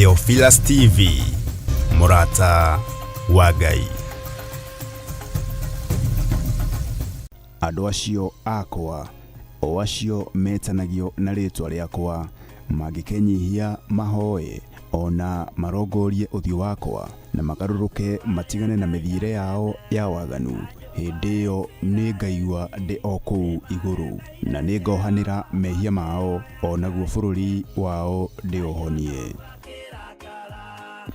Theophilus TV, mũrata wa Ngai. Andũ acio akwa, o acio metanagio na rĩĩtwa rĩakwa, mangĩkenyihia mahoe, o na marongorie ũthiũ wakwa, na magarũrũke matigane na mĩthiĩre yao ya waganu, hĩndĩ ĩyo nĩngaigua ndĩ o kũu igũrũ, na nĩngohanĩra mehia mao, o naguo bũrũri wao ndĩũhonie.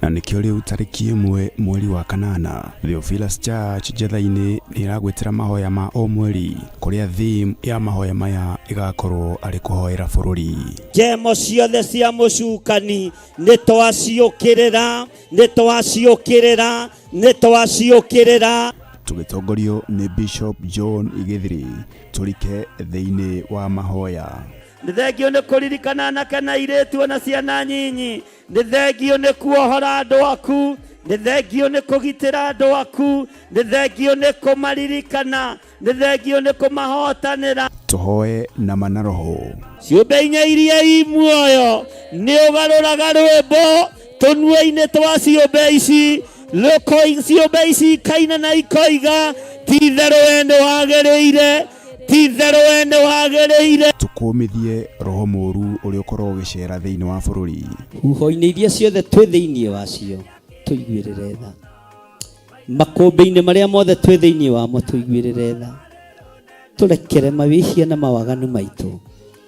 Na nĩkĩo rĩu tarĩki 1 mweri wa kanana, Theophilus Church Njetha-inĩ nĩ ĩragwĩtĩra mahoya ma o mweri, kũrĩa theme ya mahoya maya ĩgakorwo arĩ kũhoera bũrũri. Njemo ciothe cia mũcukani nĩ twaciũkĩrĩra, nĩ twaciũkĩrĩra, nĩ twaciũkĩrĩra. Tũgĩtongorio nĩ Bishop John Gĩthiri, tũrike thĩinĩ wa mahoya. Nĩ thengio nĩ kũririkana anake na airĩtu ona ciana nyinyi. Nĩ thengio nĩ kuohora andũ aku. Nĩ thengio nĩ kũgitĩra andũ aku. Nĩ thengio nĩ kũmaririkana. Nĩ thengio nĩ kũmahotanĩra. Tũhoe na ma na roho. Ciũmbe inya iria i muoyo nĩ ũgarũraga rwĩmbo tũnua-inĩ twa ciũmbe ici. Ciũmbe ici ikaina na ikoiga, ti itherũ we nĩ wagĩrĩire, ti itherũ we nĩ wagĩrĩire. Tũkũmithie roho mũũru ũrĩa ũkoragwo ũgĩcera thĩinĩ wa bũrũri. Huho-inĩ iria ciothe twĩ thĩinĩ wacio tũiguĩrĩre tha. Makũmbĩ-inĩ marĩa mothe twĩ thĩinĩ wamo tũiguĩrĩre tha. Tũrekere mawĩhia na mawaganu maitũ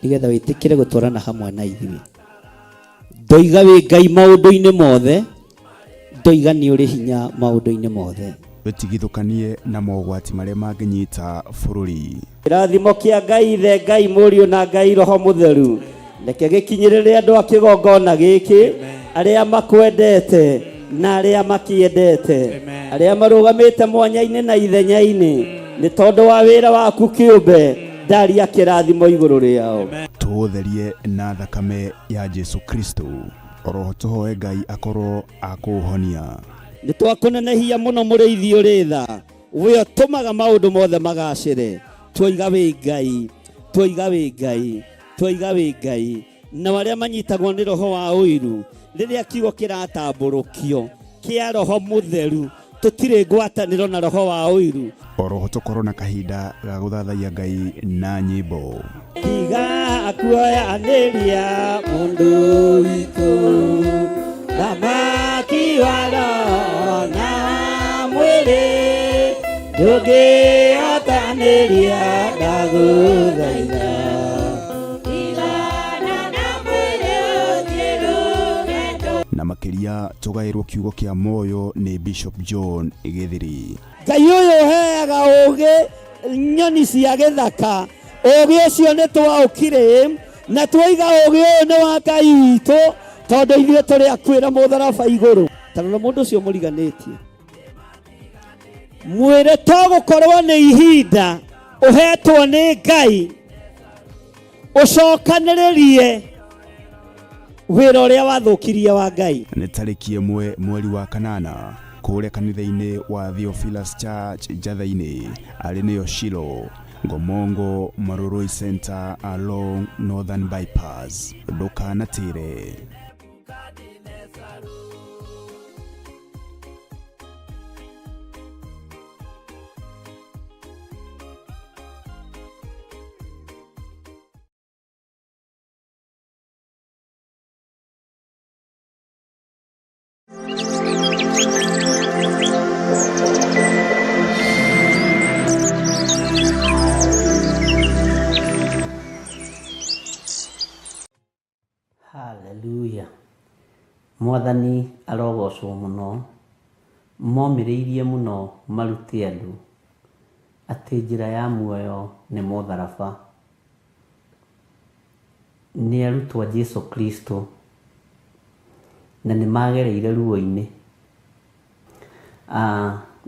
nĩgetha wĩtĩkĩre gũtwarana hamwe na ithuĩ. Ndoiga wĩ Ngai maũndũ-inĩ mothe, ndoiga nĩ ũrĩ hinya maũndũ-inĩ mothe. Twĩtigithũkanie na mogwati marĩa mangĩnyita bũrũri. Kĩrathimo kĩa Ngai Ithe, Ngai Mũriũ na Ngai Roho Mũtheru reke gĩkinyĩrĩre andũ a kĩgongona gĩkĩ, arĩa makwendete na arĩa makĩendete, arĩa marũgamĩte mwanya-inĩ na ithenya-inĩ nĩ tondũ wa wĩra waku kĩũmbe, ndaria kĩrathimo igũrũ rĩao. Tũũtherie na thakame ya Jesu Kristo. Oroho tũhoe Ngai akorwo akũũhonia. Nĩ twakũnenehia mũno mũrĩithi ũrĩ tha, we ũtũmaga maũndũ mothe magacĩre. Twoiga wĩ Ngai, twoiga wĩ Ngai, twoiga wĩ Ngai. Nao arĩa manyitagwo nĩ roho wa ũiru, rĩrĩa kiugo kĩratambũrũkio kĩa roho mũtheru, tũtirĩ ngwatanĩro na roho wa ũiru. Oroho tũkorwo na kahinda ga gũthathaiya Ngai na nyĩmbo. Tiga kuoyanĩria mũndũ witũ, thamaki wa roho na mwĩrĩ, ndũngĩhotanĩria ndagũthaitha. Na makĩria tũgaĩrwo kiugo kĩa muoyo nĩ Bishop John Gĩthiri. Ngai ũyũ ũheaga ũũgĩ nyoni cia gĩthaka, ũũgĩ ũcio nĩ twaũkire na twoiga ũũgĩ ũyũ nĩ wa Ngai witũ, tondũ ithuĩ tũrĩ akuĩra mũtharaba igũrũ. Ta rora mũndũ ũcio mũriganĩtie, mwĩre to gũkorwo nĩ ihinda ũhetwo nĩ Ngai ũcokanĩrĩrie wĩra ũrĩa wathũkirie wa Ngai. Nĩ tarĩki 1 mweri wa kanana kũrĩa kanitha-inĩ wa Theophilus Church Njatha-inĩ, arĩ nĩyo Shilo, Ngomongo Marurui Center along Northern Bypass. Ndũkanatĩre. Haleluya. Mwathani arogocwo mũno. Momĩrĩirie mũno marute andũ atĩ njĩra ya muoyo nĩ mũtharaba. Nĩ arutwo a Jesu Kristo na nĩ magereire ruo-inĩ.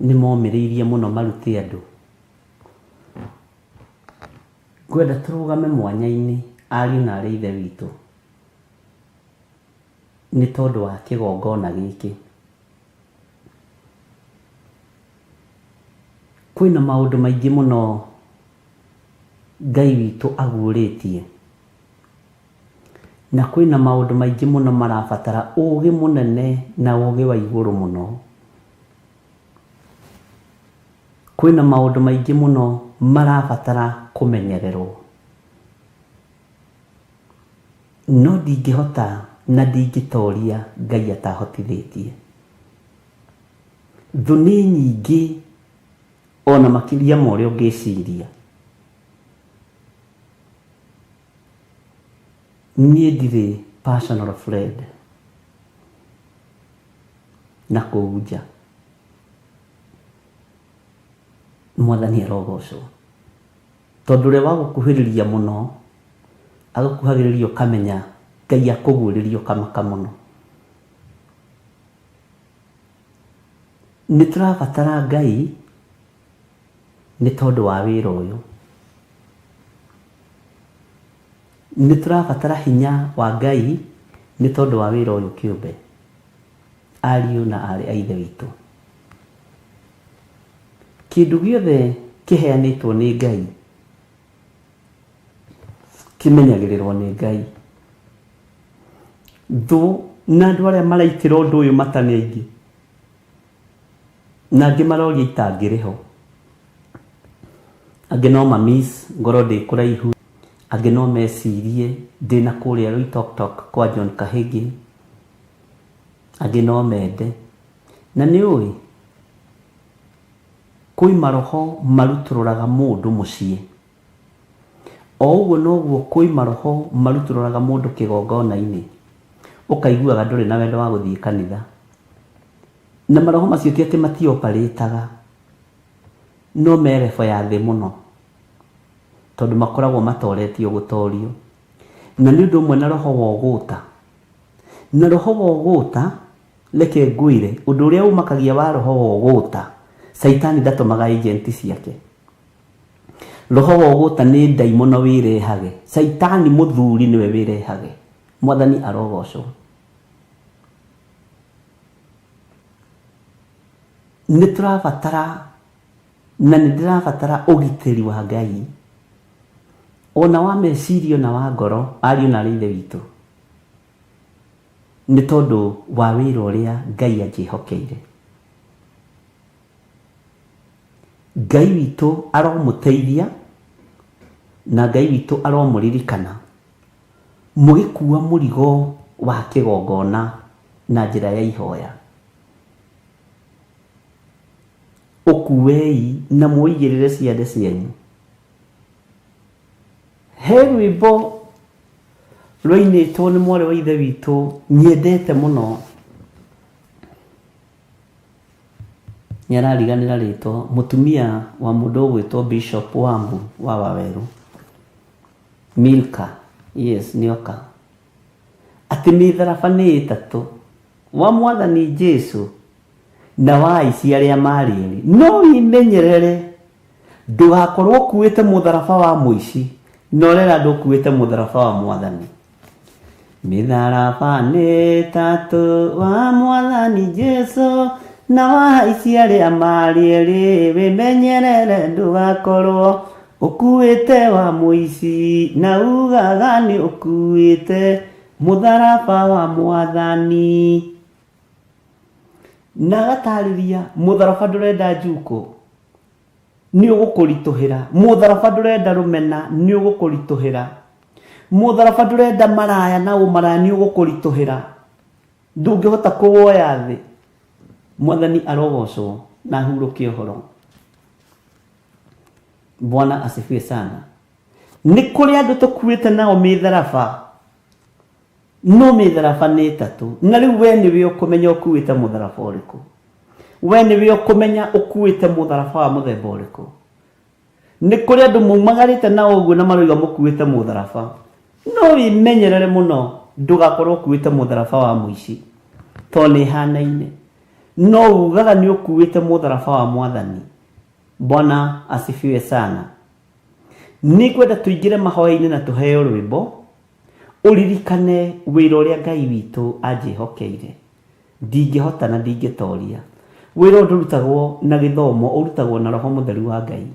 Nĩ momĩrĩirie mũno marute andũ. Ngwenda tũrũgame mwanya-inĩ ariũ na aarĩ a Ithe witũ nĩ tondũ wa kĩgongona gĩkĩ. Kwĩna maũndũ maingĩ mũno Ngai witũ aguũrĩtie. Na kwĩna maũndũ maingĩ mũno marabatara ũgĩ mũnene na ũgĩ wa igũrũ mũno. Kwĩna maũndũ maingĩ mũno marabatara kũmenyererwo. No ndingĩhota na ndingĩtoria Ngai atahotithĩtie. Thũ nĩ nyingĩ ona makĩria ma ũrĩa ũngĩciria. Niĩ ndirĩ personal friend na kũu nja. Mwathani arogocwo. Tondũ ũrĩa wagũkuhĩrĩria mũno, agũkuhagĩrĩria ũkamenya Ngai akũguũrĩria ũkamaka mũno. Nĩ tũrabatara Ngai nĩ tondũ wa wĩra ũyũ. Nĩ tũrabatara hinya wa Ngai nĩ tondũ wa wĩra ũyũ kĩũmbe, ariũ na aarĩ a Ithe witũ. Kĩndũ gĩothe kĩheanĩtwo nĩ Ngai kĩmenyagĩrĩrwo nĩ Ngai. Thũ na andũ arĩa maraitĩra ũndũ ũyũ mata nĩ aingĩ, na angĩ maroria itangĩrĩ ho. Angĩ no ma miss ngorwo ndĩ kũraihu, angĩ no mecirie ndĩna kũrĩa Loitoktok kwa John Kahĩgĩ, angĩ no mende. Na nĩ ũĩ, kwĩ maroho marutũrũraga mũndũ mũciĩ. O ũguo noguo kwĩ maroho marutũrũraga mũndũ kĩgongona-inĩ, ũkaiguaga ndũrĩ na wendo wa gũthiĩ kanitha. Na maroho macio ti atĩ matioparĩtaga, no me level ya thĩ mũno, tondũ makoragwo matoretio gũtorio. Na nĩ ũndũ ũmwe na roho wa ũgũta. Na roho wa ũgũta, reke ngwĩre, ũndũ ũrĩa ũmakagia wa roho wa ũgũta, Caitani ndatũmaga agent ciake. Roho wa ũgũta nĩ ndaimono wĩrehage. Caitani mũthuri nĩwe wĩrehage. Mwathani arogocwo. Nĩ tũrabatara na nĩ ndĩrabatara ũgitĩri wa Ngai ona wa meciria ona wa ngoro, ariũ na aarĩ a Ithe witũ, nĩ tondũ wa wĩra ũrĩa Ngai anjĩhokeire. Ngai witũ aromũteithia na Ngai witũ aromũririkana mũgĩkua mũrigo wa kĩgongona na njĩra ya ihoya. Ũkuei na mũũigĩrĩre ciande cianyu. He rwĩmbo rwainĩtwo nĩ mwarĩ wa ithe witũ nyendete mũno. Nĩ arariganĩra rĩtwa, mũtumia wa mũndũ ũgwĩtwo Bishop Wambu wa Wawerũ. Milka, yes, nĩoka. Atĩ mĩtharaba nĩ ĩtatũ, wa Mwathani Jesu na wa aici arĩa marĩ erĩ. No wĩmenyerere ndũgakorwo ũkuĩte mũtharaba wa mũici na ũrera andũ ũkuĩte mũtharaba wa Mwathani. Mĩtharaba nĩ ĩtatũ wa Mwathani Jesu na wa aici arĩa marĩ erĩ, wĩmenyerere ndũgakorwo ũkuĩte wa mũici na ugaga nĩ ũkuĩte mũtharaba wa Mwathani. Na agatarĩria mũtharaba ndũrenda njukũ, nĩ ũgũkũritũhĩra. Mũtharaba ndũrenda rũmena, nĩ ũgũkũritũhĩra. Mũtharaba ndũrenda maraya na ũmaraya, nĩ ũgũkũritũhĩra. Ndũngĩhota kũwoya thĩ. Mwathani arogocwo na ahurũke ũhoro. Bwana asifiwe sana. Nĩ kũrĩ andũ tũkuĩte nao mĩtharaba, no mĩtharaba nĩ ĩtatũ. Na rĩu we nĩwe ũkũmenya ũkuĩte mũtharaba ũrĩkũ. We nĩwe ũkũmenya ũkuĩte mũtharaba wa mũthemba ũrĩkũ. Nĩ kũrĩ andũ mumagarĩte nao ũguo na maroiga mũkuĩte mũtharaba. No wĩmenyerere mũno ndũgakorwo ũkuĩte mũtharaba wa mũici, tondũ nĩ ĩhanaine. No ugaga nĩ ũkuĩte mũtharaba wa Mwathani. Bwana asifiwe sana. Nĩngwenda tũingĩre mahoya-inĩ na tũheo rwĩmbo, ũririkane wĩra ũrĩa Ngai witũ anjĩhokeire. Ndingĩhota na ndingĩtoria. Wĩra ũyũ ndũrutagwo na gĩthomo, ũrutagwo na Roho Mũtheru wa Ngai.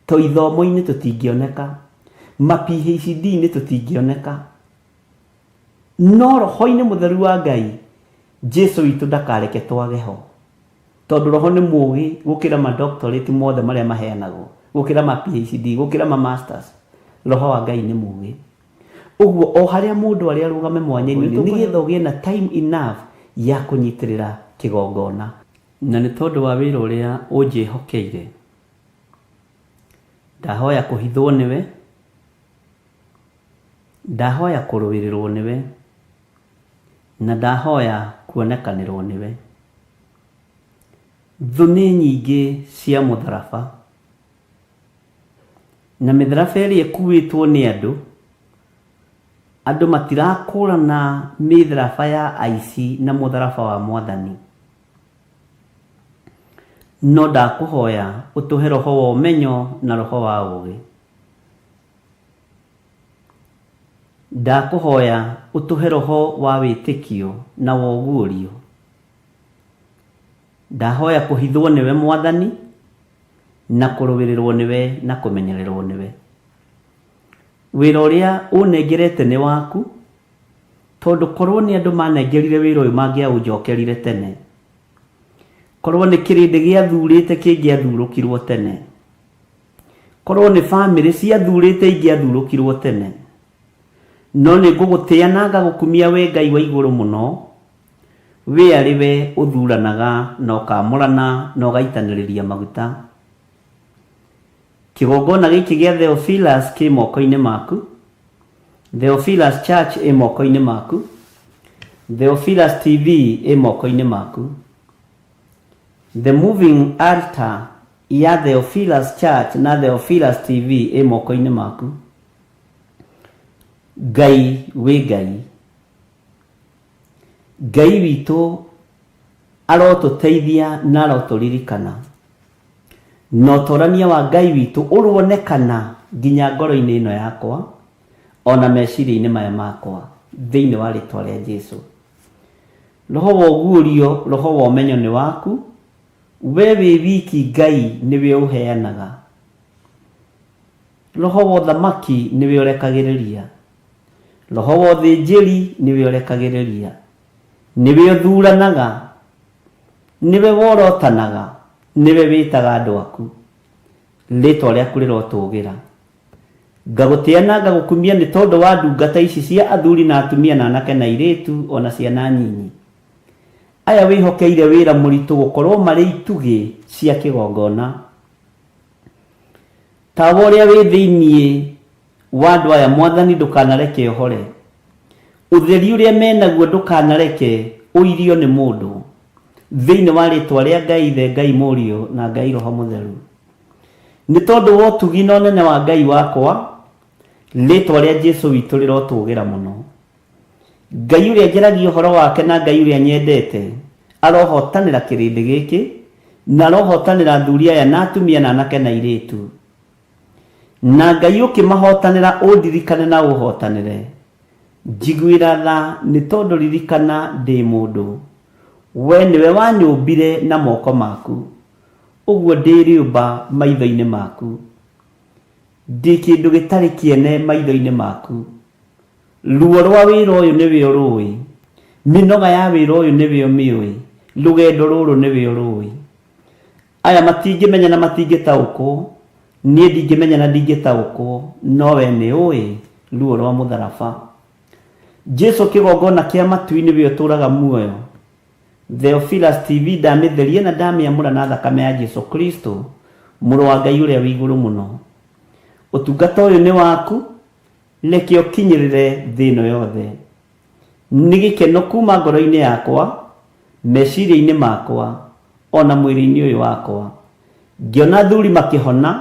To ithomo-inĩ tũtingĩoneka, ma PhD-inĩ tũtingĩoneka. No roho-inĩ mũtheru wa Ngai, Jesu witũ ndakareke twage ho. Tondũ roho nĩ mũũgĩ gũkĩra ma doctorate mothe marĩa maheanagwo, gũkĩra ma PhD, gũkĩra ma masters. Roho wa Ngai nĩ mũũgĩ. Ũguo o harĩa mũndũ arĩ arũgame mwanya-inĩ nĩgetha ũgĩe na time enough ya kũnyitĩrĩra kĩgongona. Na nĩ tondũ wa wĩra ũrĩa ũnjĩhokeire, ndahoya kũhithwo nĩwe, ndahoya kũrũĩrĩrwo nĩwe, na ndahoya kuonekanĩrwo nĩwe. Thũ nĩ nyingĩ cia mũtharaba, na mĩtharaba ĩrĩa ĩkuĩtwo nĩ andũ, andũ matirakũrana mĩtharaba ya aici na mũtharaba wa Mwathani. No ndakũhoya ũtũhe roho wa ũmenyo na roho wa ũũgĩ. Ndakũhoya ũtũhe roho wa wĩtĩkio na wa ũguũrio. Ndahoya kũhithwo nĩwe Mwathani, na kũrũĩrĩrwo nĩwe na kũmenyererwo nĩwe. Wĩra ũrĩa ũnengerete nĩ waku, tondũ korwo nĩ andũ manengerire wĩra ũyũ mangĩaũnjokerire tene. Korwo nĩ kĩrĩndĩ gĩathurĩte kĩngĩathurũkirwo tene. Korwo nĩ famĩlĩ ciathurĩte ingĩathurũkirwo tene. No nĩ ngũgũtĩa na ngagũkumia we Ngai wa igũrũ mũno, we arĩ we ũthuranaga na ũkamũrana na ũgaitanĩrĩria maguta. Kĩgongona gĩkĩ gĩa Theophilus kĩ moko-inĩ maku, Theophilus Church ĩ moko-inĩ maku, Theophilus TV ĩ moko-inĩ maku. The Moving Altar ya Theophilus Church na Theophilus TV ĩ moko-inĩ maku. Ngai wĩ Ngai. Ngai witũ arotũteithia na arotũririkana. Na ũtorania wa Ngai witũ ũronekana nginya ngoro-inĩ ĩno yakwa ona meciria-inĩ maya makwa thĩinĩ wa rĩtwa rĩa Jesu. Roho wa ũguũrio, roho wa ũmenyo nĩ waku, we wĩ wiki Ngai nĩwe ũheanaga. Roho wa ũthamaki nĩwe ũrekagĩrĩria. Roho wa ũthĩnjĩri nĩwe ũrekagĩrĩria. Nĩwe ũthuranaga, nĩwe worotanaga, nĩwe wĩtaga andũ aku. Rĩtwa rĩaku rĩrotũgĩra. Ngagũtĩa na ngagũkumia nĩ tondũ wa ndungata ici cia athuri na atumia na anake na airĩtu o na ciana nyinyi. Aya wĩhokeire wĩra mũritũ gũkorwo marĩ itugĩ cia kĩgongona. Tawa ũrĩa wĩ thĩinĩ wa andũ aya Mwathani ndũkanareke ũhore. Ũtheri ũrĩa menaguo ndũkanareke ũirio nĩ mũndũ. Thĩinĩ wa rĩtwa rĩa Ngai Ithe, Ngai Mũriũ na Ngai Roho Mũtheru. Nĩ tondũ wa ũtugi na ũnene wa Ngai wakwa, rĩtwa rĩa Jesu witũ rĩrotũgĩra mũno. Ngai ũrĩa njaragia ũhoro wake na Ngai ũrĩa nyendete arohotanĩra kĩrĩndĩ gĩkĩ, na arohotanĩra athuri aya na atumia na anake na airĩtu. Na Ngai ũkĩmahotanĩra ũndirikane na ũhotanĩre. Njiguĩra tha nĩ tondũ ririkana ndĩ mũndũ. We nĩwe wanyũmbire na moko maku, ũguo ndĩ rĩũmba maitho-inĩ maku. Ndĩ kĩndũ gĩtarĩ kĩene maitho-inĩ maku. Ruo rwa wĩra ũyũ nĩwe ũrũĩ, mĩnoga ya wĩra ũyũ nĩwe ũmĩũĩ, rũgendo rũrũ nĩwe ũrũĩ. Aya matingĩmenya na matingĩtaũkwo, niĩ ndingĩmenya na ndingĩtaũkwo, no we nĩ ũĩ ruo rwa mũtharaba. Jesu kĩgongona kĩa matu-inĩ nĩwe ũtũraga muoyo. Theophilus TV ndamĩtheria na ndamĩamũra na thakame ya Jesu Kristo, mũrũ wa Ngai ũrĩa wĩ igũrũ mũno. Ũtungata ũyũ nĩ waku, Reke ũkinyĩrĩre thĩ ĩno yothe. Nĩ gĩkeno kuuma ngoro-inĩ yakwa, meciria-inĩ makwa, o na mwĩrĩ-inĩ ũyũ wakwa. Ngĩona athuri makĩhona,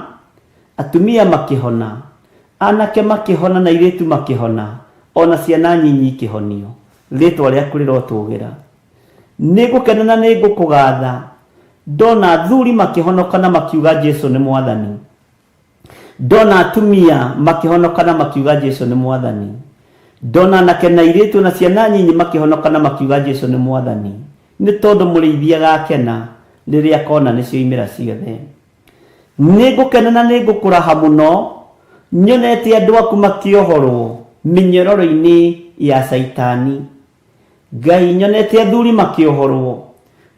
atumia makĩhona, anake makĩhona na airĩtu makĩhona, o na ciana nyinyi ikĩhonio. Rĩĩtwa rĩaku rĩrotũgĩra. Nĩngũkena na nĩngũkũgatha ndona athuri makĩhonoka na makiuga Jesu nĩ Mwathani. Ndona atumia makĩhonoka na makiuga Jesu nĩ Mwathani. Ndona anake na airĩtu na ciana nyinyi makĩhonoka na makiuga Jesu nĩ Mwathani. Nĩ tondũ mũrĩithi agakena rĩrĩa akona nĩ cioimĩra ciothe. Nĩ ngũkena na nĩ ngũkũraha mũno nyonete andũ aku makĩohorwo mĩnyororo-inĩ Ya Caitani. Ngai, nyonete athuri makĩohorwo,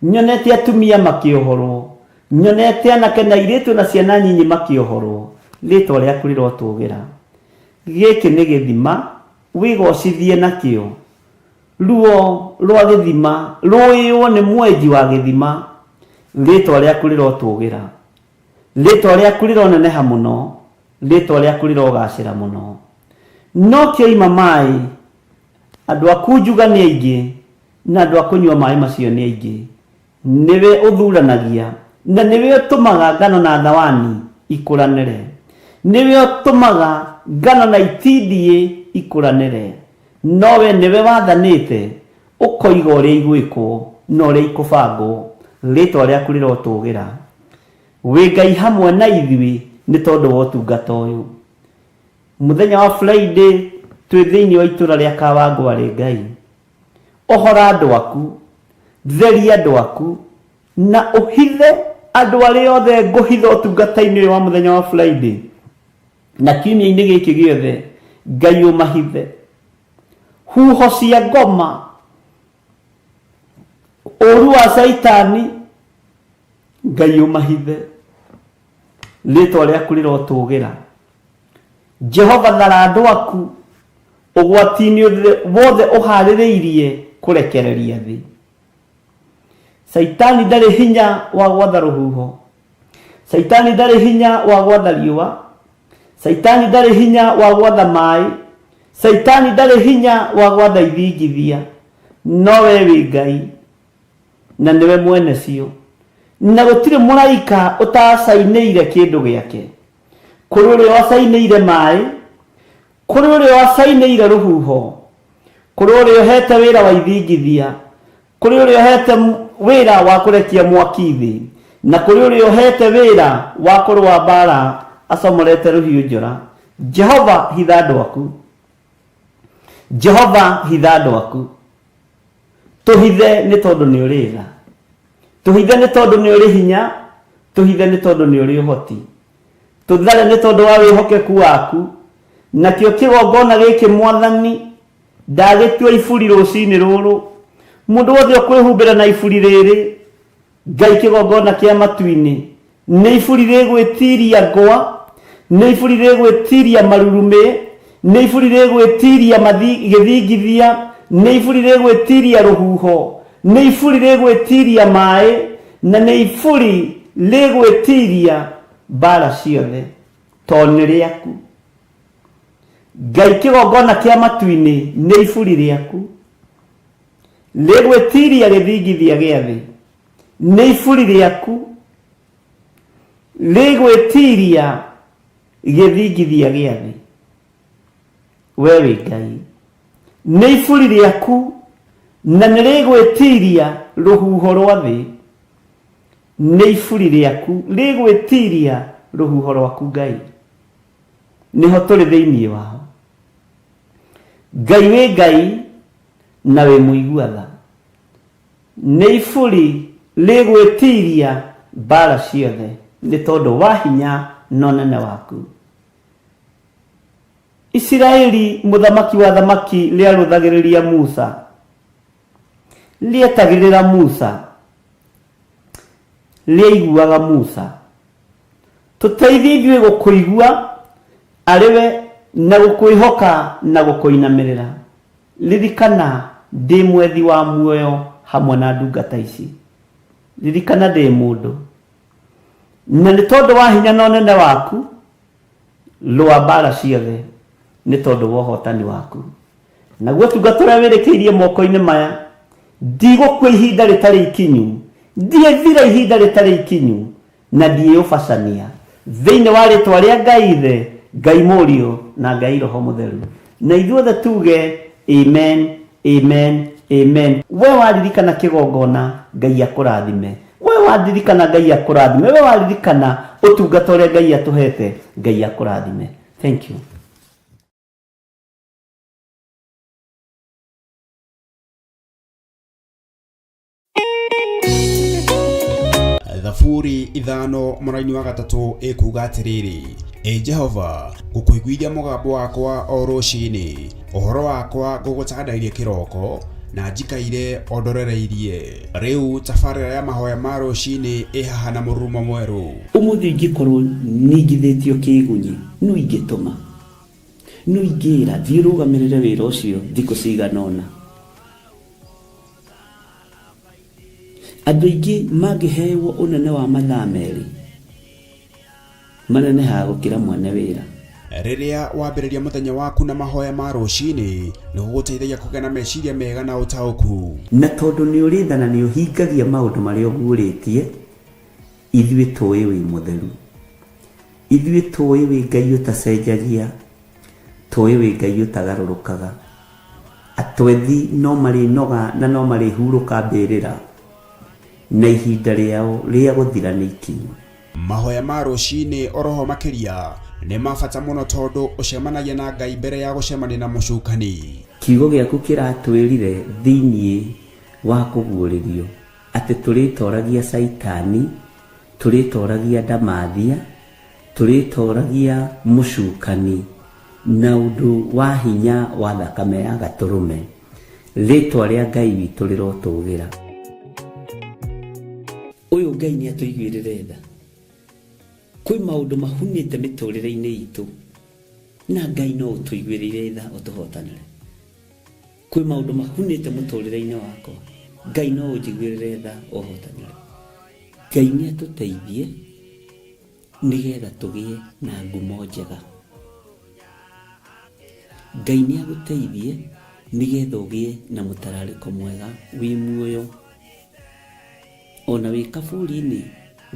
nyonete atumia makĩohorwo, nyonete anake na airĩtu na ciana nyinyi makĩohorwo. Rĩtwa rĩaku rĩrotũgĩra. Gĩkĩ nĩ gĩthima wĩgocithie nakĩo. Ruo rwa gĩthima rũĩywo nĩ mwenji wa gĩthima. Rĩtwa rĩaku rĩrotũgĩra. Rĩtwa rĩaku rĩroneneha mũno, rĩtwa rĩaku rĩrogacĩra mũno. No kĩoima maĩ, andũ a kunjuga nĩ aingĩ, na andũ a kũnyua maĩ macio nĩ aingĩ. Nĩwe ũthuranagia, na nĩwe ũtũmaga ngano na thawani ikũranĩre. Nĩwe ũtũmaga ngano na itindiĩ ikũranĩre. No we nĩwe wathanĩte, ũkoiga ũrĩa igwĩkwo na ũrĩa ikũbangwo. Rĩĩtwa rĩaku rĩrotũũgĩra. Wĩ Ngai hamwe na ithuĩ nĩ tondũ wa ũtungata ũyũ. Mũthenya wa Friday twĩ thĩinĩ wa itũra rĩa Kawangware Ngai. Ohora andũ aku, theria andũ aku, na ũhithe andũ arĩa othe ngũhitha ũtungata-inĩ ũyũ wa mũthenya wa Friday na kiumia-inĩ gĩkĩ gĩothe. Ngai, ũmahithe huho cia ngoma, ũru wa Caitani. Ngai, ũmahithe. Rĩtwa rĩaku rĩrotũgĩra. Jehova, thara andũ aku ũgwati-inĩ wothe ũharĩrĩirie kũrekereria thĩ. Caitani ndarĩ hinya wa gwatha rũhuho, Caitani ndarĩ hinya wa gwatha riũa, Caitani ndarĩ hinya wa gwatha maĩ, Caitani ndarĩ hinya wa gwatha ithingithia, no we wĩ Ngai na nĩwe mwene cio, na gũtirĩ mũraika ũtacainĩire kĩndũ gĩake. Kũrĩ ũrĩa wacainĩire maĩ, kũrĩ ũrĩa wacainĩire rũhuho, kũrĩ ũrĩa ũhete wĩra wa ithingithia, kũrĩ ũrĩa ũhete wĩra wa kũrekia mwaki thĩ, na kũrĩ ũrĩa ũhete wĩra wa kũrũa mbara acomorete rũhiũ njora. Jehova, hitha andũ aku. Jehova, hitha andũ aku. Tũhithe nĩ tondũ nĩ ũrĩ tha, tũhithe nĩ tondũ nĩ ũrĩ hinya, tũhithe nĩ tondũ nĩ ũrĩ ũhoti, tũthare nĩ tondũ wa wĩhokeku waku. Nakĩo kĩgongona gĩkĩ, Mwathani, ndagĩtua iburi rũcinĩ rũrũ. Mũndũ wothe ũkwĩhumbĩra na iburi rĩrĩ, Ngai, kĩgongona kĩa matu-inĩ nĩ iburi rĩgwĩtiria ngwa, nĩ iburi rĩgwĩtiria marurumĩ, nĩ iburi rĩgwĩtiria gĩthingithia, nĩ iburi rĩgwĩtiria rũhuho, nĩ iburi rĩgwĩtiria maĩ, na nĩ iburi rĩgwĩtiria mbara ciothe, tondũ nĩ rĩaku. Ngai, kĩgongona kĩa matu-inĩ nĩ iburi rĩaku rĩgwĩtiria gĩthingithia gĩa thĩ, nĩ iburi rĩaku rĩgwĩtiria gĩthingithia gĩa thĩ. We wĩ Ngai, nĩ iburi rĩaku na nĩ rĩgwĩtiria rũhuho rwa thĩ. Nĩ iburi rĩaku rĩgwĩtiria rũhuho rwaku. Ngai, nĩho tũrĩ thĩinĩ wao. Ngai, wĩ Ngai na wĩ mũigua tha. Nĩ iburi rĩgwĩtiria mbara ciothe nĩ tondũ wa hinya na ũnene waku. Isiraeli, mũthamaki wa thamaki rĩarũthagĩrĩria Musa, rĩetagĩrĩra Musa, rĩaiguaga Musa. Tũteithie ithuĩ gũkũigua arĩ we na gũkwĩhoka na gũkũinamĩrĩra. Ririkana ndĩ mwethi wa muoyo hamwe na ndungata ici. Ririkana ndĩ mũndũ, na nĩ tondũ wa hinya na ũnene waku, rũa mbara ciothe nĩ tondũ wa ũhotani waku. Naguo ũtungata ũrĩa wĩrĩkĩirie moko-inĩ maya, ndigũkua ihinda rĩtarĩ ikinyu, ndiĩthira ihinda rĩtarĩ ikinyu, na ndiĩũbacania. Thĩinĩ wa rĩtwa rĩa Ngai Ithe, Ngai Mũriũ, na Ngai Roho Mũtheru. Na ithuothe tuge amen, amen, amen. We waririkana kĩgongona, Ngai akũrathime. We wandirikana, Ngai akũrathime. We waririkana ũtungata ũrĩa Ngai atũhete, Ngai akũrathime. Thank you. Thaburi 5 mũraini wa 3 ĩkuga atĩrĩrĩ. Ĩ Jehova, ngũkũiguithia mũgambo wakwa o rũcinĩ, ũhoro wakwa ngũgũtandairie kĩroko, na njikaire o ndorereirie. Rĩu tabarĩra ya mahoya ma rũcinĩ ĩ haha na mũrurumo mwerũ. Ũmũthĩ ingĩkorwo ningithĩtio kĩgunyi, nũ ingĩtũma? Nũ ingĩra thiĩ ũrũgamĩrĩre wĩra ũcio thikũ cigana ũna? Andũ aingĩ mangĩhewo ũnene wa mathaa merĩ, manenehaga gũkĩra mwene wĩra. Rĩrĩa wambĩrĩria mũthenya waku na mahoya ma rũcinĩ, nĩ gũgũteithagia kũgĩa na meciria mega na ũtaũku. Na tondũ nĩ ũrĩ tha na nĩ ũhingagia maũndũ marĩa ũguũrĩtie, ithuĩ tũĩ wĩ mũtheru. Ithuĩ tũĩ wĩ Ngai ũtacenjagia, tũĩ wĩ Ngai ũtagarũrũkaga. Atwethi no marĩnoga na no marĩhurũka mbĩrĩra, na ihinda rĩao rĩa gũthira nĩ ikinyu. Mahoya ma rũcinĩ oroho makĩria nĩ ma bata mũno tondũ ũcemanagia na Ngai mbere ya gũcemania na mũcukani. Kiugo gĩaku kĩratwĩrire thĩinĩ wa kũguũrĩrio atĩ tũrĩtoragia Caitani, tũrĩtoragia ndamathia, tũrĩtoragia mũcukani na ũndũ wa hinya wa thakame ya gatũrũme. Rĩtwa rĩa Ngai witũ rĩrotũgĩra. Ũyũ Ngai nĩ atũiguĩrĩre tha. Kwĩ maũndũ mahunĩte mĩtũrĩre-inĩ itũ na Ngai no ũtũiguĩrĩire tha ũtũhotanĩre. Kwĩ maũndũ mahunĩte mũtũrĩre-inĩ wakwa, Ngai no ũnjiguĩrĩre tha ũhotanĩre. Ngai nĩ atũteithie nĩgetha tũgĩe na ngumo njega. Ngai nĩ agũteithie nĩgetha ũgĩe na mũtararĩko mwega wĩ muoyo. Ona wĩ kaburi-inĩ,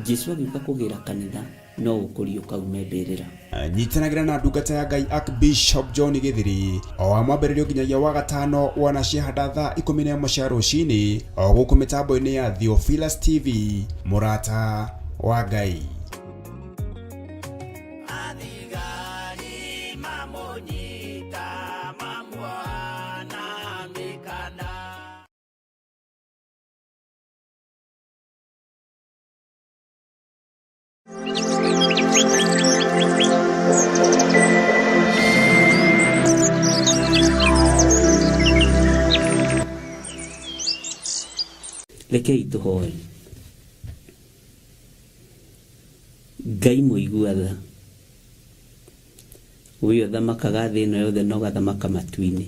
Jesu agĩũka kũgĩra kanitha no ũkũriũka ume mbĩrĩra. Nyitanagĩra na ndungata ya Ngai Archbishop John Githiri o wa mwambĩrĩrio nginyagia wa gatano wana ciahanda thaa 11 cia rũcinĩ o gũkũ mĩtambo-inĩ ya Theophilus TV, mũrata wa Ngai. Athigari mamũnyita mamuoha na mĩkanda. Rekei tũhoe. Ngai mũigua tha, we ũthamakaga thĩ ĩno yothe na ũgathamaka matu-inĩ,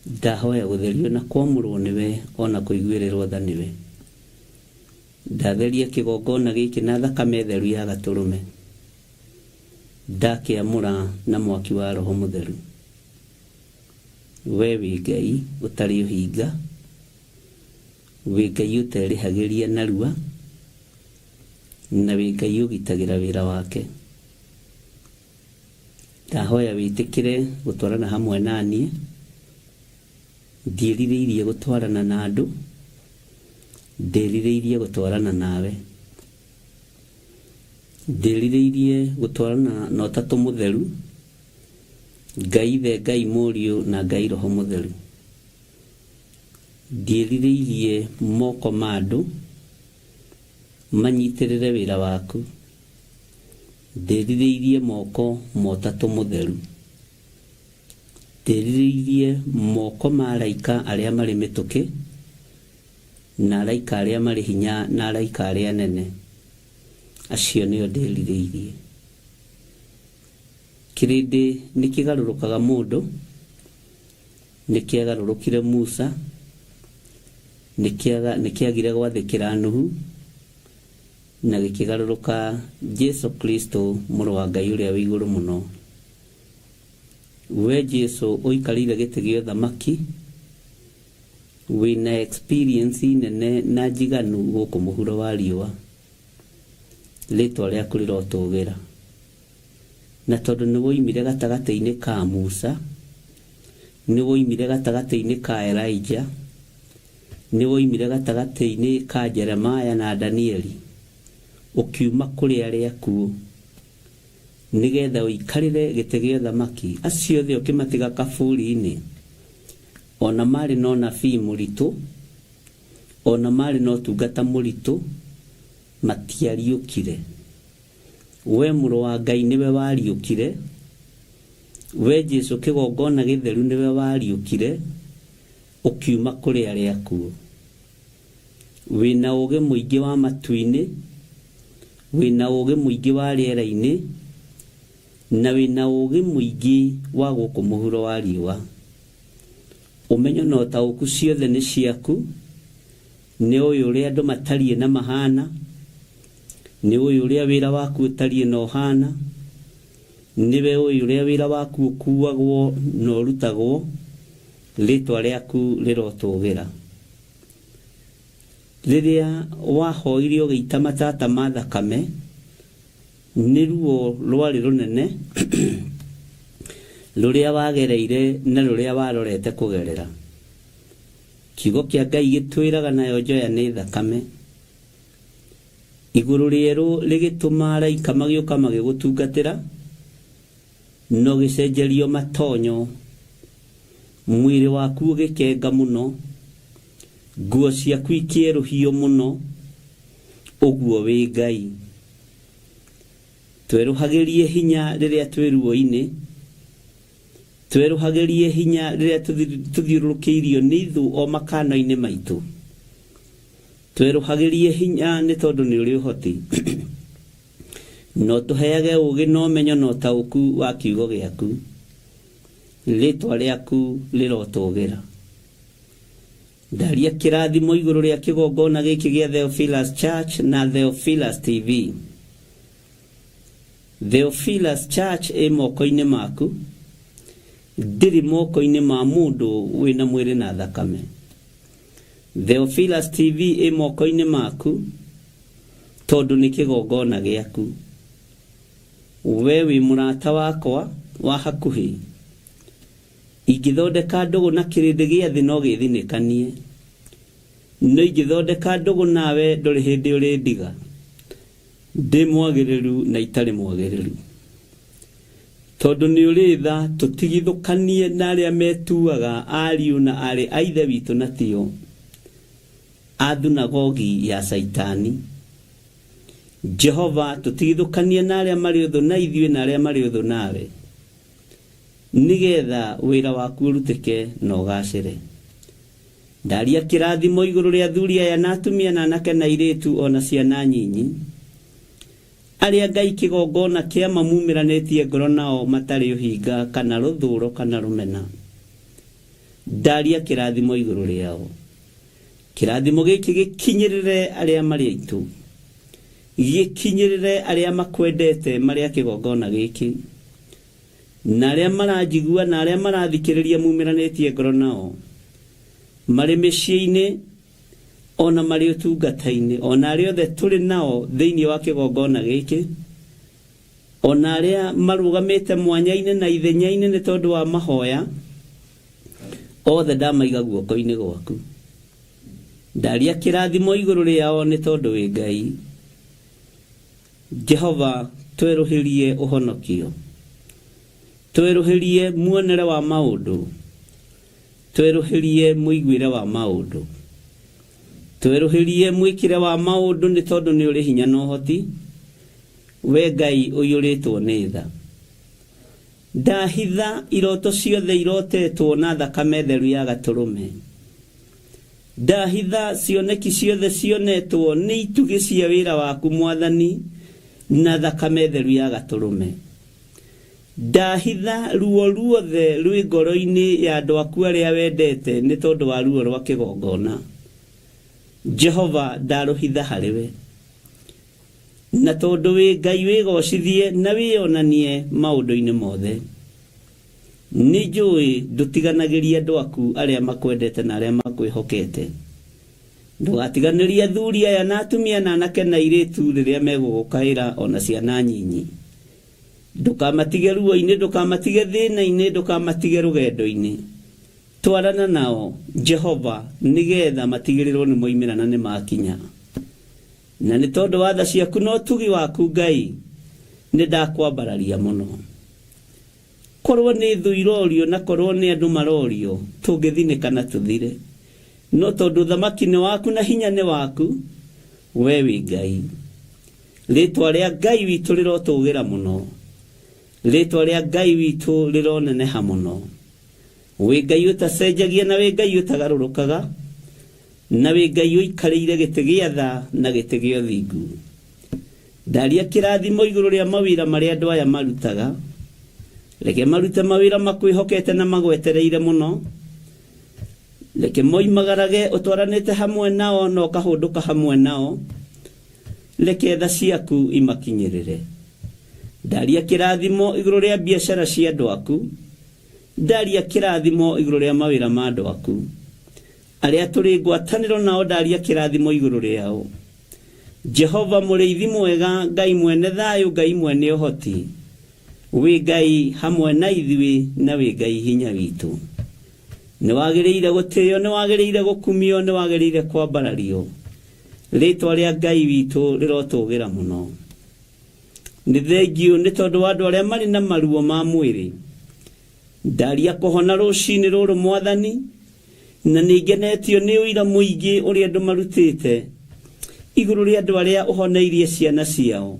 ndahoya gũtherio na kwamũrwo nĩwe ona kũiguĩrĩrwo tha nĩwe. Ndatheria kĩgongona gĩkĩ na thakame theru ya gatũrũme, ndakĩamũra na mwaki wa Roho Mũtheru. We wĩ Ngai ũtarĩ ũhinga, wĩ Ngai ũterĩhagĩria narua, na wĩ Ngai ũgitagĩra wĩra wake. Ndahoya wĩtĩkĩre gũtwarana hamwe na niĩ, ndiĩrirĩirie gũtwarana na andũ, ndĩrirĩirie gũtwarana nawe. Ndĩrirĩirie gũtwarana na Ũtatũ Mũtheru, Ngai Ithe, Ngai Mũriũ na Ngai Roho Mũtheru. Ndiĩrirĩirie moko ma andũ manyitĩrĩre wĩra waku, ndĩrirĩirie moko ma Ũtatũ Mũtheru. Ndĩrirĩirie moko ma araika arĩa marĩ mĩtũkĩ, na araika arĩa marĩ hinya na araika arĩa anene. Acio nĩo ndĩrirĩirie. Kĩrĩndĩ nĩ kĩgarũrũkaga mũndũ, nĩ kĩagarũrũkire Musa, nĩ kĩagire gwathĩkĩra Nuhu, na gĩkĩgarũrũka Jesu Kristo mũrũ wa Ngai ũrĩa wĩ igũrũ mũno. We Jesu ũikarĩire gĩtĩ gĩa ũthamaki, wĩna experience nene na njiganu gũkũ mũhuro wa riũa. Rĩtwa rĩaku rĩrotũgĩra. Na tondũ nĩ woimire gatagatĩ-inĩ ka Musa, nĩ woimire gatagatĩ-inĩ ka Elijah, nĩ woimire gatagatĩ-inĩ ka Jeremiah na Danieli, ũkiuma kũrĩ arĩa akuũ, nĩgetha ũikarĩre gĩtĩ gĩa ũthamaki. Acio othe ũkĩmatiga kaburi-inĩ, ona marĩ na ũnabii mũritũ, ona marĩ na ũtungata mũritũ, matiariũkire. We mũrũ wa Ngai nĩwe wariũkire, we Jesu kĩgongona gĩtheru nĩwe wariũkire ũkiuma kũrĩ arĩa akuũ. Wĩna ũũgĩ mũingĩ wa matu-inĩ, wĩna ũũgĩ mũingĩ wa rĩera-inĩ, na wĩna ũũgĩ mũingĩ wa gũkũ mũhuro wa riũa. Ũmenyo na ũtaũku ciothe nĩ ciaku, nĩ ũĩ ũrĩa andũ matariĩ na mahana, nĩ ũĩ ũrĩa wĩra waku ũtariĩ na ũhana, nĩwe ũĩ ũrĩa wĩra waku ũkuagwo na ũrutagwo, rĩtwa rĩaku rĩrotũgĩra. Rĩrĩa wahoire ũgĩita matata ma thakame, nĩ ruo rwarĩ rũnene rũrĩa wagereire na rũrĩa warorete kũgerera. Kiugo kĩa Ngai gĩtwĩraga nayo njoya nĩ thakame. Igũrũ rĩerũ rĩgĩtũma araika magĩũka magĩgũtungatĩra, na ũgĩcenjerio matonyo, mwĩrĩ waku ũgĩkenga mũno, nguo ciaku ikĩerũhio mũno, ũguo wĩ Ngai. Twerũhagĩrie hinya rĩrĩa twĩ ruo-inĩ, twerũhagĩrie hinya rĩrĩa tũthiũrũrũkĩirio nĩ ithũ o makano-inĩ maitũ. Twerũhagĩrie hinya nĩ tondũ nĩ ũrĩ ũhoti. No tũheage ũũgĩ na ũmenyo na ũtaũku wa kiugo gĩaku. Rĩtwa rĩaku rĩrotũgĩra. Ndaria kĩrathimo igũrũ rĩa kĩgongona gĩkĩ gĩa Theophilus Church na Theophilus TV. Theophilus Church ĩ moko-inĩ maku, ndĩrĩ moko-inĩ ma mũndũ wĩna mwĩrĩ na thakame. Theophilus TV ĩ moko-inĩ maku tondũ nĩ kĩgongona gĩaku. We wĩ mũrata wakwa wa hakuhĩ. Ingĩthondeka ndũgũ na kĩrĩndĩ gĩa thĩ no gĩthinĩkanie. No ingĩthondeka ndũgũ nawe ndũrĩ hĩndĩ ũrĩndiga. Ndĩ mwagĩrĩru na itarĩ mwagĩrĩru. Tondũ nĩ ũrĩ tha tũtigithũkanie na arĩa metuaga ariũ na aarĩ a Ithe witũ na tio, a thunagogi ya Caitani. Jehova, tũtigithũkanie na arĩa marĩ ũthũ na ithuĩ na arĩa marĩ ũthũ nawe, nĩgetha wĩra waku ũrutĩke na ũgaacĩre. Ndaria kĩrathimo igũrũ rĩa athuri aya na atumia na anake na airĩtu o na ciana nyinyi, arĩa Ngai kĩgongona kĩa mamumĩranĩtie ngoro nao matarĩ ũhinga kana rũthũũro kana rũmena. Ndaria kĩrathimo igũrũ rĩao. Kĩrathimo gĩkĩ gĩkinyĩrĩre arĩa marĩ aitũ, gĩkinyĩrĩre arĩa makwendete marĩ a kĩgongona gĩkĩ, na arĩa maranjigua na arĩa marathikĩrĩria mumĩranĩtie ngoro nao, marĩ mĩciĩ-inĩ o na marĩ ũtungata-inĩ, o na arĩa othe tũrĩ nao thĩinĩ wa kĩgongona gĩkĩ, o na arĩa marũgamĩte mwanya-inĩ na ithenya-inĩ nĩ tondũ wa mahoya, othe ndamaiga guoko-inĩ gwaku. Ndaria kĩrathimo igũrũ rĩao nĩ tondũ wĩ Ngai. Jehova, twerũhĩrie ũhonokio, twerũhĩrie muonere wa maũndũ, twerũhĩrie mũiguĩre wa maũndũ, twerũhĩrie mwĩkĩre wa maũndũ nĩ tondũ nĩ ũrĩ hinya na ũhoti, we Ngai ũiyũrĩtwo nĩ tha. Ndahitha iroto ciothe irotetwo na thakame theru ya gatũrũme. Ndahitha cioneki ciothe cionetwo nĩ itugĩ cia wĩra waku Mwathani na thakame theru ya gatũrũme. Ndahitha ruo ruothe rwĩ ngoro-inĩ ya andũ aku arĩa wendete nĩ tondũ wa ruo rwa kĩgongona. Jehova, ndarũhitha harĩ we. Na tondũ wĩ Ngai wĩgocithie na wĩyonanie maũndũ-inĩ mothe. Nĩ njũĩ ndũtiganagĩria andũ aku arĩa makwendete na arĩa makwĩhokete. Ndũgatiganĩrie athuri aya na atumia na anake na airĩtu rĩrĩa megũgũkaĩra o na ciana nyinyi. Ndũkamatige ruo-inĩ, ndũkamatige thĩna-inĩ, ndũkamatige rũgendo-inĩ. Twarana nao, Jehova, nĩgetha matigĩrĩrwo nĩ moimĩra na nĩ makinya. Na nĩ tondũ wa tha ciaku na ũtugi waku, Ngai, nĩ ndakwambararia mũno. Korwo nĩ thũ irorio na korwo nĩ andũ marorio, tũngĩthinĩka na tũthire. No tondũ ũthamaki nĩ waku na hinya nĩ waku, we wĩ Ngai. Rĩtwa rĩa Ngai witũ rĩrotũgĩra mũno, rĩtwa rĩa Ngai witũ rĩroneneha mũno. Wĩ Ngai ũtacenjagia na wĩ Ngai ũtagarũrũkaga, na wĩ Ngai ũikarĩire gĩtĩ gĩa tha na gĩtĩ gĩa ũthingu. Ndaria kĩrathimo igũrũ rĩa mawĩra marĩa andũ aya marutaga. Reke marute mawĩra makwĩhokete na magwetereire mũno. Reke moimagarage ũtwaranĩte hamwe nao na ũkahũndũka hamwe nao. Reke tha ciaku imakinyĩrĩre. Ndaria kĩrathimo igũrũ rĩa biacara cia andũ aku. Ndaria kĩrathimo igũrũ rĩa mawĩra ma andũ aku. Arĩa tũrĩ ngwatanĩro nao ndaria kĩrathimo igũrũ rĩao. Jehova mũrĩithi mwega, Ngai mwene thayũ, Ngai mwene ũhoti, wĩ Ngai hamwe na ithuĩ na wĩ Ngai hinya witũ. Nĩ wagĩrĩire gũtĩo, nĩ wagĩrĩire gũkumio, nĩ wagĩrĩire kwambarario. Rĩtwa rĩa Ngai witũ rĩrotũgĩra mũno. Nĩ thengiũ nĩ tondũ wa andũ arĩa marĩ na maruo ma mwĩrĩ. Ndaria kũhona rũcinĩ rũrũ Mwathani, na nĩ ngenetio nĩ ũira mũingĩ ũrĩa andũ marutĩte igũrũ rĩa andũ arĩa ũhoneirie ciana ciao,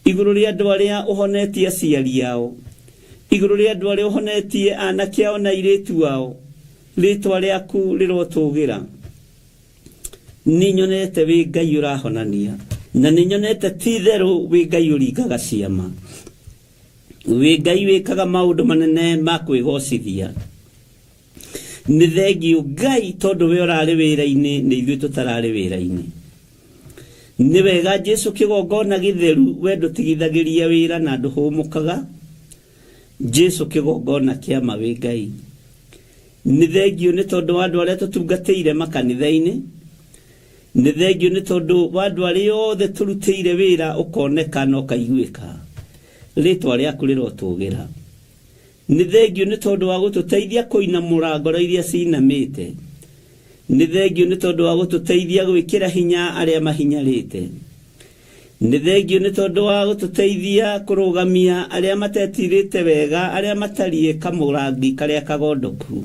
igũrũ rĩa andũ arĩa ũhonetie aciari ao, igũrũ rĩa andũ arĩa ũhonetie anake ao na airĩtu ao. Rĩtwa rĩaku rĩrotũgĩra. Nĩ nyonete wĩ Ngai ũrahonania, na nĩ nyonete ti itherũ wĩ Ngai ũringaga ciama, wĩ Ngai wĩkaga maũndũ manene ma kwĩgocithia. Nĩ thengiũ Ngai tondũ we ũrarĩ wĩra-inĩ nĩ ithuĩ tũtararĩ wĩra-inĩ. Nĩ wega Jesu kĩgongona gĩtheru, we ndũtigithagĩria wĩra na ndũhũmũkaga. Jesu kĩgongona kĩa ma wĩ Ngai. Nĩ thengiũ nĩ tondũ wa andũ arĩa tũtungatĩire makanitha-inĩ. Nĩ thengiũ nĩ tondũ wa andũ arĩa othe tũrutĩire wĩra ũkoneka na ũkaiguĩka. Rĩtwa rĩaku rĩrotũgĩra. Nĩ thengiũ nĩ tondũ wa gũtũteithia kũinamũra ngoro iria cinamĩte. Nĩ thengiũ nĩ tondũ wa gũtũteithia gwĩkĩra hinya arĩa mahinyarĩte. Nĩ thengiũ nĩ tondũ wa gũtũteithia kũrũgamia arĩa matetirĩte wega, arĩa matariĩ kamũrangi karĩa kagondoku.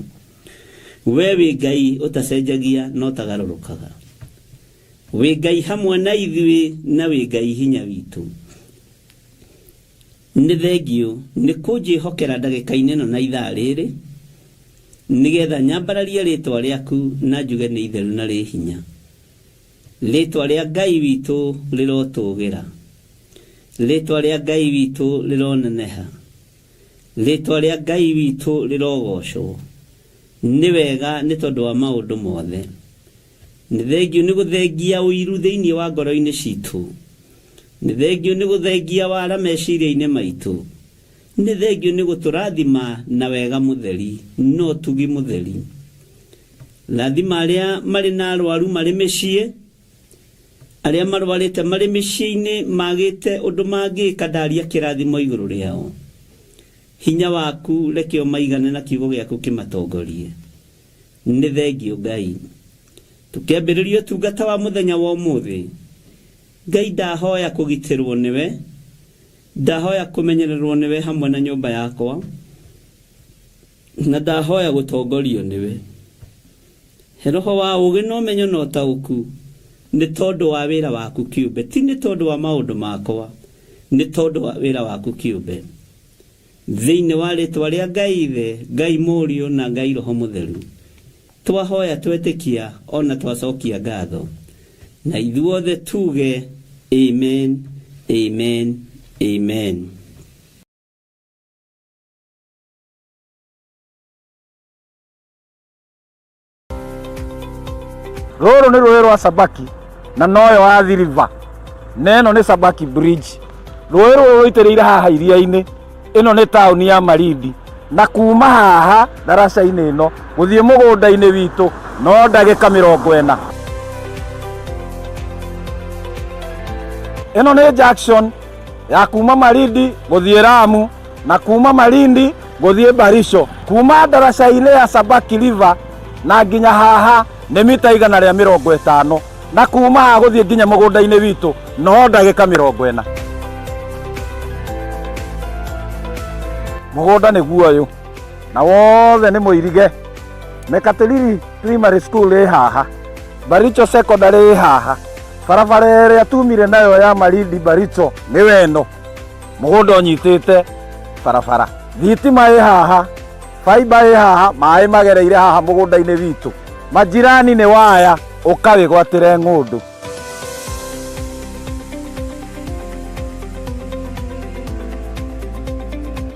We wĩ Ngai ũtacenjagia na ũtagarũrũkaga. Wĩ Ngai hamwe na ithuĩ na wĩ Ngai hinya witũ. Nĩ thengiũ nĩ kũnjĩhokera ndagĩka-inĩ ĩno na ithaa rĩrĩ, nĩgetha nyambararie rĩtwa rĩaku na njuge nĩ itheru na rĩ hinya. Rĩtwa rĩa Ngai witũ rĩrotũgĩra. Rĩtwa rĩa Ngai witũ rĩroneneha. Rĩtwa rĩa Ngai witũ rĩrogocwo. Nĩ wega nĩ tondũ wa maũndũ mothe. Nĩ thengiũ nĩ gũthengia ũiru thĩinĩ wa ngoro-inĩ citũ. Nĩ thengiũ nĩ gũthengia wara meciria-inĩ maitũ. Nĩ thengiũ nĩ gũtũrathima na wega mũtheri na ũtugi mũtheri. Rathima arĩa marĩ na arwaru marĩ mĩciĩ, arĩa marwarĩte marĩ mĩciĩ-inĩ magĩte ũndũ mangĩka, ndaria kĩrathimo igũrũ rĩao. Hinya waku reke ũmaigane na kiugo gĩaku kĩmatongorie. Nĩ thengiũ Ngai. Tũkĩambĩrĩria ũtungata wa mũthenya wa ũmũthĩ, Ngai ndahoya kũgitĩrwo nĩwe, ndahoya kũmenyererwo nĩwe hamwe na nyũmba yakwa, na ndahoya gũtongorio nĩwe. He roho wa ũũgĩ na ũmenyo na ũtaũku, nĩ tondũ wa wĩra waku kĩũmbe, ti nĩ tondũ wa maũndũ makwa, nĩ tondũ wa wĩra waku kĩũmbe. Thĩinĩ wa rĩtwa rĩa Ngai Ithe, Ngai Mũriũ na Ngai Roho Mũtheru, twahoya twetĩkia o na twacokia ngatho. Na ithuothe tuge amen, amen, amen. Rũrũ nĩ rũĩ rwa Sabaki na noyo Athi River, na ĩno nĩ Sabaki Bridge. Rũĩ rũrũ rũitĩrĩire haha iria-inĩ. Ĩno nĩ taũni ya Malindi, na kuma haha ndaraca-inĩ ĩno gũthiĩ mũgũnda-inĩ witũ no ndagĩka 40. Ĩno nĩ junction ya kuma Malindi gũthiĩ Lamu na kuma Malindi gũthiĩ Baricho. Kuma ndaraca-inĩ ya Sabaki River na nginya haha nĩ mita 150, na kuma haha gũthiĩ nginya mũgũnda-inĩ witũ no ndagĩka 40. Mũgũnda nĩguo ũyũ na wothe nĩ mũirige. Mekatilili Primary School ĩ haha, Baricho Secondary ĩ haha. Barabara ĩrĩa tumire nayo ya Malindi Baricho nĩ weno. Mũgũnda ũnyitĩte barabara. Thitima ĩ haha, faiba ĩ haha, maĩ magereire haha mũgũnda-inĩ witũ. Majirani nĩ waya, ũkawĩgwatĩre ng'ũndũ.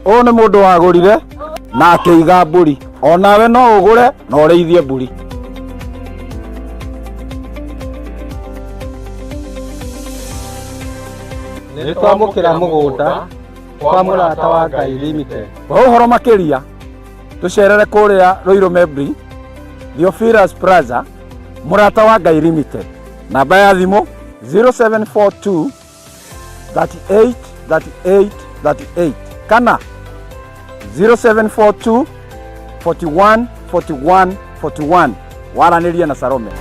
Ũyũ nĩ mũndũ wagũrire na akĩiga mbũri. Onawe no ũgũre na ũrĩithie mbũri. Nĩ twamũkĩra mũgũnda kwa Mũrata wa Ngai Limited. Kwa ũhoro makĩria tũcerere kũrĩa Ruiru Membri, Theophilus Plaza, Mũrata wa Ngai Limited. Namba ya thimũ 0742 38 38 38 kana 0742 41 41 41. Waranĩrie na Salome.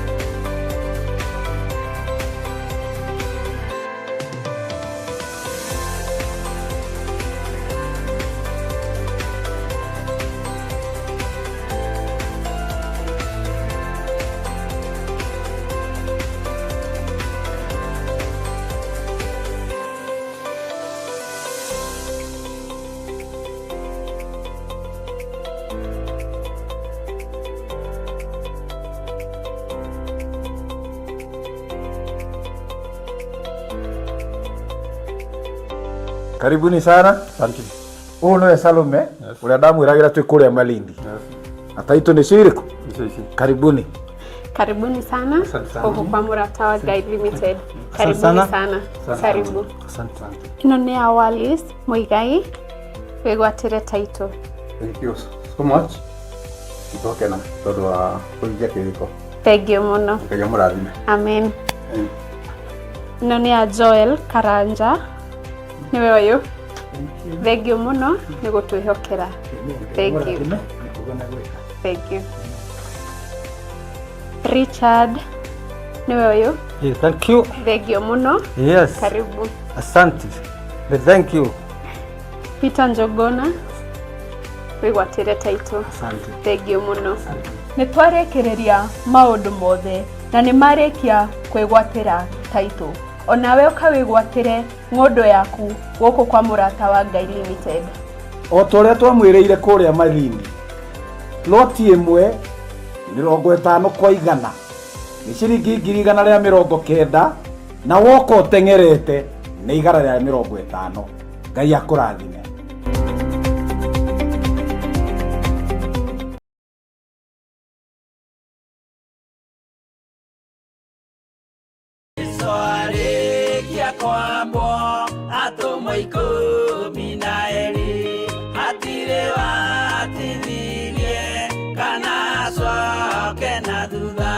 Karibuni sana. Asante. Ũyũ nĩwe Salome ũrĩa ndamwĩragĩra twĩ kũrĩa Malindi. Na taitũ nĩcio irĩkũ? Icio ici. Karibuni. Karibuni sana Asante sana. huku kwa Murata wa Guide Limited. Karibuni sana. sana. Asante. Karibu. Asante sana. Ĩno nĩ ya Wallis Muigai wĩgwatĩre title. Thank you so much. Nĩtwakena tondũ wa kũhingia kĩrĩko. Thank you mũno. Ngai amũrathime. Amen. Ĩno nĩ ya Joel Karanja nĩwe ũyũ. Thank you mũno nĩ gũtwĩhokera. Thank you. Thank you. Richard nĩwe ũyũ. Yeah, thank you. Thank you mũno. Yes. Karibu. Asante. Thank you. Peter Njogona wĩgwatĩre title. Asante. Thank you mũno. Nĩ twarĩkĩrĩria maũndũ mothe na nĩ marĩkia kwĩgwatĩra title. Onawe ũkawĩgwatĩre ng'ũndũ yaku gũkũ kwa Mũrata wa Ngai Limited. O ta ũrĩa twamwĩrĩire kũrĩa Malindi, loti ĩmwe 50 kwa 100 nĩ ciringi 190,000 na woka ũteng'erete nĩ 150. Ngai akũrathime. Jesu arĩkia kwambwo atũmwo 12 hatirĩ watithirie kana acoke na thutha.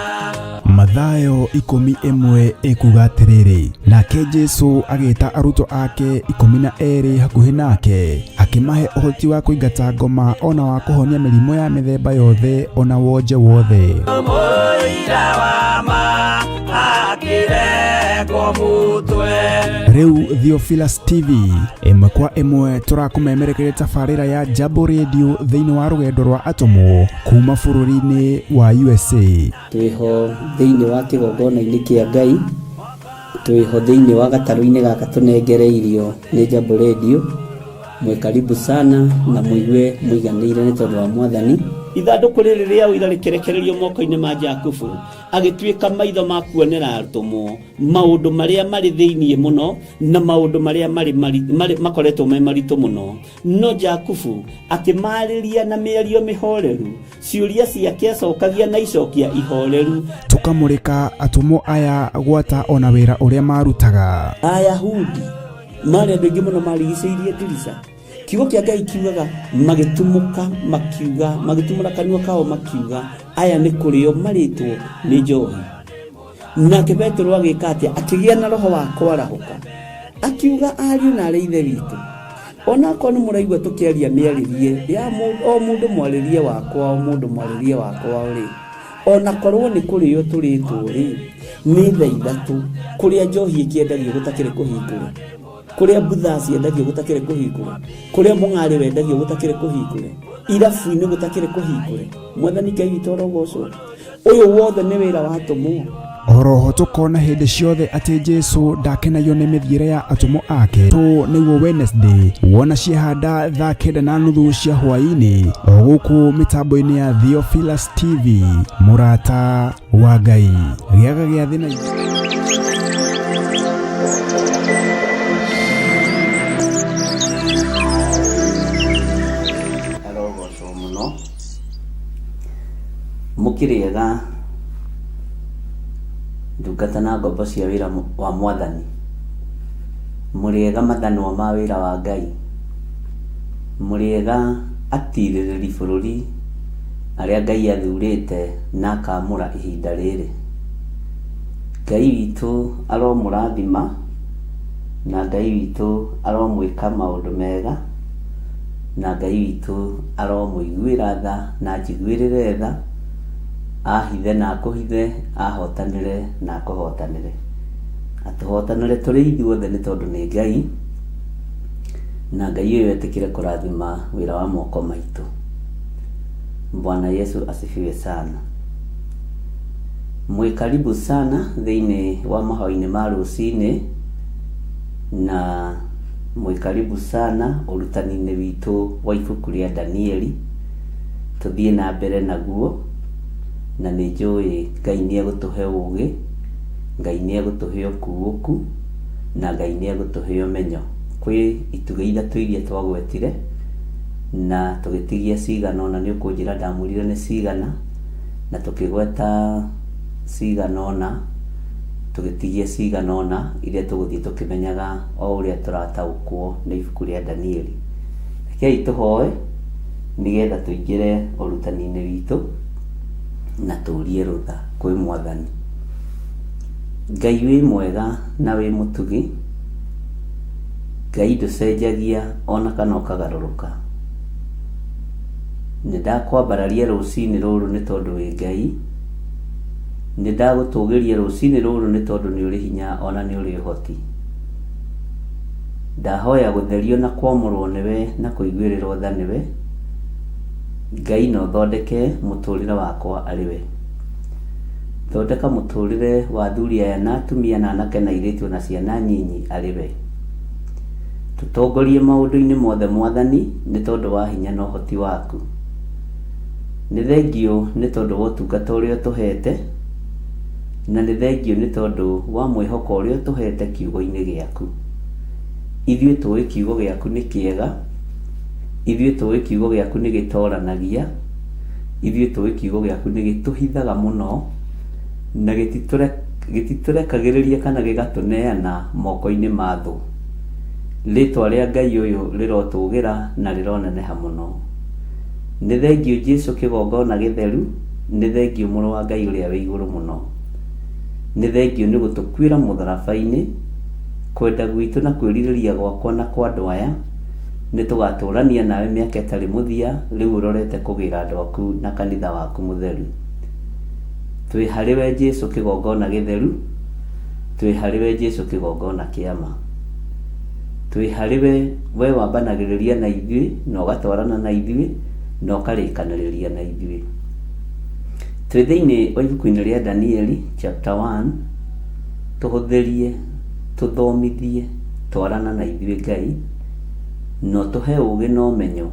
Mathayo 11 ĩkuga atĩrĩrĩ, nake Jesu agĩta arutwo ake 12 hakuhĩ nake, akĩmahe ũhoti wa kũingata ngoma ona wa kũhonia mĩrimũ ya mĩthemba yothe ona wonje wothe. Mũira wa ma akĩrengwo mũtwe. Rĩu Theophilus TV ĩmwe kwa ĩmwe tũrakũmemerekeria tabarĩra ya Jambo Radio thĩinĩ wa rũgendo rwa atũmwo kuma bũrũri-inĩ wa USA. Twĩho thĩinĩ wa kĩgongona-inĩ kĩa Ngai, twĩho thĩinĩ wa gatarũ-inĩ gaka tũnengereirio nĩ Jambo Radio. Mwĩ karibu sana na mũigue mũiganĩire nĩ tondũ wa Mwathani. Ithandũkũ rĩrĩ rĩa ũira rĩkĩrekererio moko-inĩ ma Jakubu, agĩtuĩka maitho ma kuonera atũmwo maũndũ marĩa marĩ thĩinĩ mũno na maũndũ marĩa marĩ makoretwo me maritũ mũno. No Jakubu akĩmarĩria na mĩario mĩhoreru, ciũria ciake acokagia na icokia ihoreru. Tũkamũrĩka atũmwo aya gwata ona wĩra ũrĩa marutaga. Ayahudi marĩ andũ aingĩ mũno marigicĩirie ndirica. Kiugo kĩa Ngai kiugaga magĩtumũka makiuga, magĩtumũra kanua kao makiuga, aya nĩ kũrĩo marĩtwo nĩ njohi. Nake Petero agĩka atĩa? Akĩgĩa na roho wa kwarahũka, akiuga ariũ na arĩ ithe witũ, onakorwo nĩ mũraigua tũkĩaria mĩarĩrie ya o mũndũ mwarĩrie wakwa, o mũndũ mwarĩrie wakwa rĩ, onakorwo nĩ kũrĩo tũrĩtwo rĩ, nĩ thaa 3 kũrĩa njohi ĩkĩendagio gũtakĩrĩ kũhingũre, kũrĩa mbutha ciendagio gũtakĩrĩ kũhingũre, kũrĩa mũng'arĩ wendagio gũtakĩrĩ kũhingũre, irabu-inĩ gũtakĩrĩ kũhingũre. Mwathani Ngai witũ arogocwo. Ũyũ wothe nĩ wĩra wa atũmwo. Oroho tũkona hĩndĩ ciothe atĩ Jesu ndakenagio nĩ mĩthiĩre ya atũmwo ake. Tũ nĩguo Wednesday wona ciehanda thaa 9:30 cia hwaĩ-inĩ o gũkũ mĩtambo-inĩ ya Theophilus TV. Mũrata wa Ngai, gĩaga gĩathĩ na Arogocwo mũno. Mũkĩrĩega ndungata na ngombo cia wĩra wa Mwathani. Mũrĩega mathanwa ma wĩra wa Ngai. Mũrĩega atirĩrĩri bũrũri arĩa Ngai athurĩte na akamũra ihinda rĩrĩ. Ngai witũ aromũrathima na Ngai witũ aromwĩka maũndũ mega na Ngai witũ aromũiguĩra tha na anjiguĩrĩre tha, ahithe na akũhithe, ahotanĩre na akũhotanĩre. Atũhotanĩre tũrĩ ithuothe nĩ tondũ nĩ Ngai, na Ngai ũyũ etĩkĩre kũrathima wĩra wa moko maitũ. Bwana Yesu asifiwe sana. Mwĩ karibu sana thĩinĩ wa mahoya-inĩ ma rũcinĩ, na mwĩ karibu sana ũrutani-inĩ witũ wa ibuku rĩa Danieli. Tũthiĩ na mbere naguo, na nĩ njũĩ Ngai nĩ egũtũhe ũgĩ, Ngai nĩ egũtũhe ũkuũku, na Ngai nĩ egũtũhe ũmenyo. Kwĩ itugĩ ithatũ iria twagwetire na tũgĩtigia cigana ũna, nĩ ũkũnjĩra ndamwĩrire nĩ cigana, na tũkĩgweta cigana ũna, tũgĩtigia cigana ũna iria tũgũthiĩ tũkĩmenyaga o ũrĩa tũrataũkwo nĩ ibuku rĩa Danieli. Rekei tũhoe nĩgetha tũingĩre ũrutani-inĩ witũ na tũrie rũtha kwĩ Mwathani. Ngai wĩ mwega na wĩ mũtugi, Ngai ndũcenjagia ona kana ũkagarũrũka. Nĩ ndakwambararia rũcinĩ rũrũ nĩ tondũ wĩ Ngai, nĩ ndagũtũgĩria rũcinĩ rũrũ nĩ tondũ nĩ ũrĩ hinya ona nĩ ũrĩ ũhoti. Ndahoya gũtherio na kwamũrwo nĩwe na kũiguĩrĩrwo tha nĩwe, Ngai na ũthondeke mũtũrĩre wakwa arĩ we. Thondeka mũtũrĩre wa athuri aya na atumia na anake na airĩtu na ciana nyinyi arĩ we. Tũtongorie maũndũ-inĩ mothe Mwathani nĩ tondũ wa hinya na ũhoti waku. Nĩ thengio nĩ tondũ wa ũtungata ũrĩa ũtũhete, na nĩ thengio nĩ tondũ wa mwĩhoko ũrĩa ũtũhete kiugo-inĩ gĩaku. Ithuĩ tũĩ kiugo gĩaku nĩ kĩega, ithuĩ tũĩ kiugo gĩaku nĩ gĩtoranagia, ithuĩ tũĩ kiugo gĩaku nĩ gĩtũhithaga mũno, na gĩtitũrekagĩrĩria kana gĩgatũneana moko-inĩ ma thũ. Rĩtwa rĩa Ngai ũyũ rĩrotũgĩra na rĩroneneha mũno. Nĩ thengio Jesu kĩgongona gĩtheru, nĩ thengio mũrũ wa Ngai ũrĩa wĩ igũrũ mũno. Nĩ thengio nĩ gũtũkuĩra mũtharaba-inĩ, kwenda gwitũ na kwĩrirĩria gwakwa na kwa andũ aya, nĩ tũgatũrania nawe mĩaka ĩtarĩ mũthia, rĩu ũrorete kũgĩra andũ aku na kanitha waku mũtheru. Twĩ harĩ we Jesu kĩgongona gĩtheru, twĩ harĩ we Jesu kĩgongona kĩa ma. Twĩ harĩ we, we wambanagĩrĩria na ithuĩ, na ũgatwarana na ithuĩ, na ũkarĩkanĩrĩria na ithuĩ. Twĩ thĩinĩ wa ibuku-inĩ rĩa Danieli chapter 1, tũhũthĩrie, tũthomithie, twarana na ithuĩ Ngai, na ũtũhe ũgĩ na ũmenyo,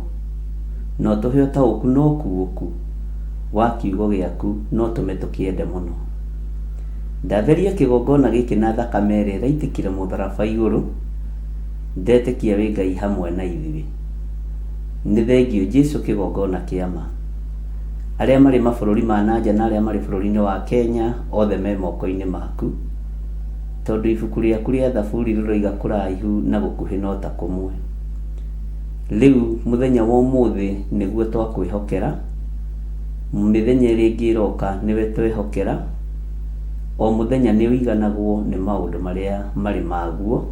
na ũtũhe ũtaũku na ũkuũku wa kiugo gĩaku, na ũtũme tũkĩende mũno. Ndatheria kĩgongona gĩkĩ na thakame ĩrĩa ĩraitĩkire mũtharaba igũrũ, ndetĩkia wĩ Ngai hamwe na ithuĩ. Nĩ thengio Jesu kĩgongona kĩa ma. Arĩa marĩ mabũrũri ma nanja na arĩa marĩ bũrũri-inĩ wa Kenya othe me moko-inĩ maku, tondũ ibuku rĩaku rĩa Thaburi rĩroiga kũraihu na gũkuhĩ no ta kũmwe. Rĩu mũthenya wa ũmũthĩ nĩguo twakwĩhokera, mĩthenya ĩrĩa ĩngĩ ĩroka nĩwe twehokera, o mũthenya nĩ ũiganagwo nĩ maũndũ marĩa marĩ maguo,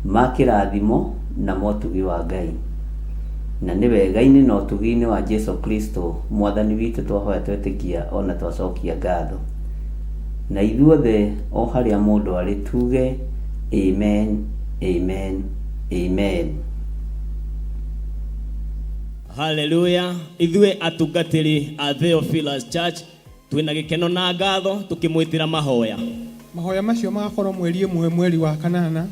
ma kĩrathimo na motugi wa Ngai. Na nĩ wega-inĩ na ũtugi-inĩ wa Jesu Kristo Mwathani witũ twahoya twetĩkia ona twacokia ngatho. Na ithuothe o harĩa mũndũ arĩ tuge amen, amen, amen. Hallelujah. Ithuĩ atungatĩri a Theophilus Church Twĩna gĩkeno na ngatho tũkĩmwĩtĩra mahoya. Mahoya macio magakorwo mweri 1 mweri wa 8.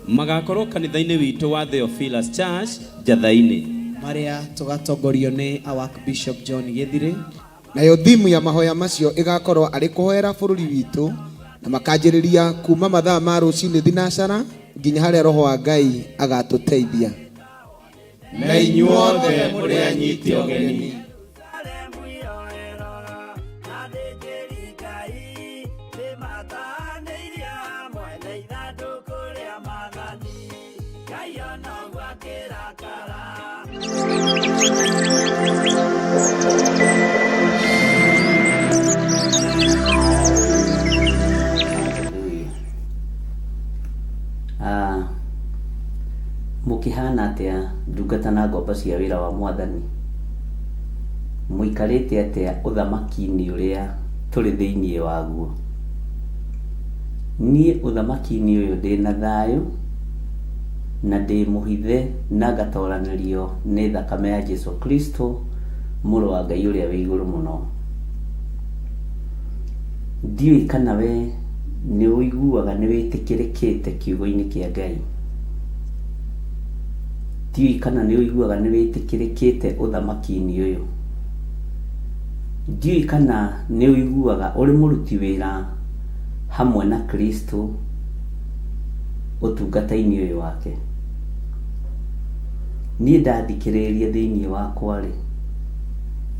Magakorwo kanitha-inĩ witũ wa Theophilus Church Njatha-inĩ. Marĩa tũgatongorio nĩ our Bishop John Gĩthirĩ. Nayo thimu ya mahoya macio ĩgakorwo arĩ kũhoera bũrũri witũ na makanjĩrĩria kuma mathaa ma rũcinĩ thinacara nginya harĩa roho wa Ngai agatũteithia. Na inyuothe mũrĩ anyiti ũgeni. Mũkĩhana atĩa ndungata na ngombo cia wĩra wa mwathani? Mũikarĩte atĩa ũthamaki-inĩ ũrĩa tũrĩ thĩinĩ waguo? Niĩ ũthamaki-inĩ ũyũ ndĩ na thayũ na ndĩ mũhithe na ngatoranĩrio nĩ thakame ya Jesu Kristo mũrũ wa Ngai ũrĩa wĩ igũrũ mũno. Ndiũĩ kana we nĩ ũiguaga nĩ wĩtĩkĩrĩkĩte kiugo-inĩ kĩa Ngai. Ndiũĩ kana nĩ ũiguaga nĩ wĩtĩkĩrĩkĩte ũthamaki-inĩ ũyũ. Ndiũĩ kana nĩ ũiguaga ũrĩ mũruti wĩra hamwe na Kristo ũtungata-inĩ ũyũ wake. Niĩ ndathikĩrĩria thĩinĩ wakwa rĩ,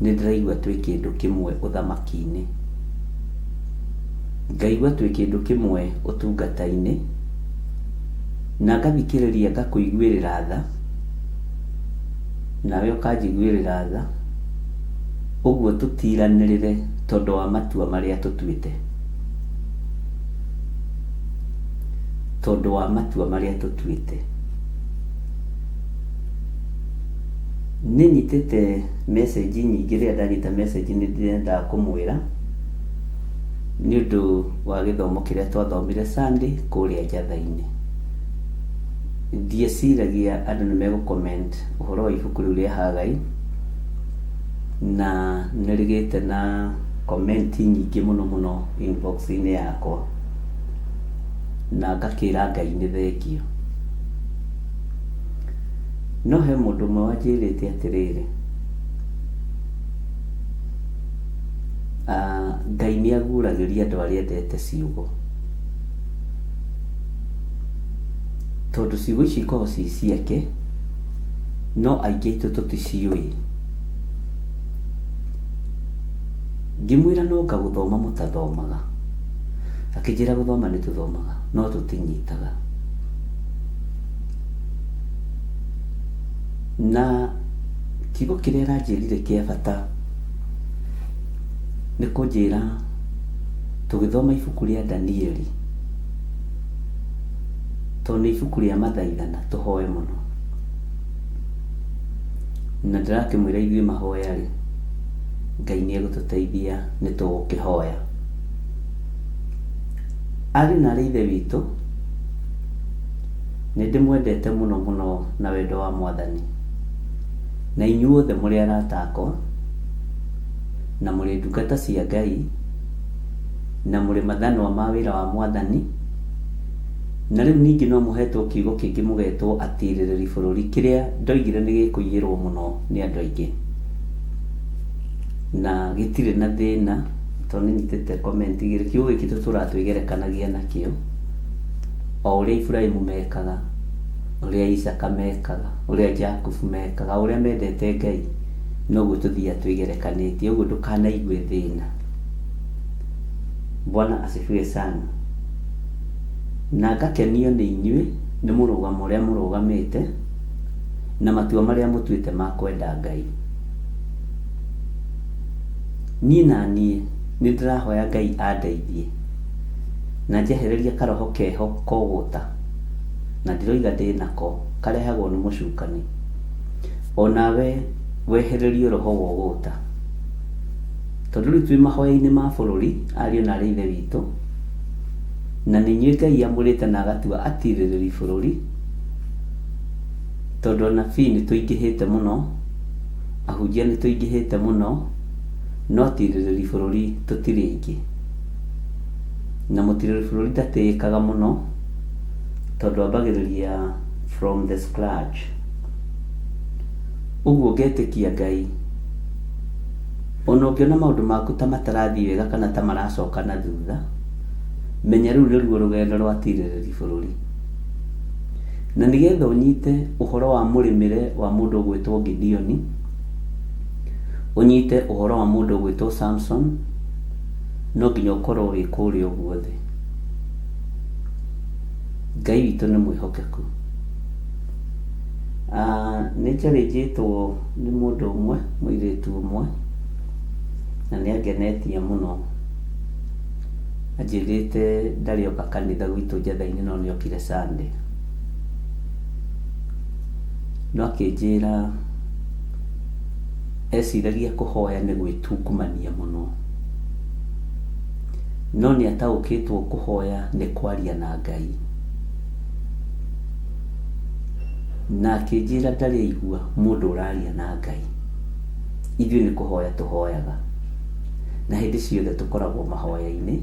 nĩ ndĩraigua twĩ kĩndũ kĩmwe ũthamaki-inĩ. Ngaigua twĩ kĩndũ kĩmwe ũtungata-inĩ, na ngathikĩrĩria ngakũiguĩrĩra tha, nawe ũkanjiguĩrĩra tha, ũguo tũtiranĩrĩre tondũ wa matua marĩa tũtuĩte. Tondũ wa matua marĩa tũtuĩte. Nĩ nyitĩte message nyingĩ, rĩrĩa ndanyita message nĩ ndĩrendaga kũmwĩra nĩ ũndũ wa gĩthomo kĩrĩa twathomire Sunday kũrĩa Njatha-inĩ. Ndieciragia andũ nĩ megũ comment ũhoro wa ibuku rĩu rĩa Hagai, na nĩ rĩgĩte na comment nyingĩ mũno mũno inbox-inĩ yakwa, na ngakĩra Ngai nĩ thengio. No he mũndũ ũmwe wanjĩrĩte atĩrĩrĩ, Ngai nĩ aguragĩria andũ arĩa endete ciugo, tondũ ciugo ici ikoragwo ci ciake, no aingĩ aitũ tũticiũĩ. Ngĩmwĩra no nga gũthoma mũtathomaga, akĩnjĩra gũthoma nĩ tũthomaga no tũtinyitaga. Na kiugo kĩrĩa aranjĩrire kĩa bata nĩ kũnjĩra tũgĩthoma ibuku rĩa Danieli, tondũ nĩ ibuku rĩa mathaithana tũhoe mũno. Na ndĩrakĩmwĩra ithuĩ mahoya rĩ, Ngai nĩ egũtũteithia nĩ tũgũkĩhoya. Arĩ na arĩ ithe witũ, nĩ ndĩmwendete mũno mũno na wendo wa mwathani. Na inyuothe mũrĩ arata akwa, na mũrĩ ndungata cia Ngai, na mũrĩ mathanwa ma wĩra wa mwathani. Na rĩu ningĩ no mũhetwo kiugo kĩngĩ mũgetwo atirĩrĩri bũrũri, kĩrĩa ndoigire nĩ gĩkũiyĩrwo mũno nĩ andũ aingĩ. Na gĩtirĩ na thĩna, tondũ nĩ nyitĩte comment igĩrĩ, kiugo gĩkĩ tũtũraga twĩgerekanagia nakĩo, o ũrĩa Iburahĩmu mekaga, ũrĩa Isaka mekaga, ũrĩa Jakubu mekaga, ũrĩa mendete Ngai, noguo tũthiaga twĩgerekanĩtie, ũguo ndũkanaigue thĩna. Bwana asifiwe sana. Na ngakenio nĩ inyuĩ nĩ mũrũgamo ũrĩa mũrũgamĩte na matua marĩa mũtuĩte ma kwenda Ngai. Niĩ na niĩ nĩ ndĩrahoya Ngai andeithie na njehererie karoho keho kogũta, na ndiroiga ndĩnako, karehagwo nĩ mũcukani. Onawe wehererio roho wa ũgũta, tondũ rĩu twĩ mahoya-inĩ ma bũrũri, ariũ na arĩ ithe witũ, na nĩ inyuĩ Ngai amũrĩte na agatua atirĩrĩri bũrũri, tondũ anabii nĩ tũingĩhĩte mũno, ahunjia nĩ tũingĩhĩte mũno, No atirĩrĩri bũrũri tũtirĩ aingĩ. Na mũtirĩrĩri bũrũri ndatĩĩkaga mũno tondũ ambagĩrĩria from the scratch. Ũguo ngetĩkia Ngai, ona ũngĩona maũndũ maku ta matarathiĩ wega kana ta maracoka na thutha, menya rũu nĩruo rũgendo rwa atirĩrĩri bũrũri. Na nĩgetha ũnyite ũhoro wa mũrĩmĩre wa mũndũ ũgwĩtwo Gideoni, ũnyite ũhoro wa mũndũ ũgwĩtwo Samson, no nginya ũkorwo wĩ kũrĩa ũguo thĩ. Ngai witũ nĩ mwĩhokeku. Nĩ njarĩnjĩtwo nĩ mũndũ ũmwe, mũirĩtu ũmwe, na nĩ angenetie mũno. Anjĩrĩte ndarĩ oka kanitha gwitũ Njathai-inĩ no nĩ okire Sunday. No akĩnjĩra eciragia kũhoya nĩ gwĩtungumania mũno. No nĩ ataũkĩtwo kũhoya nĩ kwaria na Ngai. Na akĩnjĩra ndarĩ aigua mũndũ ũraria na Ngai. Ithuĩ nĩ kũhoya tũhoyaga. Na hĩndĩ ciothe tũkoragwo mahoya-inĩ.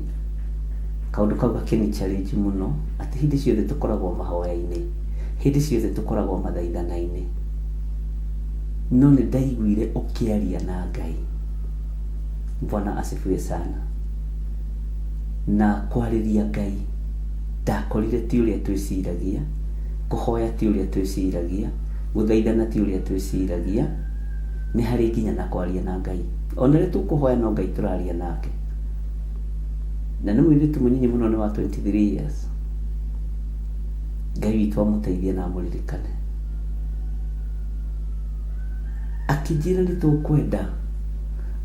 Kaũndũ kau gakĩni challenge mũno, atĩ hĩndĩ ciothe tũkoragwo mahoya-inĩ. Hĩndĩ ciothe tũkoragwo mathaithana-inĩ. No nĩ ndaiguire ũkĩaria na Ngai. Bwana asifiwe sana. Na kwarĩria Ngai ndakorire ti ũrĩa twĩciragia, kũhoya ti ũrĩa twĩciragia, gũthaithana ti ũrĩa twĩciragia, nĩ harĩ nginya na kwaria na Ngai. Ona rĩrĩa tũkũhoya no Ngai tũraria nake. Na nĩ mũirĩtu mũnyinyi mũno, nĩ wa 23 years. Ngai witũ amũteithie na amũririkane. Akĩnjĩra nĩ tũkwenda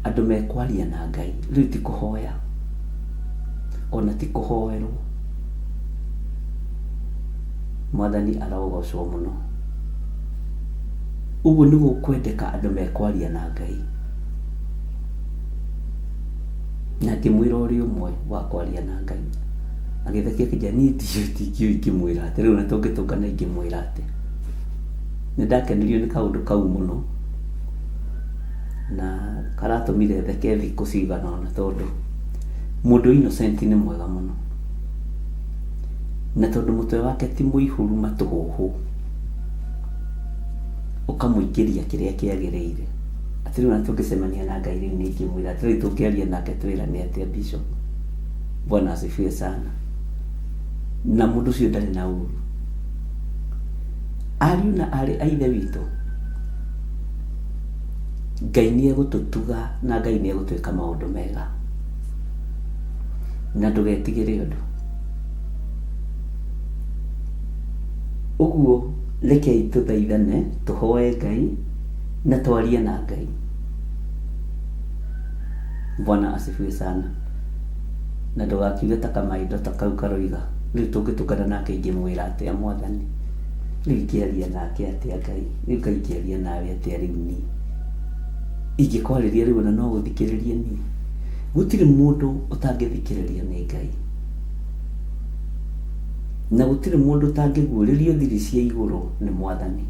andũ mekwaria na Ngai, rĩu ti kũhoya, ona ti kũhoerwo. Mwathani arogocwo mũno. Ũguo nĩ gũkwendeka andũ mekwaria na Ngai. Na ngĩmwĩra ũrĩ ũmwe wa kwaria na Ngai. Agĩthekia akĩnjĩra niĩ ndiũĩ ndingĩũĩ ingĩmwĩra atĩa, rĩu ona tũngĩtũngana ingĩmwĩra atĩa. Nĩ ndakenirio nĩ kaũndũ kau mũno na karatũmire theke thikũ cigana ũna tondũ mũndũ innocent nĩ mwega mũno. Na tondũ mũtwe wake ti mũihũru matũhũhũ, ũkamũingĩria kĩrĩa kĩagĩrĩire. Atĩ rĩu ona tũngĩcemania na Ngai rĩu niĩ ingĩmwĩra atĩ rĩu tũngĩaria nake twĩrane atĩa Bishop? Bwana asifiwe sana. Na mũndũ ũcio ndarĩ na ũru. Ariũ na aarĩ a Ithe witũ, Ngai nĩ egũtũtuga na Ngai nĩ egũtwĩka maũndũ mega. Na ndũgetigĩre ũndũ. Ũguo rekei tũthaithane, tũhoe Ngai na twarie na Ngai. Bwana asifiwe sana. Na ndũgakiuge ta kamaindo ta kau karoiga, rĩu tũngĩtũngana nake ingĩmwĩra atĩa Mwathani? Rĩu ingĩaria nake atĩa Ngai? Rĩu Ngai ingĩaria nawe atĩa rĩu niĩ? Ingĩkwarĩria rĩu ona no ũthikĩrĩrie niĩ? Gũtirĩ mũndũ ũtangĩthikĩrĩrio nĩ Ngai. Na gũtirĩ mũndũ ũtangĩguũrĩrio thiri cia igũrũ nĩ Mwathani.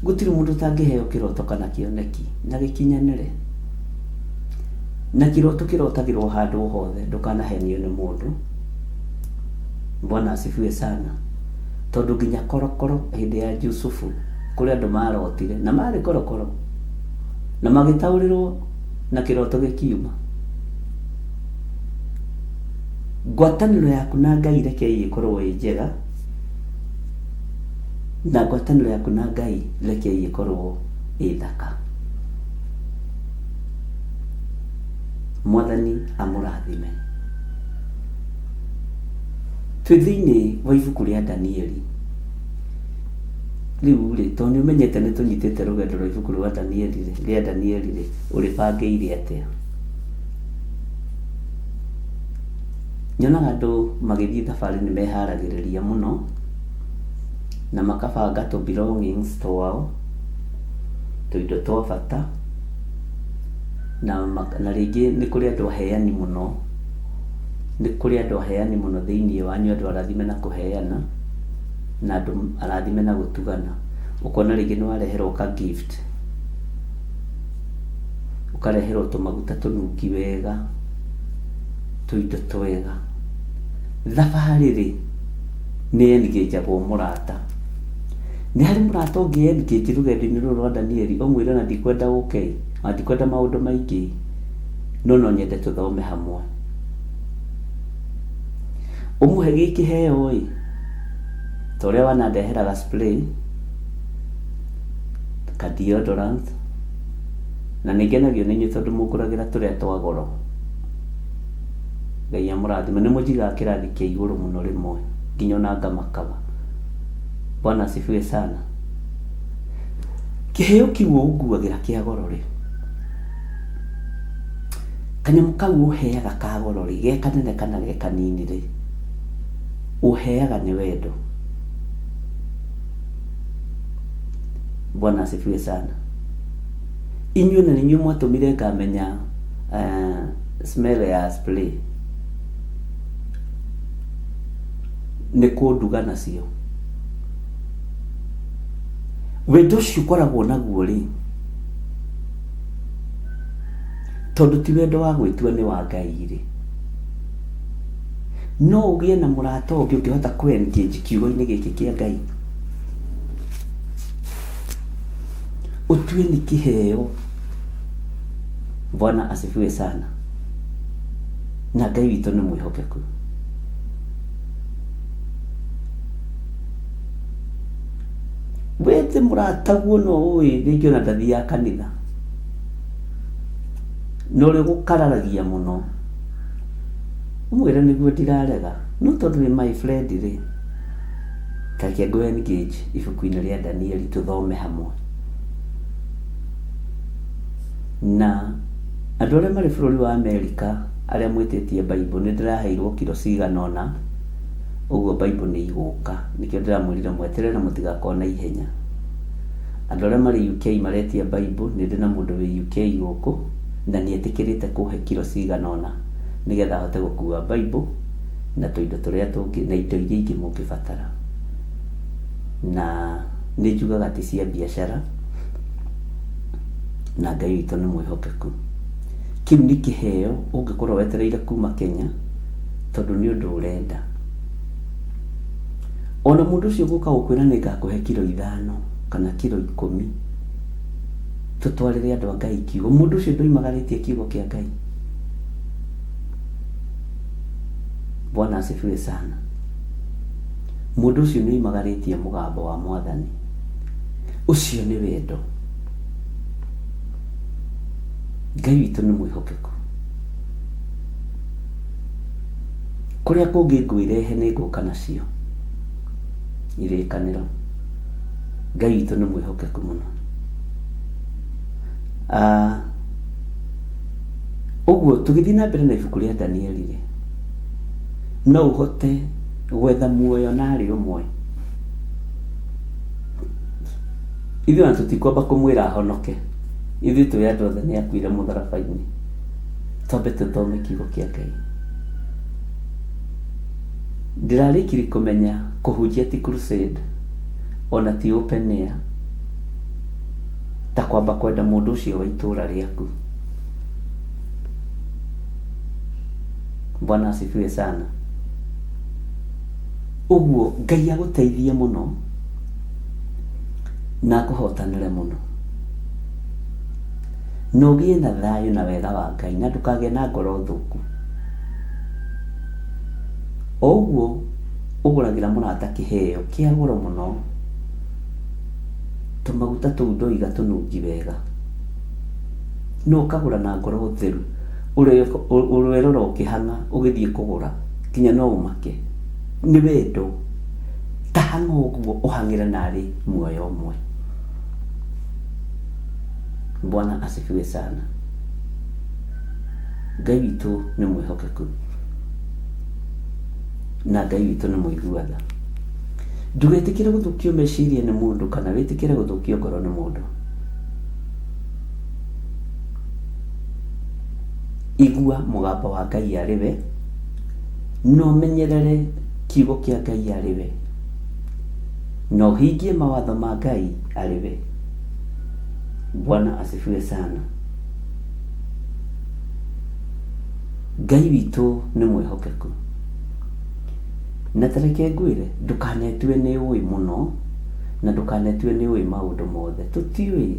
Gũtirĩ mũndũ ũtangĩheo kĩroto kana kĩoneki na gĩkinyanĩre. Na kĩroto kĩrotagĩrwo handũ hothe, ndũkanahenio nĩ mũndũ. Bwana asifiwe sana. Tondũ nginya korokoro hĩndĩ ya Jusufu kũrĩ andũ marotire na marĩ korokoro na magĩtaũrĩrwo na kĩroto gĩkiuma. Ngwatanĩro yaku na Ngai rekei ĩkorwo ĩ njega, na ngwatanĩro yaku na Ngai rekei ĩkorwo ĩ thaka. Mwathani amũrathime. Twĩ thĩinĩ wa ibuku rĩa Danieli. Rĩu rĩ, tondũ nĩ ũmenyete nĩ tũnyitĩte rũgendo rwa ibuku rwa Danieli rĩ, rĩa Danieli rĩ, ũrĩbangĩire atĩa? Nyonaga andũ magĩthiĩ thabarĩ nĩ meharagĩrĩria mũno, na makabanga tũ belongings twao, tũindo twa bata, na na rĩngĩ nĩ kũrĩ andũ aheani mũno, nĩ kũrĩ andũ aheani mũno thĩiniĩ wanyu, andũ arathime na kũheana, na andũ arathime na gũtugana. Ũkona rĩngĩ nĩ wareherwo ka gift. Ũkareherwo tũmaguta tũnungi wega, tũindo twega. Thabarĩ rĩ, nĩ engage-agwo mũrata. Nĩ harĩ mũrata ũngĩ engage rũgendo-inĩ rũrũ rwa Danieli, ũmwĩre ona ndikwenda ũke ĩ, ona ndikwenda maũndũ maingĩ ĩ, no no nyende tũthome hamwe. Ũmũhe gĩ kĩheo ĩ, ta ũrĩa wanandehera ga spray, ka deodorant, na nĩ ngenagio nĩ inyuĩ tondũ mũngũragĩra tũrĩa twa goro. Ngai amũrathime. Nĩ mũnjigaga kĩrathi kĩa igũrũ mũno rĩmwe nginya ona ngamakaga. Bwana asifiwe sana. Kĩheo kĩu ũnguagĩra kĩa goro rĩ, kanyamũ kau ũheaga ka goro rĩ, ge kanene kana ge kanini rĩ, ũheaga nĩ wendo. Bwana asifiwe sana. Inyuĩ na nĩinyuĩ mwatũmire ngamenya smell ya spray nĩ kũnduga nacio. Wendo ũcio ũkoragwo naguo rĩ, tondũ ti wendo wa gwĩtua nĩ wa Ngai rĩ, no ũgĩe na mũrata ũngĩ ũngĩhota kũ engage kiugo-inĩ gĩkĩ kĩa Ngai. Ũtue nĩ kĩheo. Bwana asifiwe sana. Na Ngai witũ nĩ mwĩhokeku. Wethe mũrataguo no ũĩ rĩngĩ ona ndathiaga kanitha. Na ũrĩa ũgũkararagia mũno. Ũmwĩre nĩguo ndirarega. No tondũ wĩ my friend rĩ, ta reke ngũ engage ibuku-inĩ rĩa Danieli tũthome hamwe. Na andũ arĩa marĩ bũrũri wa Amerika arĩa mwĩtĩtie Bible nĩ ndĩraheirwo kiro cigana ũna, ũguo Bible nĩ igũka. Nĩkĩo ndĩramwĩrire mweterere na mũtigakorwo na ihenya. Andũ arĩa marĩ UK maretia Bible, nĩ ndĩ na mũndũ wĩ UK gũkũ na nĩ etĩkĩrĩte kũhe kiro cigana ũna nĩgetha ahote gũkua Bible na tũindo tũrĩa tũngĩ na indo iria ingĩ mũngĩbatara. Na nĩ njugaga ti cia biacara na Ngai witũ nĩ mwĩhokeku. Kĩu nĩ kĩheo ũngĩkorwo wetereire kuma Kenya tondũ nĩ ũndũ ũrenda. Ona mũndũ ũcio gũka gũkwĩra nĩ ngakũhe kiro ithano kana kiro ikũmi tũtwarĩre andũ a Ngai kiugo, mũndũ ũcio ndoimagarĩtie kiugo kĩa Ngai. Bwana asifiwe sana. Mũndũ ũcio nĩ oimagarĩtie mũgambo wa Mwathani. Ũcio nĩ wendo. Ngai witũ nĩ mwĩhokeku. Kũrĩa kũngĩ ngwĩrehe nĩ ngũka nacio irĩkanĩro. Ngai witũ nĩ mwĩhokeku mũno. Ah, ũguo tũgĩthiĩ na mbere na ibuku rĩa Danieli rĩ, no ũhote gwetha muoyo narĩ ũmwe. Ithuĩ ona tũtikwamba kũmwĩra ahonoke. Ithuĩ tũĩ andũ othe nĩ akuire mũtharaba-inĩ. Twambe tũthome kiugo kĩa Ngai. Ndĩrarĩkirie kũmenya kũhunjia ti crusade ona ti open air ta kwamba kwenda mũndũ ũcio wa itũra rĩaku. Bwana asifiwe sana. Ũguo Ngai agũteithie mũno na akũhotanĩre mũno na ũgĩe na thayũ na wega wa Ngai na ndũkagĩe na ngoro thũku. O ũguo ũgũragĩra mũrata kĩheo kĩa goro mũno, tũmaguta tũu ndoiga tũnungi wega, no ũkagũra na ngoro theru, ũrerora ũkĩhang'a ũgĩthiĩ kũgũra nginya no ũmake. Nĩ wendo. Ta hang'a ũguo ũhang'ĩre narĩ muoyo ũmwe. Bwana asifiwe sana. Ngai witũ nĩ mwĩhokeku na Ngai witũ nĩ mũigua tha. Ndũgetĩkĩre gũthũkio meciria nĩ mũndũ kana wĩtĩkĩre gũthũkio ngoro nĩ mũndũ. Igua mũgambo wa Ngai arĩ we, na ũmenyerere kiugo kĩa Ngai arĩ we, na ũhingie mawatho ma Ngai arĩ we. Bwana asifiwe sana. Ngai witũ nĩ mwĩhokeku. Na ta reke ngwĩre, ndũkanetue nĩ ũĩ mũno, na ndũkanetue nĩ ũĩ maũndũ mothe. Tũtiũĩ,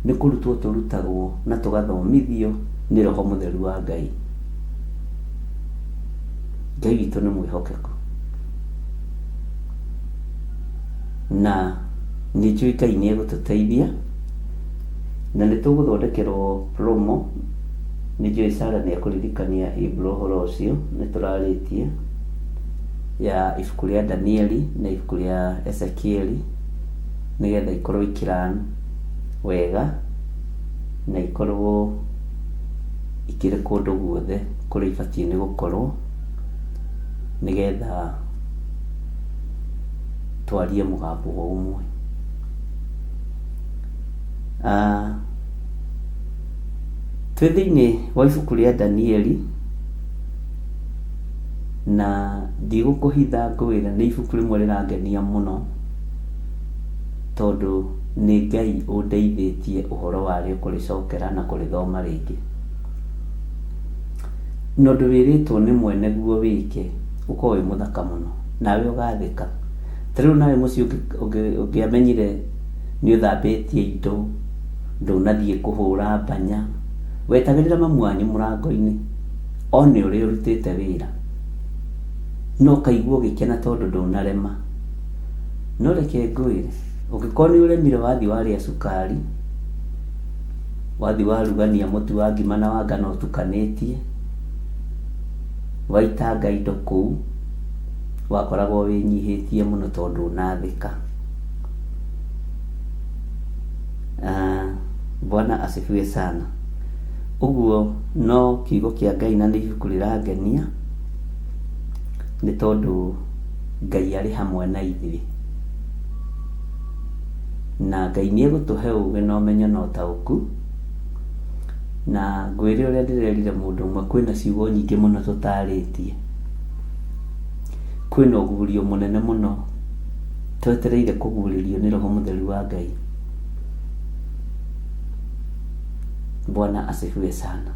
nĩ kũrutwo tũrutagwo na tũgathomithio nĩ Roho Mũtheru wa Ngai. Ngai witũ nĩ mwĩhokeku. Na nĩ njũĩ Ngai nĩ egũtũteithia, na nĩ tũgũthondekerwo promo. Nĩ njũĩ Sarah nĩ ekũririkania Ibro ũhoro ũcio, nĩ tũrarĩtie ya ibuku rĩa Danieli na ibuku rĩa Ezekieli, nĩgetha ikorwo ikĩran wega na ikorwo ikĩrĩ kũndũ guothe kũrĩa ibatiĩ nĩ gũkorwo, nĩgetha twarie mũgambo o ũmwe. Ah, twĩ thĩinĩ wa ibuku rĩa Danieli na ndigũkũhitha ngwĩre nĩ ibuku rĩmwe rĩrangenia mũno tondũ nĩ Ngai ũndeithĩtie ũhoro warĩo kũrĩcokera na kũrĩthoma rĩngĩ. Na ũndũ wĩrĩtwo nĩ mwene guo wĩke ũkoragwo wĩ mũthaka mũno nawe ũgathĩka. Ta rĩu nawe mũciĩ ũngĩamenyire nĩ ũthambĩtie indo, ndũnathiĩ kũhũra mbanya, wetagĩrĩra mamu wanyu mũrango-inĩ one ũrĩa ũrutĩte wĩra, na ũkaigua ũgĩkena tondũ ndũnarema. No reke ngwĩre, ũngĩkorwo nĩ ũremire wathiĩ warĩa cukari, wathiĩ warugania mũtu wa ngima na wa ngano ũtukanĩtie, waitanga indo kũu, wakoragwo wĩnyihĩtie mũno tondũ ndũnathĩka. Ah, Bwana asifiwe sana. Ũguo no kiugo kĩa Ngai na nĩ ibuku rĩrangenia nĩ tondũ Ngai arĩ hamwe na ithuĩ. Na Ngai nĩ egũtũhe ũgĩ na ũmenyo na ũtaũku. Na ngwĩre ũrĩa ndĩrerire mũndũ ũmwe, kwĩna ciugo nyingĩ mũno tũtarĩtie. Kwĩna ũguũrio mũnene mũno twetereire kũguũrĩrio nĩ Roho Mũtheru wa Ngai. Bwana asifiwe sana.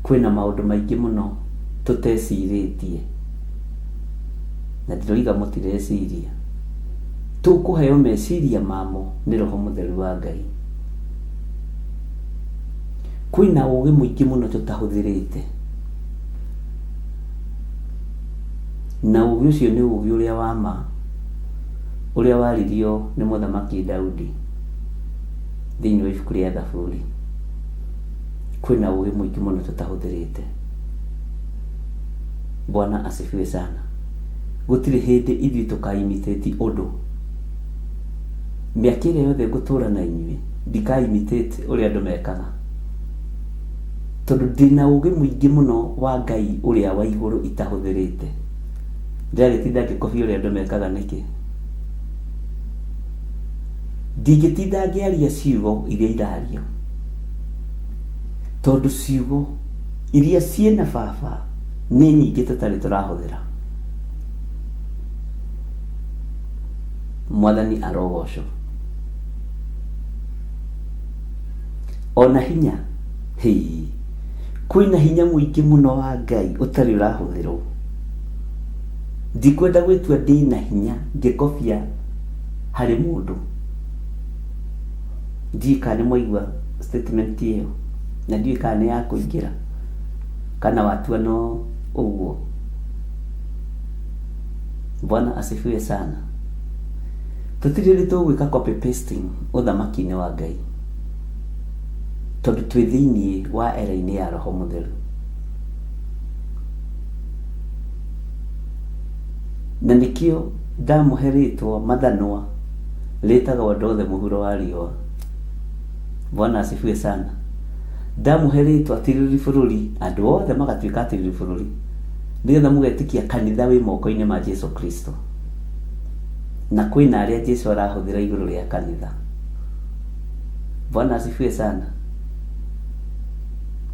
Kwĩna maũndũ maingĩ mũno tũtecirĩtie, na ndiroiga mũtireciria, tũkũheo meciria mamo nĩ Roho Mũtheru wa Ngai. Kwĩna ũgĩ mũingĩ mũno tũtahũthĩrĩte, na ũgĩ ũcio nĩ ũgĩ ũrĩa wa ma, ũrĩa waririo nĩ Mũthamaki Daudi thĩinĩ wa ibuku rĩa Thaburi. Kwĩna ũgĩ mũingĩ mũno tũtahũthĩrĩte. Bwana asifiwe sana. Gũtirĩ hĩndĩ ithuĩ tũka imitate ũndũ. Mĩaka ĩrĩa yothe ngũtũra na inyuĩ, ndika imitate ũrĩa andũ mekaga, tondũ ndĩna ũgĩ mũingĩ mũno wa Ngai ũrĩa wa igũrũ itahũthĩrĩte. Ndĩragĩtinda ngĩkobia ũrĩa andũ mekaga nĩkĩ? Ndingĩtinda ngĩaria ciugo iria irario, tondũ ciugo iria ciĩna baba nĩ nyingĩ tũtarĩ tũrahũthĩra. Mwathani arogocwo. Ona hinya, hĩ, kwĩna hinya mũingĩ mũno wa Ngai ũtarĩ ũrahũthĩrwo. Ndikwenda gwĩtua ndĩna hinya ngĩkobia harĩ mũndũ. Ndiũĩ kana nĩ mwaigua statement ĩyo, na ndiũĩ kana nĩ ya kũingĩra kana watua no ũguo. Bwana asifiwe sana. Tũtirĩ rĩ tũgwĩka copy pasting ũthamaki-inĩ wa Ngai, tondũ twĩ thĩinĩ wa era-inĩ ya Roho Mũtheru. Na nĩkĩo ndamũhe rĩtwa mathanwa rĩtagwo andũ othe mũhuro wa riũa. Bwana asifiwe sana. Ndamũhe rĩtwa atirĩrĩri bũrũri, andũ othe magatuĩka atirĩrĩri bũrũri, nĩgetha mũgetĩkia kanitha wĩ moko-inĩ ma Jesu Kristo, na kwĩna arĩa Jesu arahũthĩra igũrũ rĩa kanitha. Bwana asifiwe sana.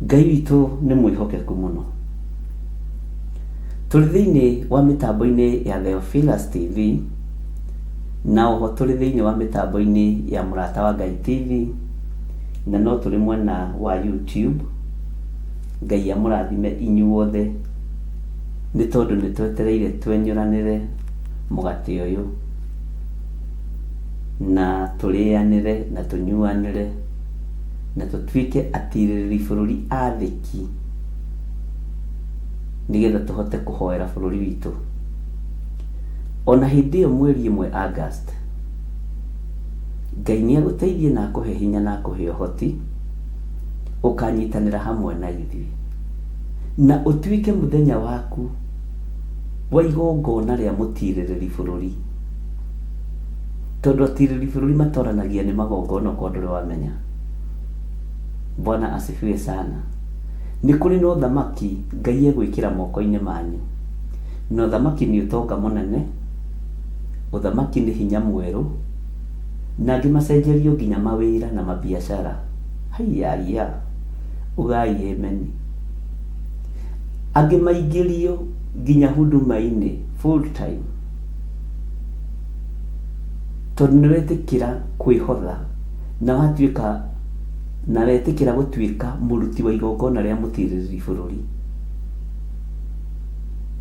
Ngai witũ nĩ mwĩhokeku mũno. Tũrĩ thĩinĩ wa mĩtambo-inĩ ya Theophilus TV, na oho tũrĩ thĩinĩ wa mĩtambo-inĩ ya Mũrata wa Ngai TV, na no tũrĩ mwena wa YouTube. Ngai amũrathime inyuothe nĩ tondũ nĩ twetereire twenyũranĩre mũgate ũyũ na tũrĩanĩre na tũnyuanĩre na tũtuĩke atirĩrĩri bũrũri athĩki nĩgetha tũhote kũhoera bũrũri witũ. Ona hĩndĩ ĩyo mweri ĩmwe August, Ngai nĩ agũteithie na akũhe hinya na akũhe ũhoti ũkanyitanĩra hamwe na ithuĩ na ũtuĩke mũthenya waku wa igongona rĩa mũtirĩrĩri bũrũri, tondũ atirĩrĩri bũrũri matoranagia nĩ magongona okorwo ndũrĩ wamenya. Bwana asifiwe sana. Nĩ kũrĩ na ũthamaki Ngai egwĩkĩra moko-inĩ manyu, na ũthamaki nĩ ũtonga mũnene, ũthamaki nĩ hinya mwerũ, na angĩ macenjerio nginya mawĩra na mabiacara. Haiya, ugai ameni. Angĩ maingĩrio nginya huduma-inĩ full time, tondũ nĩ wetĩkĩra kwĩhotha na watuĩka na wetĩkĩra gũtuĩka mũruti wa igongona rĩa mũtirĩrĩri bũrũri.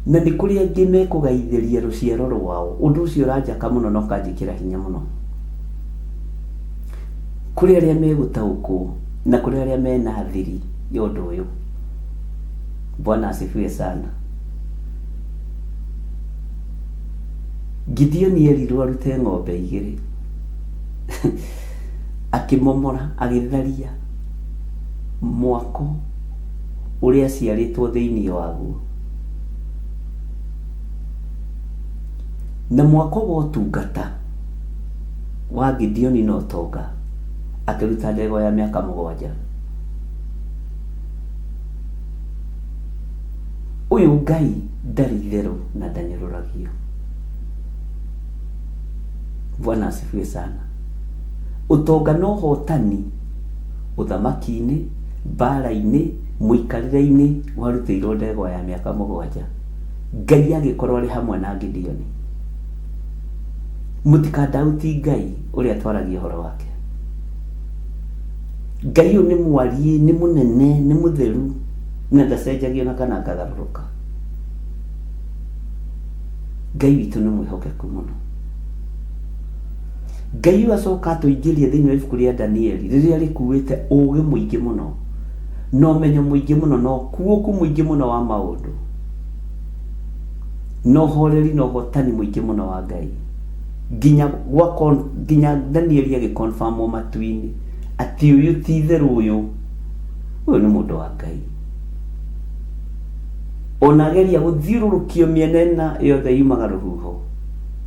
Na nĩ kũrĩ angĩ mekũgaithĩria rũciaro rwao. Ũndũ ũcio ũranjaka mũno na ũkanjĩkĩra hinya mũno. Kũrĩ arĩa megũtaũkwo na kũrĩ arĩa mena thiri ya ũndũ ũyũ. Bwana asifiwe sana. Gideoni erirwo arute ng'ombe igĩrĩ akĩmomora agĩtharia mwako ũrĩa aciarĩtwo thĩinĩ waguo. Na mwako wa ũtungata wa Gideoni na ũtonga akĩruta ndegwa ya mĩaka mũgwanja. Ũyũ Ngai ndarĩ itherũ na ndanyũrũragio. Bwana asifiwe sana. Ũtonga na ũhotani ũthamaki-inĩ, mbara-inĩ, mũikarĩre-inĩ warutĩirwo ndegwa ya mĩaka mũgwanja. Ngai agĩkorwo arĩ hamwe na Gideoni. Mũtikandauti Ngai ũrĩa twaragia ũhoro wake. Ngai ũyũ nĩ mwariĩ, nĩ mũnene, nĩ mũtheru na ndacenjagia ona kana akagarũrũka. Ngai witũ nĩ mwĩhokeku mũno. Ngai ũyũ acoka atũingĩria thĩinĩ wa ibuku rĩa Danieli rĩrĩa rĩkuĩte ũgĩ mũingĩ mũno na ũmenyo mũingĩ mũno na ũkuũku mũingĩ mũno wa maũndũ na ũhoreri na ũhotani mũingĩ mũno wa Ngai nginya gwa nginya Danieli agĩconfirmwo matu-inĩ atĩ ũyũ ti itherũ ũyũ ũyũ nĩ mũndũ wa Ngai. Ona ageria gũthiũrũrũkio mĩena ĩna yothe yumaga rũhuho,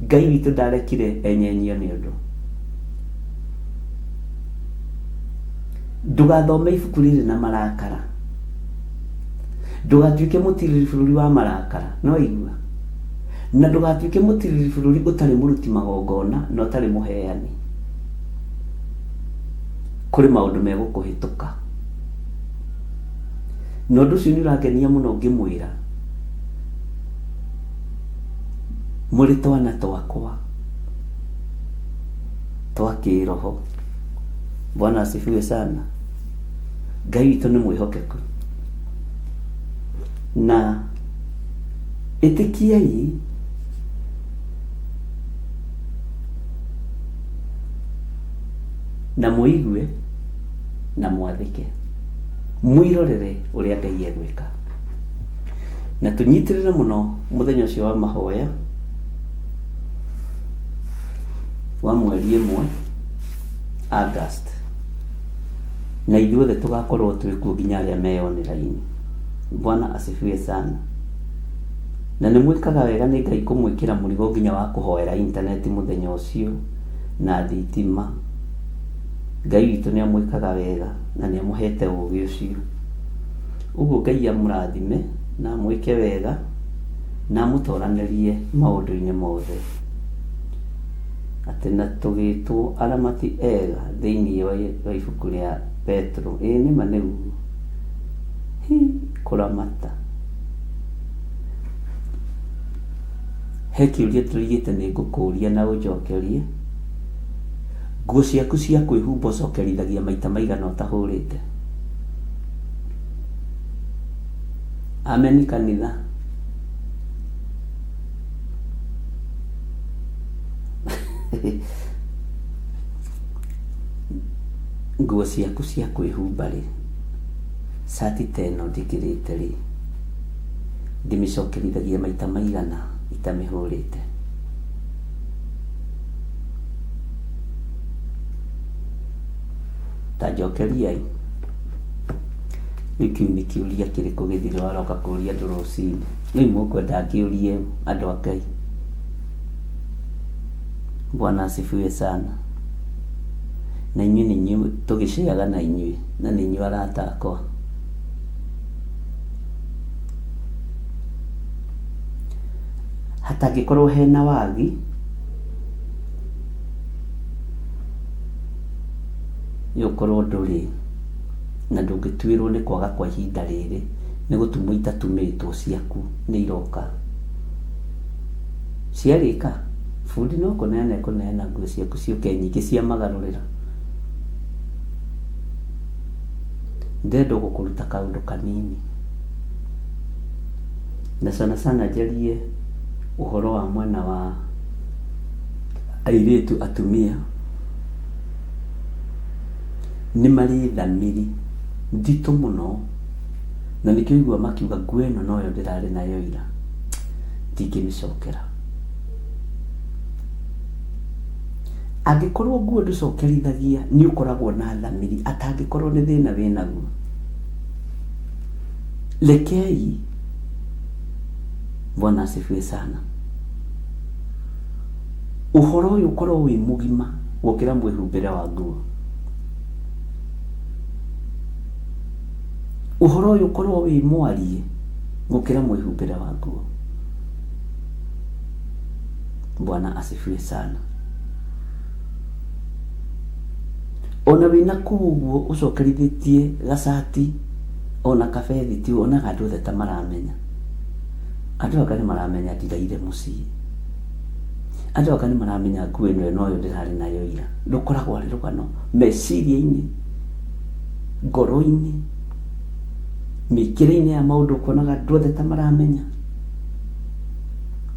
Ngai witũ ndarekire enyenyio nĩ ũndũ. Ndũgathome ibuku rĩrĩ na marakara, ndũgatuĩke mũtirĩrĩri bũrũri wa marakara, no igua, na ndũgatuĩke mũtirĩrĩri bũrũri ũtarĩ mũruti magongona na ũtarĩ mũheani. Kũrĩ maũndũ megũkũhĩtũka. Na ũndũ ũcio nĩ ũrangenia mũno ngĩmwĩra mũrĩ twana twakwa twa kĩroho. Bwana asifiwe sana. Ngai witũ nĩ mwĩhokeku. Na ĩtĩkiai na mũigue na mwathĩke, mwĩrorere ũrĩa Ngai egwĩka. Na tũnyitĩrĩre mũno mũthenya ũcio wa mahoya wa mweri ĩmwe August, na ithuothe tũgakorwo twĩ kuo nginya arĩa me online. Bwana asifiwe sana. Na nĩ mwĩkaga wega nĩ Ngai kũmwĩkĩra mũrigo nginya wa kũhoera intaneti mũthenya ũcio na thitima. Ngai witũ nĩ amwĩkaga wega na nĩ amũhete ũgĩ ũcio. Ũguo Ngai amũrathime na amwĩke wega na amũtoranĩrie maũndũ-inĩ mothe. Atĩ na tũgĩtwo aramati ega thĩinĩ wa ibuku rĩa Petro. Ĩĩ nĩma nĩguo. Hi, kũramata. He kĩũria tũrigĩte nĩ ngũkũria na ũnjokerie. Nguo ciaku cia kwĩhumba ũcokerithagia maita maigana ũtahũrĩte? Ameni kanitha. Nguo ciaku cia kwĩhumba rĩ, cati ta ĩno njĩkĩrĩte rĩ, ndĩmĩcokerithagia maita maigana itamĩhũrĩte? Ta njokeriai. Rĩu kĩu nĩ kĩũria kĩrĩkũ gĩthirĩ waroka kũria andũ rũcinĩ? Rĩu mũkwenda ngĩũrie andũ a Ngai? Bwana asifiwe sana. Na inyuĩ nĩ inyuĩ tũgĩceaga na inyuĩ, na nĩ inyuĩ arata akwa. Hatangĩkorwo hena wagi, nĩ ũkorwo ndũrĩ na ndũngĩtuĩrwo nĩ kwaga kwa ihinda rĩrĩ, nĩ gũtumwo itatumĩtwo ciaku nĩ iroka. Ciarĩka, bundi no kũneana ekũneana nguo ciaku ciũke nyingĩ cia magarũrĩra. Ndĩrenda gũkũruta kaũndũ kanini. Na sana sana njarie ũhoro wa mwena wa airĩtu atumia nĩ marĩ thamiri nditũ mũno, na nĩkĩo igua makiuga nguo ĩno noyo ndĩrarĩ nayo ira, ndingĩmĩcokera. Angĩkorwo nguo ndũcokerithagia nĩ ũkoragwo na thamiri, atangĩkorwo nĩ thĩna wĩnaguo. Rekei, Bwana asifiwe sana, ũhoro ũyũ ũkorwo wĩ mũgima gũkĩra mwĩhumbĩre wa nguo. Ũhoro ũyũ ũkorwo wĩ mwarie gũkĩra mwĩhumbĩre wa nguo. Bwana asifiwe sana. Ona wĩna kũu ũguo ũcokerithĩtie gacati ona kabethiti, wonaga andũ othe ta maramenya. Andũ anga nĩ maramenya ndiraire mũciĩ. Andũ anga nĩ maramenya nguo ĩno noyo ndĩrarĩ nayo ira. Rũkoragwo arĩ rũgano meciria-inĩ, ngoro-inĩ, mĩkĩre-inĩ ya maũndũ, ũkonaga andũ othe ta maramenya.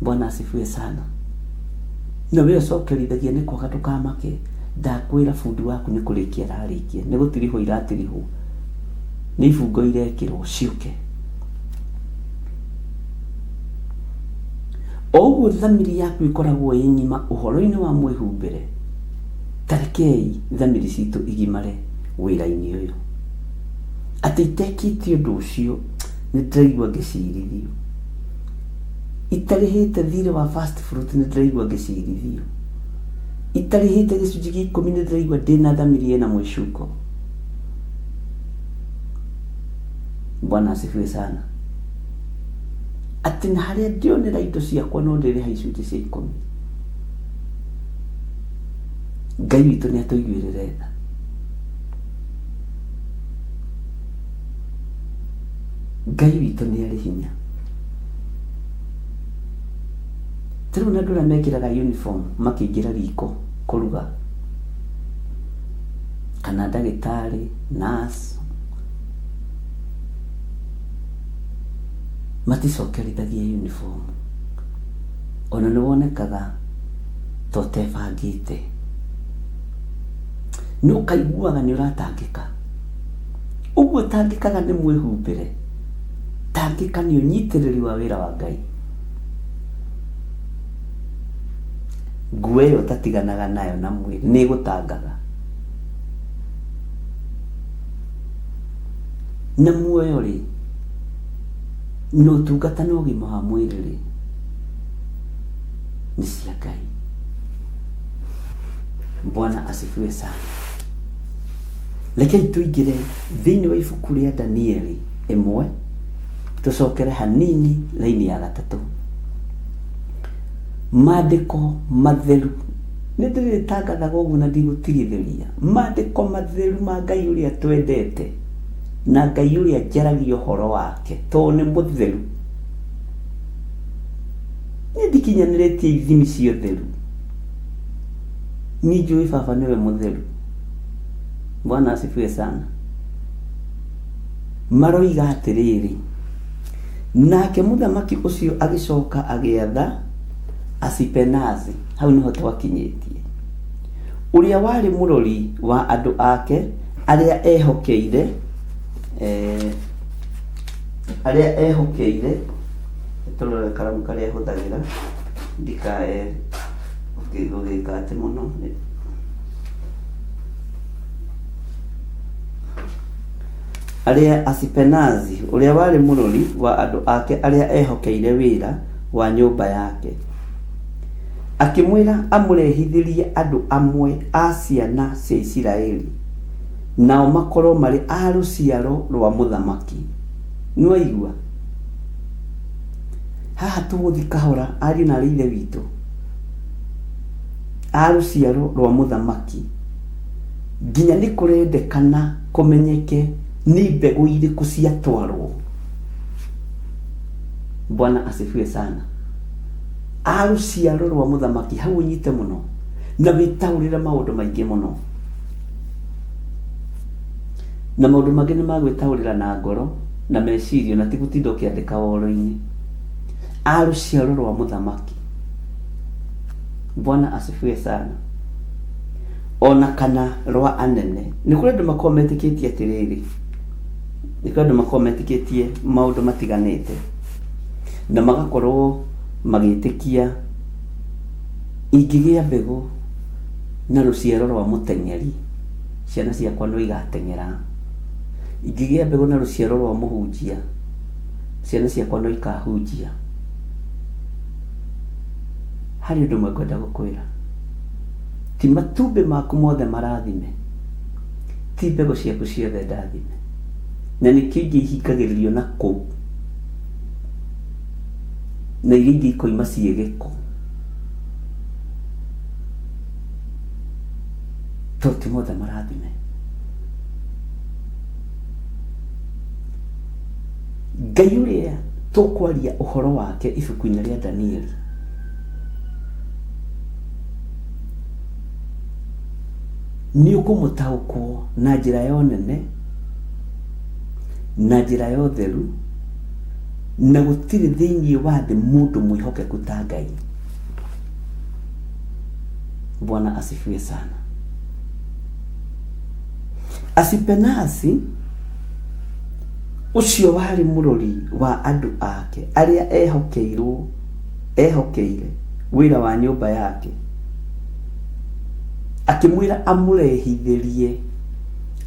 Bwana asifiwe sana. Na we ũcokerithagia nĩ kwaga, ndũkamake. Ndakwĩra bundi waku nĩ kũrĩkia ararĩkia, nĩ gũtirihwo iratirihwo, nĩ ibungo irekĩrwo ciũke. O ũguo thamiri yaku ĩkoragwo ĩ ng'ima ũhoro-inĩ wa mwĩhumbĩre, ta rekei thamiri citũ igimare wĩra-inĩ ũyũ. Atĩ itekĩte ũndũ ũcio nĩ ndĩraigua ngĩcirithio. Itarĩhĩte thirĩ wa first fruit nĩ ndĩraigua ngĩcirithio. Itarĩhĩte gĩcunjĩ gĩa 10 nĩ ndĩraigua ndĩna thamiri ĩna mwĩcuko. Bwana asifiwe sana. Atĩ na harĩa ndĩonera indo ciakwa no ndĩrĩha icunjĩ cia 10. Ngai witũ nĩ atũiguĩrĩre tha. Ngai witũ nĩ arĩ hinya. Ta rĩu andũ arĩa mekĩraga uniform makĩingĩra riko kũruga, kana ndagĩtarĩ, nurse, maticokerithagia uniform. Ona nĩ wonekaga ta ũtebangĩte. Nĩ ũkaiguaga nĩ ũratangĩka. Ũguo ũtangĩkaga nĩ mwĩhumbĩre, tangĩka nĩ ũnyitĩrĩri wa wĩra wa Ngai. Nguo ĩyo ũtatiganaga nayo na mwĩrĩ nĩ ĩgũtangaga. Na muoyo rĩ, na ũtungata na ũgima wa mwĩrĩ rĩ, nĩ cia Ngai. Bwana asifiwe sana. Rekei tũingĩre thĩinĩ wa ibuku rĩa Danieli 1, tũcokere hanini raini ya 3. Maandĩko matheru nĩ ndĩrĩtangathaga ũguo na ndigũtigithĩria. Maandĩko matheru ma Ngai ũrĩa twendete na Ngai ũrĩa njaragia ũhoro wake tondũ nĩ mũtheru. Niĩ ndikinyanĩrĩtie ithimi cia ũtheru. Niĩ njũĩ baba nĩwe mũtheru. Bwana asifiwe sana. Maroiga atĩrĩrĩ, Nake mũthamaki ũcio agĩcoka agĩatha Asipenazi, hau nĩho twakinyĩtie, ũrĩa warĩ mũrori wa andũ ake arĩa ehokeire, arĩa ehokeire, tũrore karamu karĩa hũthagĩra ndikae gũgĩka atĩ mũno. Arĩa Asipenazi, ũrĩa warĩ mũrori wa andũ ake arĩa ehokeire wĩra wa nyũmba yake, akĩmwĩra amũrehithĩrie andũ amwe a ciana cia Isiraeli, nao makorwo marĩ a rũciaro rwa mũthamaki. Nĩwaigua? Haha tũgũthiĩ kahora ariũ na arĩ ithe witũ, a rũciaro rwa mũthamaki, nginya nĩ kũrendekana kũmenyeke nĩ mbegũ irĩkũ ciatwarwo. Bwana asifiwe sana. A rũciaro rwa mũthamaki, hau ũnyite mũno na wĩtaũrĩre maũndũ maingĩ mũno, na maũndũ mangĩ nĩ magwĩtaũrĩra na ngoro na meciria, na ti gũtinda ũkĩandĩka woro-inĩ. A rũciaro rwa mũthamaki. Bwana asifiwe sana. Ona kana rwa anene. Nĩ kũrĩ andũ makoragwo metĩkĩtie atĩrĩrĩ, nĩ kũrĩ andũ makoragwo metĩkĩtie maũndũ matiganĩte, na magakorwo magĩtĩkia ingĩgĩa mbegũ na rũciaro rwa mũteng'eri, ciana ciakwa no igateng'era. Ingĩgĩa mbegũ na rũciaro rwa mũhunjia, ciana ciakwa no ikahunjia. Harĩ ũndũ ũmwe ngwenda gũkwĩra, ti matumbĩ maku mothe marathime, ti mbegũ ciaku ciothe ndathime, na nĩkĩo ingĩ ihingagĩrĩrio na kũu, na iria ingĩ ikoima ciĩ gĩko, tondũ ti mothe marathime. Ngai ũrĩa tũkwaria ũhoro wake ibuku-inĩ rĩa Danieli, nĩ ũkũmũtaũkwo na njĩra ya ũnene, na njĩra ya ũtheru, na gũtirĩ thĩinĩ wa thĩ mũndũ mwĩhokeku ta Ngai. Bwana asifiwe sana. Asipenasi ũcio warĩ mũrori wa andũ ake arĩa ehokeirwo ehokeire wĩra wa nyũmba yake, akĩmwĩra amũrehithĩrie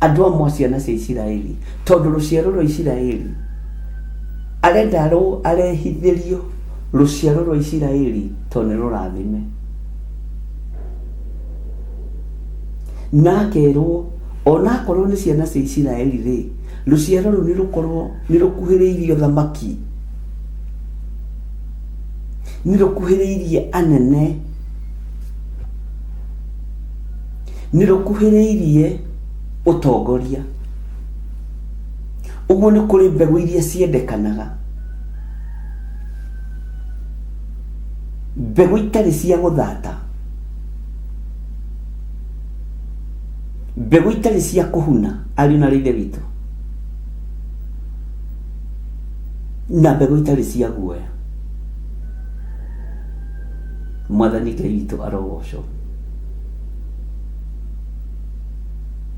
andũ amwe a ciana cia Isiraeli, tondũ rũciaro rwa Isiraeli arenda arehithĩrio rũciaro rwa Isiraeli tondũ nĩ rũrathime. Na akerwo ona akorwo nĩ ciana cia Isiraeli rĩ, rũciaro rũu nĩ rũkorwo nĩ rũkuhĩrĩirie ũthamaki, nĩ rũkuhĩrĩirie anene, nĩ rũkuhĩrĩirie ũtongoria. Ũguo nĩ kũrĩ mbegũ iria ciendekanaga, mbegũ itarĩ cia gũthata, mbegũ itarĩ cia kũhuna, ariũ na aarĩ a Ithe witũ, na mbegũ itarĩ cia guoya. Mwathani Ngai witũ arogocwo.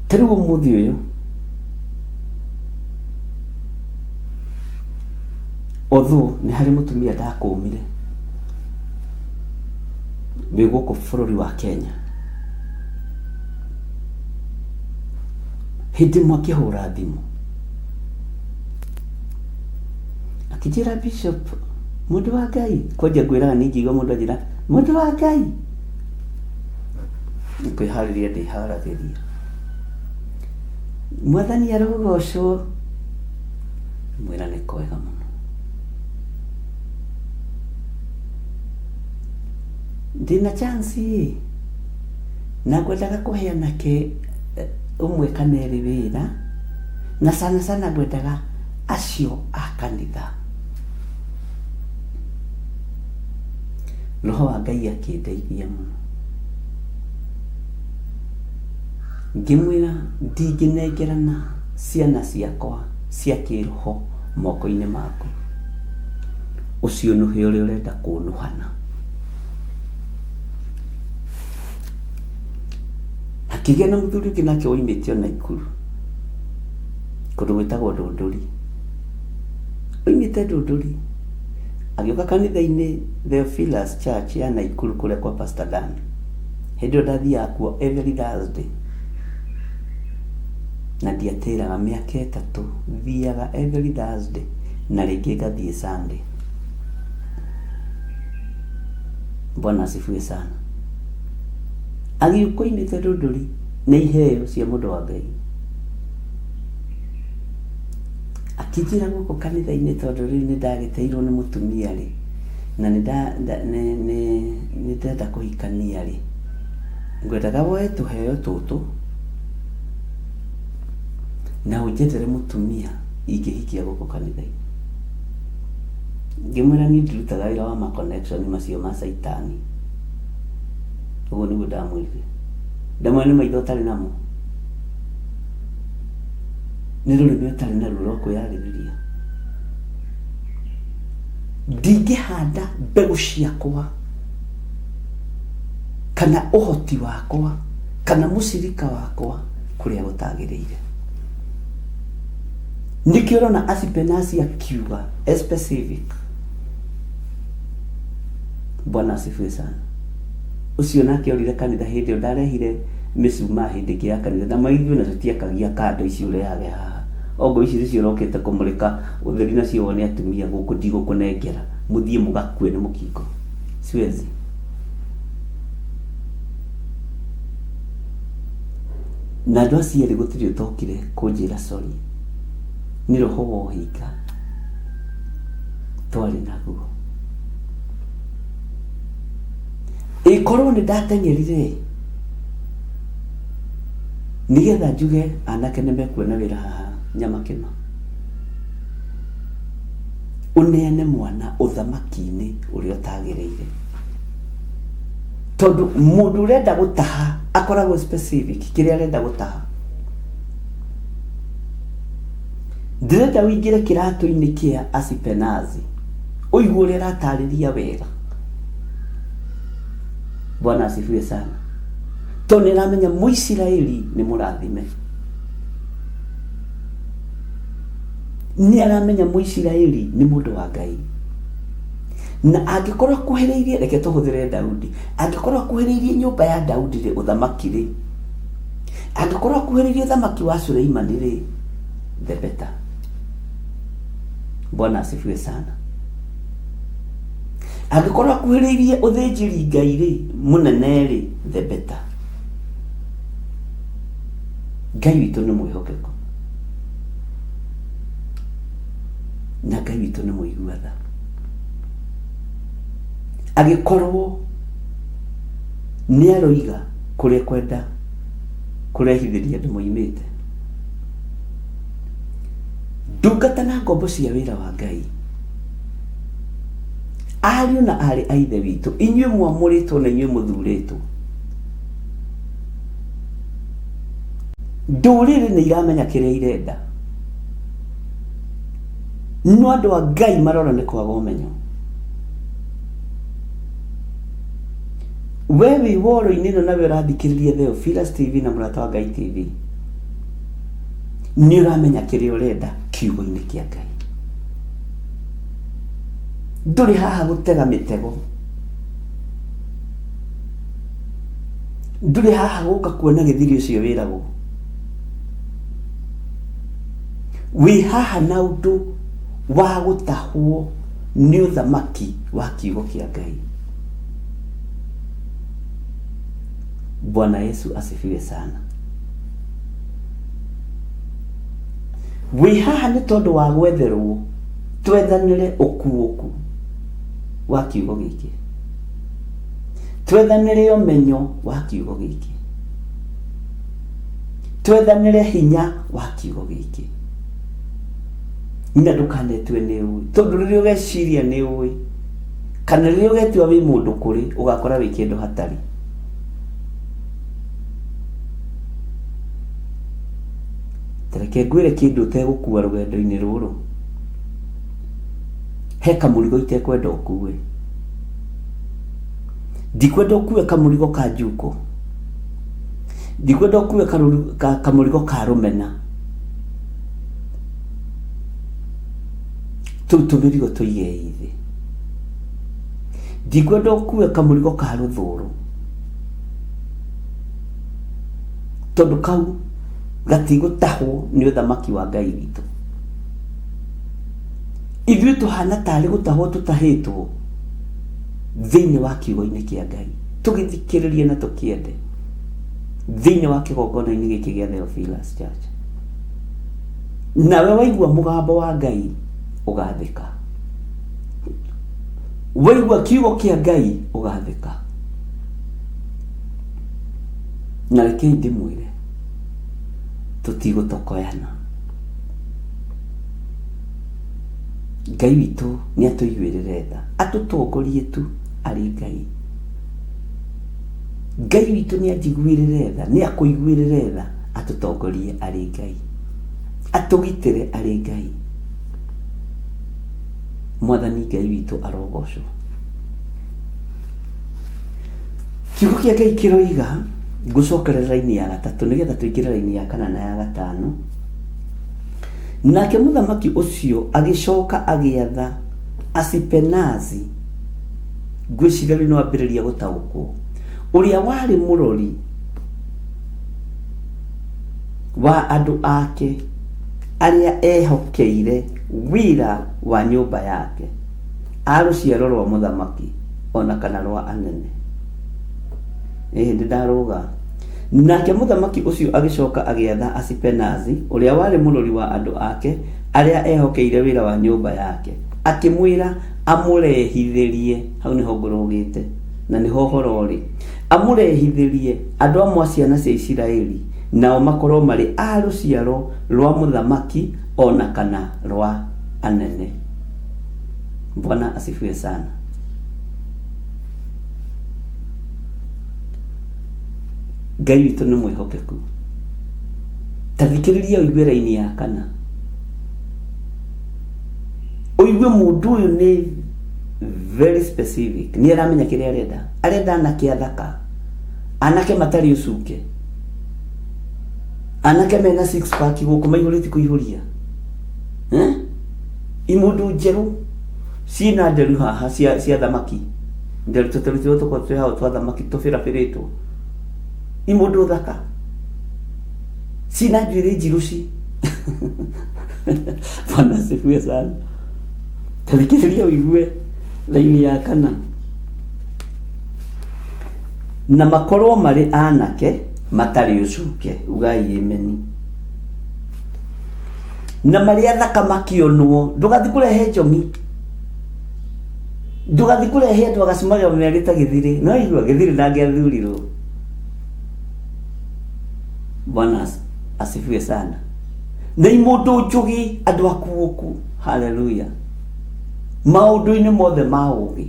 Ta rĩu ũmũthĩ ũyũ, although nĩ harĩ mũtumia ndakũmire wĩ gũkũ bũrũri wa Kenya, hĩndĩ ĩmwe akĩhũra thimũ akĩnjĩra, Bishop, mũndũ wa Ngai, kwanja ngwĩraga niĩ ingĩigua mũndũ anjĩra mũndũ wa Ngai, nĩ kwĩharĩria ndĩharagĩria. Mwathani arogocwo. Mwĩra nĩ kwega mũno. Ndĩna chance ĩ, na ngwendaga kũhe anake ũmwe kana erĩ wĩra, na sana sana ngwendaga acio a kanitha. Roho wa Ngai akĩndeithia mũno. Ngĩmwĩra ndingĩnengerana ciana ciakwa cia kĩroho moko-inĩ maku. Ũciũnũhe ũrĩa ũrenda kũnũhana. Hakĩgĩa na mũthuri ũngĩ nake woimĩte o Naikuru, kũndũ gwĩtagwo Ndũndũri. Oimĩte Ndũndũri, agĩũka kanitha-inĩ Theophilus Church ya Naikuru kũrĩa kwa Pastor Dan. Hĩndĩ ĩyo ndathiaga kuo every Thursday na ndiatĩraga mĩaka ĩtatũ, thiaga every Thursday na rĩngĩ ngathiĩ Sunday. Bwana asifiwe sana. Agĩũka oimĩte Ndũndũri na iheo cia mũndũ wa Ngai. Akĩnjĩra gũkũ kanitha-inĩ tondũ rĩu nĩ ndagĩteirwo nĩ mũtumia rĩ, na nĩ ndĩrenda kũhikania rĩ, ngwendaga woe tũheo tũtũ na ũnjethere mũtumia ingĩhikia gũkũ kanitha-inĩ. Ngĩmwĩra niĩ ndirutaga wĩra wa ma connection macio ma caitani. Ũguo nĩguo ndamwĩrire. Ndamwĩra nĩ maitho ũtarĩ namo. Nĩ rũrĩmĩ ũtarĩ naruo rwa kwĩyarĩrĩria. Ndingĩhanda mbegũ ciakwa kana ũhoti wakwa kana mũcirika wakwa kũrĩa gũtagĩrĩire. Nĩkĩo ũrona Asipenasi akiuga specific. Bwana asifiwe sana. Ũcio nake orire kanitha hĩndĩ ĩyo ndarehire mĩcumaa hĩndĩ ĩngĩ ya kanitha na maithuĩ na tũtiakagia kando ici ũrehage haha. Ongo ici nĩcio ũrokĩte kũmũrĩka ũtheri nacio wone atumia gũkũ ndigũkũnengera mũthiĩ mũgakue nĩ mũkingo. Siwezi. Na andũ acio erĩ gũtirĩ ũtokire kũnjĩra sorry. Nĩ roho wa ũhinga twarĩ naguo. Ĩkorwo nĩ ndateng'erire nĩgetha njuge anake nĩ mekuona wĩra haha Nyamakĩma. Ũneane mwana ũthamaki-inĩ ũrĩa ũtagĩrĩire. Tondũ mũndũ ũrenda gũtaha akoragwo specific kĩrĩa arenda gũtaha. Ndĩrenda ũingĩre kĩratũ-inĩ kĩa Asipenazi ũigue ũrĩa aratarĩria wega. Bwana asifiwe sana. Tondũ nĩ aramenya Mũisiraeli nĩ mũrathime. Nĩ aramenya Mũisiraeli nĩ mũndũ wa Ngai. Na angĩkorwo akuhĩrĩirie, reke tũhũthĩre Daudi, angĩkorwo akuhĩrĩirie nyũmba ya Daudi rĩ, ũthamaki rĩ, angĩkorwo akuhĩrĩirie ũthamaki wa Suleimani rĩ, the better. Bwana asifiwe sana. Angĩkorwo akuhĩrĩirie ũthĩnjĩri Ngai rĩ, mũnene rĩ, the better. Ngai witũ nĩ mwĩhokeku na Ngai witũ nĩ mũigua tha. Agĩkorwo nĩ aroiga kũrĩa kwenda kũrehithĩria andũ moimĩte. Ndungata na ngombo cia wĩra wa Ngai, ariũ na aarĩ a Ithe witũ, inyuĩ mwamũrĩtwo na inyuĩ mũthurĩtwo. Ndũrĩrĩ nĩ iramenya kĩrĩa irenda, no andũ a Ngai marora nĩ kwaga ũmenyo. We wĩ woro-inĩ ĩno nawe ũrathikĩrĩria Theophilus TV na Mũrata wa Ngai TV. Nĩ ũramenya kĩrĩa ũrenda kiugo-inĩ kĩa Ngai. Ndũrĩ haha gũtega mĩtego. Ndũrĩ haha gũka kuona gĩthiri ũcio wĩragwo. Wĩ haha na ũndũ wa gũtahwo nĩ ũthamaki wa kiugo kĩa Ngai. Bwana Yesu asifiwe sana. Wĩ haha nĩ tondũ wa gwetherwo twethanĩre ũkuũku wa kiugo gĩkĩ. Twethanĩre ũmenyo wa kiugo gĩkĩ. Twethanĩre hinya wa kiugo gĩkĩ. Na ndũkanetue nĩ ũĩ, tondũ rĩrĩa ũgeciria nĩ ũĩ, kana rĩrĩa ũgetua wĩ mũndũ kũrĩ, ũgakora wĩ kĩndũ hatarĩ. Ta reke ngwĩre kĩndũ ũtegũkua rũgendo-inĩ rũrũ. He kamũrigo itekwenda ũkue. Ndikwenda ũkue kamũrigo ka njuko. Ndikwenda ũkue kamũrigo ka rũmena. Tũu tũmĩrigo tũigei thĩ. Ndikwenda ũkue kamũrigo ka rũthũũro. Tondũ kau gatigũtahwo nĩ ũthamaki wa Ngai witũ. Ithuĩ tũhana tarĩ gũtahwo tũtahĩtwo thĩinĩ wa kiugo-inĩ kĩa Ngai. Tũgĩthikĩrĩrie na tũkĩende thĩinĩ wa kĩgongona-inĩ gĩkĩ gĩa Theophilus Church. Nawe waigua mũgambo wa Ngai ũgathĩka. Waigua kiugo kĩa Ngai ũgathĩka. Na rekei ndĩmwĩre tũtigũtokoyana. Ngai witũ nĩ atũiguĩrĩre tha, atũtongorie tu arĩ Ngai. Ngai witũ nĩ anjiguĩrĩre tha, nĩ akũiguĩrĩre tha, atũtongorie arĩ Ngai, atũgitĩre arĩ Ngai. Mwathani Ngai witũ arogocwo. Kiugo kĩa Ngai kĩroiga, ngũcokerera raini ya gatatũ nĩgetha tũingĩre raini ya kana na ya gatano. Nake mũthamaki ũcio agĩcoka agĩatha Asipenazi, ngwĩciria rĩu nĩ wambĩrĩria gũtaũkwo, ũrĩa warĩ mũrori wa andũ ake arĩa ehokeire wĩra wa nyũmba yake, a rũciaro rwa mũthamaki o na kana rwa anene. Ĩhĩ, nĩndarũga. Nake mũthamaki ũcio agĩcoka agĩatha Asipenazi, ũrĩa warĩ mũrori wa andũ ake arĩa ehokeire wĩra wa nyũmba yake, akĩmwĩra amũrehithĩrie, hau nĩho ngũrũgĩte, na nĩho ũhoro ũrĩ, amũrehithĩrie andũ amwe a ciana cia Isiraeli, nao makorũo marĩ a rũciaro rwa mũthamaki o na kana rwa anene. Bwana asifiwe sana. Ngai witũ nĩ mwĩhokeku. Ta thikĩrĩria ũigue raini ya kana. Ũigue mũndũ ũyũ nĩ very specific. Nĩ aramenya kĩrĩa arenda. Arenda anake athaka. Anake matarĩ ũcuke. Anake mena six pack gũkũ maihũrĩtie kũihũria. Eh? Imũndũ njerũ ciĩna nderu haha cia, cia thamaki. Nderu tũteru tũrĩa tũkoragwo twĩ hau twa thamaki tũbĩrabĩrĩtwo. Imũndũ thaka. Ciĩna njuĩrĩ njirũ ci. Bwana asifiwe sana. Ta thikĩrĩria ũigue raini ya kana. Na makorwo marĩ anake matarĩ ũcuke. Ugai ameni. Na marĩ athaka makĩonwo. Ndũgathiĩ kũrehe njong'i. Ndũgathiĩ kũrehe andũ agacumaga merĩ ta gĩthirĩ. No igua gĩthirĩ ndangĩathurirwo. Bwana asifiwe sana. Na imũndũ njũgĩ andũ akuũku. Haleluya. Maũndũ-inĩ mothe ma ũgĩ.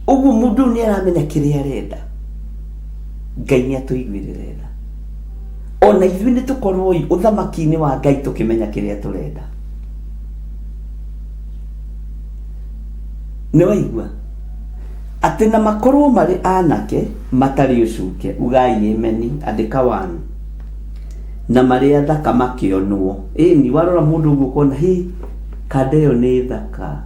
Ũguo mũndũ ũyũ nĩ aramenya kĩrĩa arenda. Ngai nĩ atũiguĩrĩre tha. Ona ithuĩ nĩ tũkorwo ũthamaki-inĩ wa Ngai tũkĩmenya kĩrĩa tũrenda. Nĩ waigua? Atĩ na makorwo marĩ anake matarĩ ũcuke, ugai ameni, andĩka one. Na marĩ athaka makĩonwo. Ĩni, warora mũndũ ũguo ũkona, hĩ, kanda ĩyo nĩ thaka.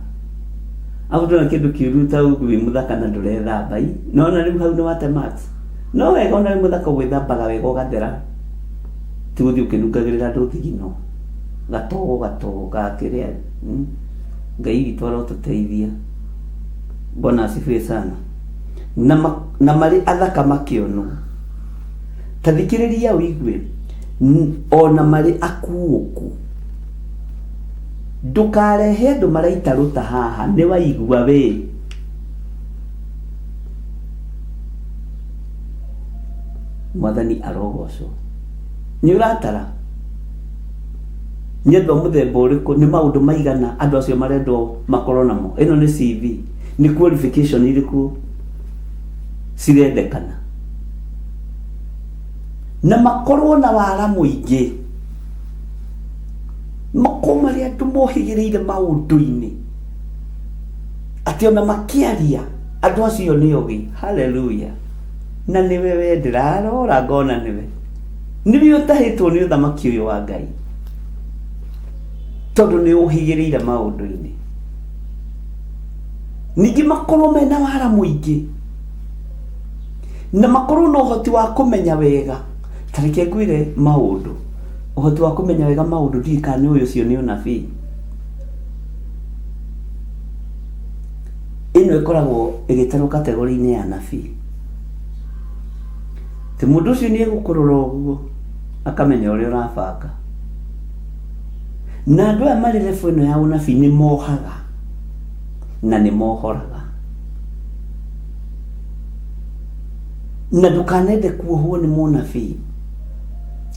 Afu ndona kĩndũ kĩũru ta ũguo wĩ mũthaka na ndũrethamba i. Nĩwona rĩu hau nĩ wate marks. No wega ona wĩ mũthaka ũgwĩthambaga wega ũgathera. Ti gũthiĩ ũkĩnungagĩrĩra andũ thigino. Gatogo gatogo ga kĩrĩa. Ngai witũ arotũteithia. Bwana asifiwe sana. Na, ma, na marĩ athaka makĩonwo. Ta thikĩrĩria ũigue, ona marĩ akuũku. Ndũkarehe andũ maraita rũta haha, nĩ waigua we. Mwathani arogocwo. Nĩ ũratara? Nĩ andũ a mũthemba ũrĩkũ? Nĩ maũndũ maigana andũ acio marendwo makorwo namo? Ĩno nĩ CV. Nĩ qualification irĩkũ cirendekana? Na makorwo na wara mũingĩ. Makorwo marĩ andũ mohĩgĩrĩire maũndũ-inĩ atĩ ona makĩaria andũ acio nĩ ogĩ haleluya na nĩwe we ndĩrarora ngona nĩwe nĩwe ũtahĩtwo nĩ ũthamaki ũyũ wa Ngai tondũ nĩ ũhĩgĩrĩire maũndũ-inĩ ningĩ makorwo mena wara mũingĩ na makorwo na ũhoti wa kũmenya wega ta reke ngwĩre maũndũ ũhoti wa kũmenya wega maũndũ ndiũĩ kana nĩ ũyũ ũcio nĩ ũnabii ĩno ĩkoragwo ĩgĩtarwo kategori-inĩ ya nabii Atĩ mũndũ ũcio nĩ egũkũrora ũguo akamenya ũrĩa ũrabanga. Na andũ aya marĩ level ĩno ya ũnabii nĩ mohaga na nĩ mohoraga. Na ndũkanende kuohwo nĩ mũnabii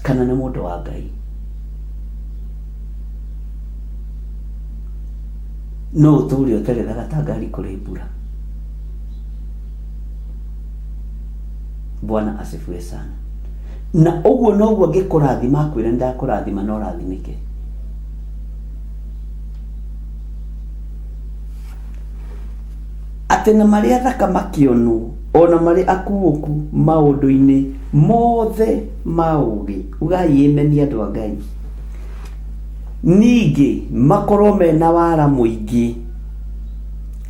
kana nĩ mũndũ wa Ngai. No ũtũre ũterethaga ta ngari kũrĩ mbura. Bwana asifiwe sana. Na ũguo noguo angĩkũrathima akwĩre nĩndakũrathima na ũrathimĩke. Atĩ na marĩ athaka makĩonwo, o na marĩ akuũku maũndũ-inĩ mothe ma ũũgĩ. Ugai ameni andũ a Ngai. Ningĩ makorwo mena wara mũingĩ.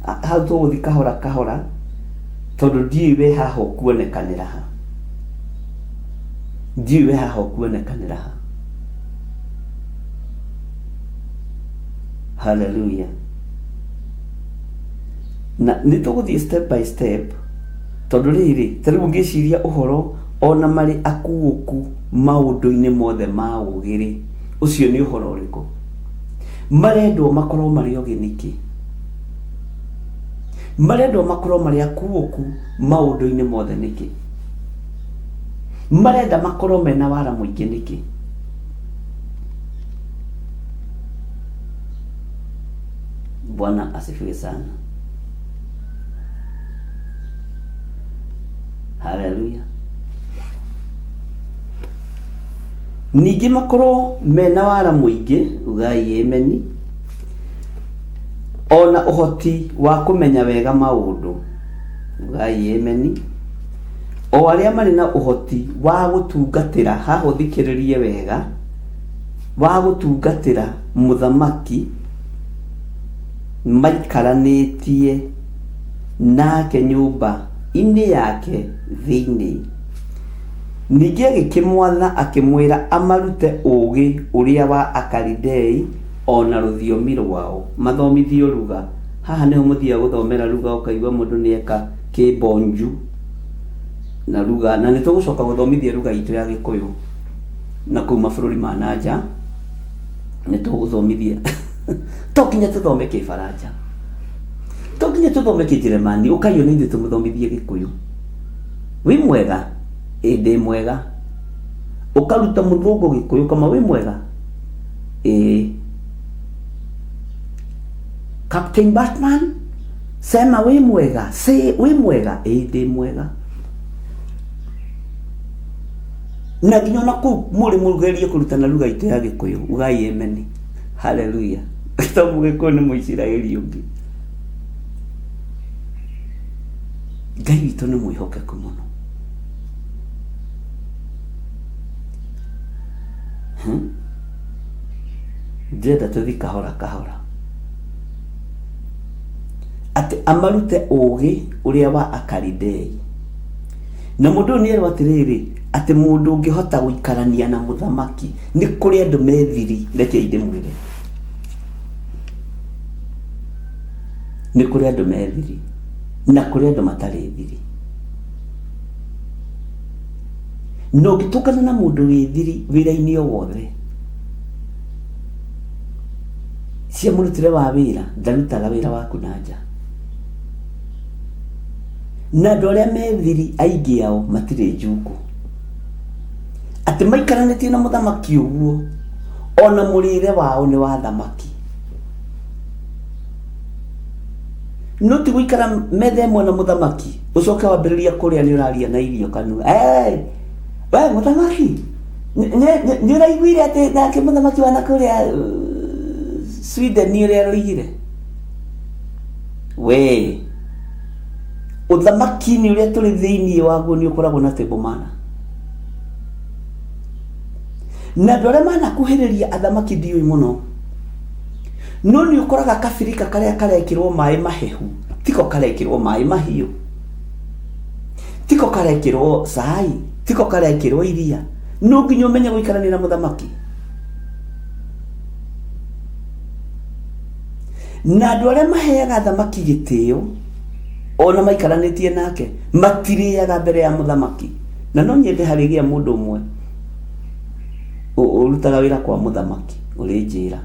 Hau tũgũthiĩ kahora kahora. Tondũ ndiũĩ we haha ũkuonekanĩra ha. Ndiũĩ we haha ũkuonekanĩra ha. Hallelujah. Na nĩ tũgũthiĩ step by step tondũ rĩrĩ, ta rĩu ngĩciria ũhoro ona marĩ akuũku maũndũ-inĩ mothe ma ũũgĩ-rĩ, ũcio nĩ ũhoro ũrĩkũ? Marendwo makorwo marĩ ogĩ nĩkĩ? Marendwo makorwo marĩ akuũku maũndũ-inĩ mothe nĩkĩ? Marenda makorwo mena wara mũingĩ nĩkĩ? Bwana asifiwe sana. Haleluya. Ningĩ makorwo mena wara mũingĩ, ugai ameni. O na ũhoti wa kũmenya wega maũndũ. Ugai ameni. O arĩa marĩ na ũhoti wa gũtungatĩra, haha ũthikĩrĩrie wega, wa gũtungatĩra mũthamaki maikaranĩtie nake nyũmba-inĩ yake thĩinĩ. Ningĩ agĩkĩmwatha akĩmwĩra amarute ũũgĩ ũrĩa wa Akalidei o na rũthiomi rwao, mathomithio ruga. Haha nĩho mũthiaga gũthomera ruga ũkaigua mũndũ nĩ eka kĩmbonju na ruga, na nĩ tũgũcoka gũthomithia ruga itũ ya Gĩkũyũ na kũu mabũrũri ma na nja, nĩ tũgũthomithia to nginya tũthome Kĩbaranja, to nginya tũthome Kĩnjeremani, ũkai ona ithuĩ tũmũthomithie Gĩkũyũ. Wĩ mwega? Ĩ ndĩ mwega. Ũkaruta mũthũngũ Gĩkũyũ kama wĩ mwega? Ĩĩ. Captain Batman, sema wĩ mwega, say wĩ mwega, ĩĩ ndĩ mwega. Na nginya ona kũu mũrĩ mũgerie kũrutana lugha itũ ya Gĩkũyũ, ugai ameni. Haleluya. To Mũgĩkũyũ nĩ Mũisiraeli ũngĩ. Ngai witũ nĩ mwĩhokeku mũno. Hmm? Ndĩrenda tũthi kahora kahora. Atĩ amarute ũũgĩ ũrĩa wa Akalidei. Na mũndũ ũyũ nĩerwo atĩrĩrĩ, atĩ mũndũ ũngĩhota gũikarania na mũthamaki, nĩ kũrĩ andũ me thiri, rekei ndĩmwĩre. Nĩ kũrĩ andũ me thiri, na kũrĩ andũ matarĩ thiri. Na ũngĩtũngana na mũndũ wĩ thiri wĩra-inĩ o wothe, cia mũrutĩre wa wĩra, ndarutaga wĩra waku na nja. Na andũ arĩa me thiri aingĩ ao matirĩ njukũ. Atĩ maikaranĩtie na mũthamaki ũguo, ona mũrĩre wao nĩ wa thamaki. No ti gũikara metha ĩmwe na mũthamaki, ũcoke wambĩrĩria kũrĩa nĩ ũraria na irio kanua. Hey, we mũthamaki, nĩ ũraiguire atĩ nake mũthamaki wa nakũrĩa Sweden ũrĩa aroigire we ũthamaki-inĩ ũrĩa tũrĩ thĩinĩ waguo nĩ ũkoragwo na table manner na andũ arĩa manakuhĩrĩria athamaki ndiũĩ mũno no nĩ ũkoraga kabirika karĩa karekĩrwo maĩ mahehu tiko karekĩrwo maĩ mahiũ tiko karekĩrwo cai tiko karekĩrwo iria no nginya ũmenye gũikarania na mũthamaki na andũ arĩa maheaga thamaki gĩtĩo ona maikaranĩtie nake matirĩaga mbere ya mũthamaki na no nyende harĩgĩa mũndũ ũmwe ũrutaga wĩra kwa mũthamaki ũrĩ njĩra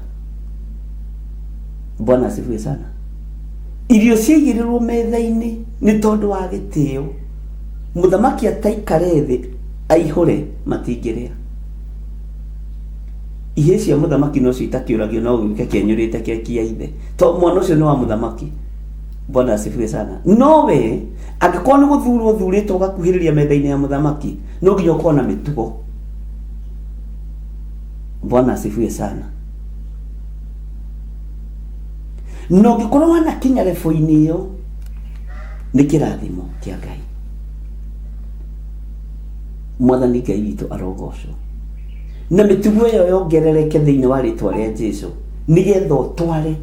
bwana asifiwe sana irio ciaigĩrĩrwo metha-inĩ nĩ tondũ wa gĩtĩo mũthamaki ataikare thĩ aihũre matingĩrĩa ihĩ cia mũthamaki nocio itakĩũragio no gĩũke kĩenyũrĩte keki ya ithe to mwana ũcio nĩ wa mũthamaki bwana asifiwe sana no we angĩkorwo nĩ gũthurwo ũthurĩtwo ũgakuhĩrĩria metha-inĩ ya mũthamaki no nginya ũkorwo na mĩtugo bwana asifiwe sana na ũngĩkorwo wanakinya rebo-inĩ ĩyo nĩ kĩrathimo kĩa ngai mwathani ngai witũ arogocwo na mĩtugo ĩyo yongerereke thĩinĩ wa rĩtwa rĩa jesu nĩgetha ũtware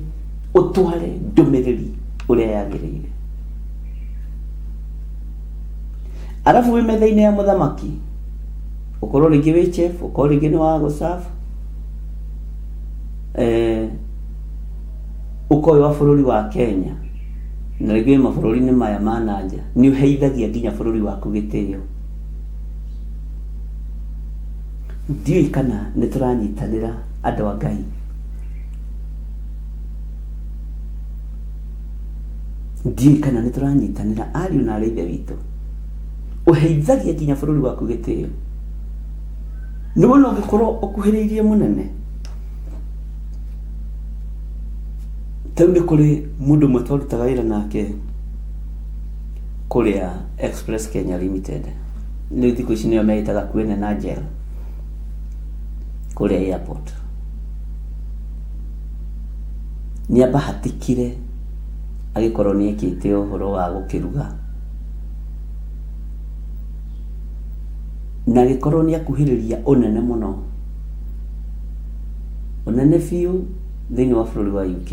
ũtware ndũmĩrĩri ũrĩa yagĩrĩire arabu wĩ metha-inĩ ya mũthamaki ũkorwo rĩngĩ wĩ chef ũkorwo rĩngĩ nĩ wa gũserve eh, ũkorwo wĩ wa bũrũri wa Kenya na rĩngĩ wĩ mabũrũri-inĩ maya ma na nja nĩ ũheithagia nginya bũrũri waku gĩtĩo ndiũĩ kana nĩ tũranyitanĩra andũ a Ngai ndiũĩ kana nĩ tũranyitanĩra ariũ na arĩ ithe witũ ũheithagia nginya bũrũri waku gĩtĩo nĩ wona ũngĩkorwo ũkuhĩrĩirie mũnene ta rĩu nĩ kũrĩ mũndũ ũmwe twarutaga wĩra nake kũrĩa Express Kenya Limited rĩu thikũ ici nĩo meĩtaga Kwene na Gel kũrĩa airport nĩ ambahatikire agĩkorwo nĩ ekĩte ũhoro wa gũkĩruga na agĩkorwo nĩ akuhĩrĩria ũnene mũno ũnene biũ thĩinĩ wa bũrũri wa UK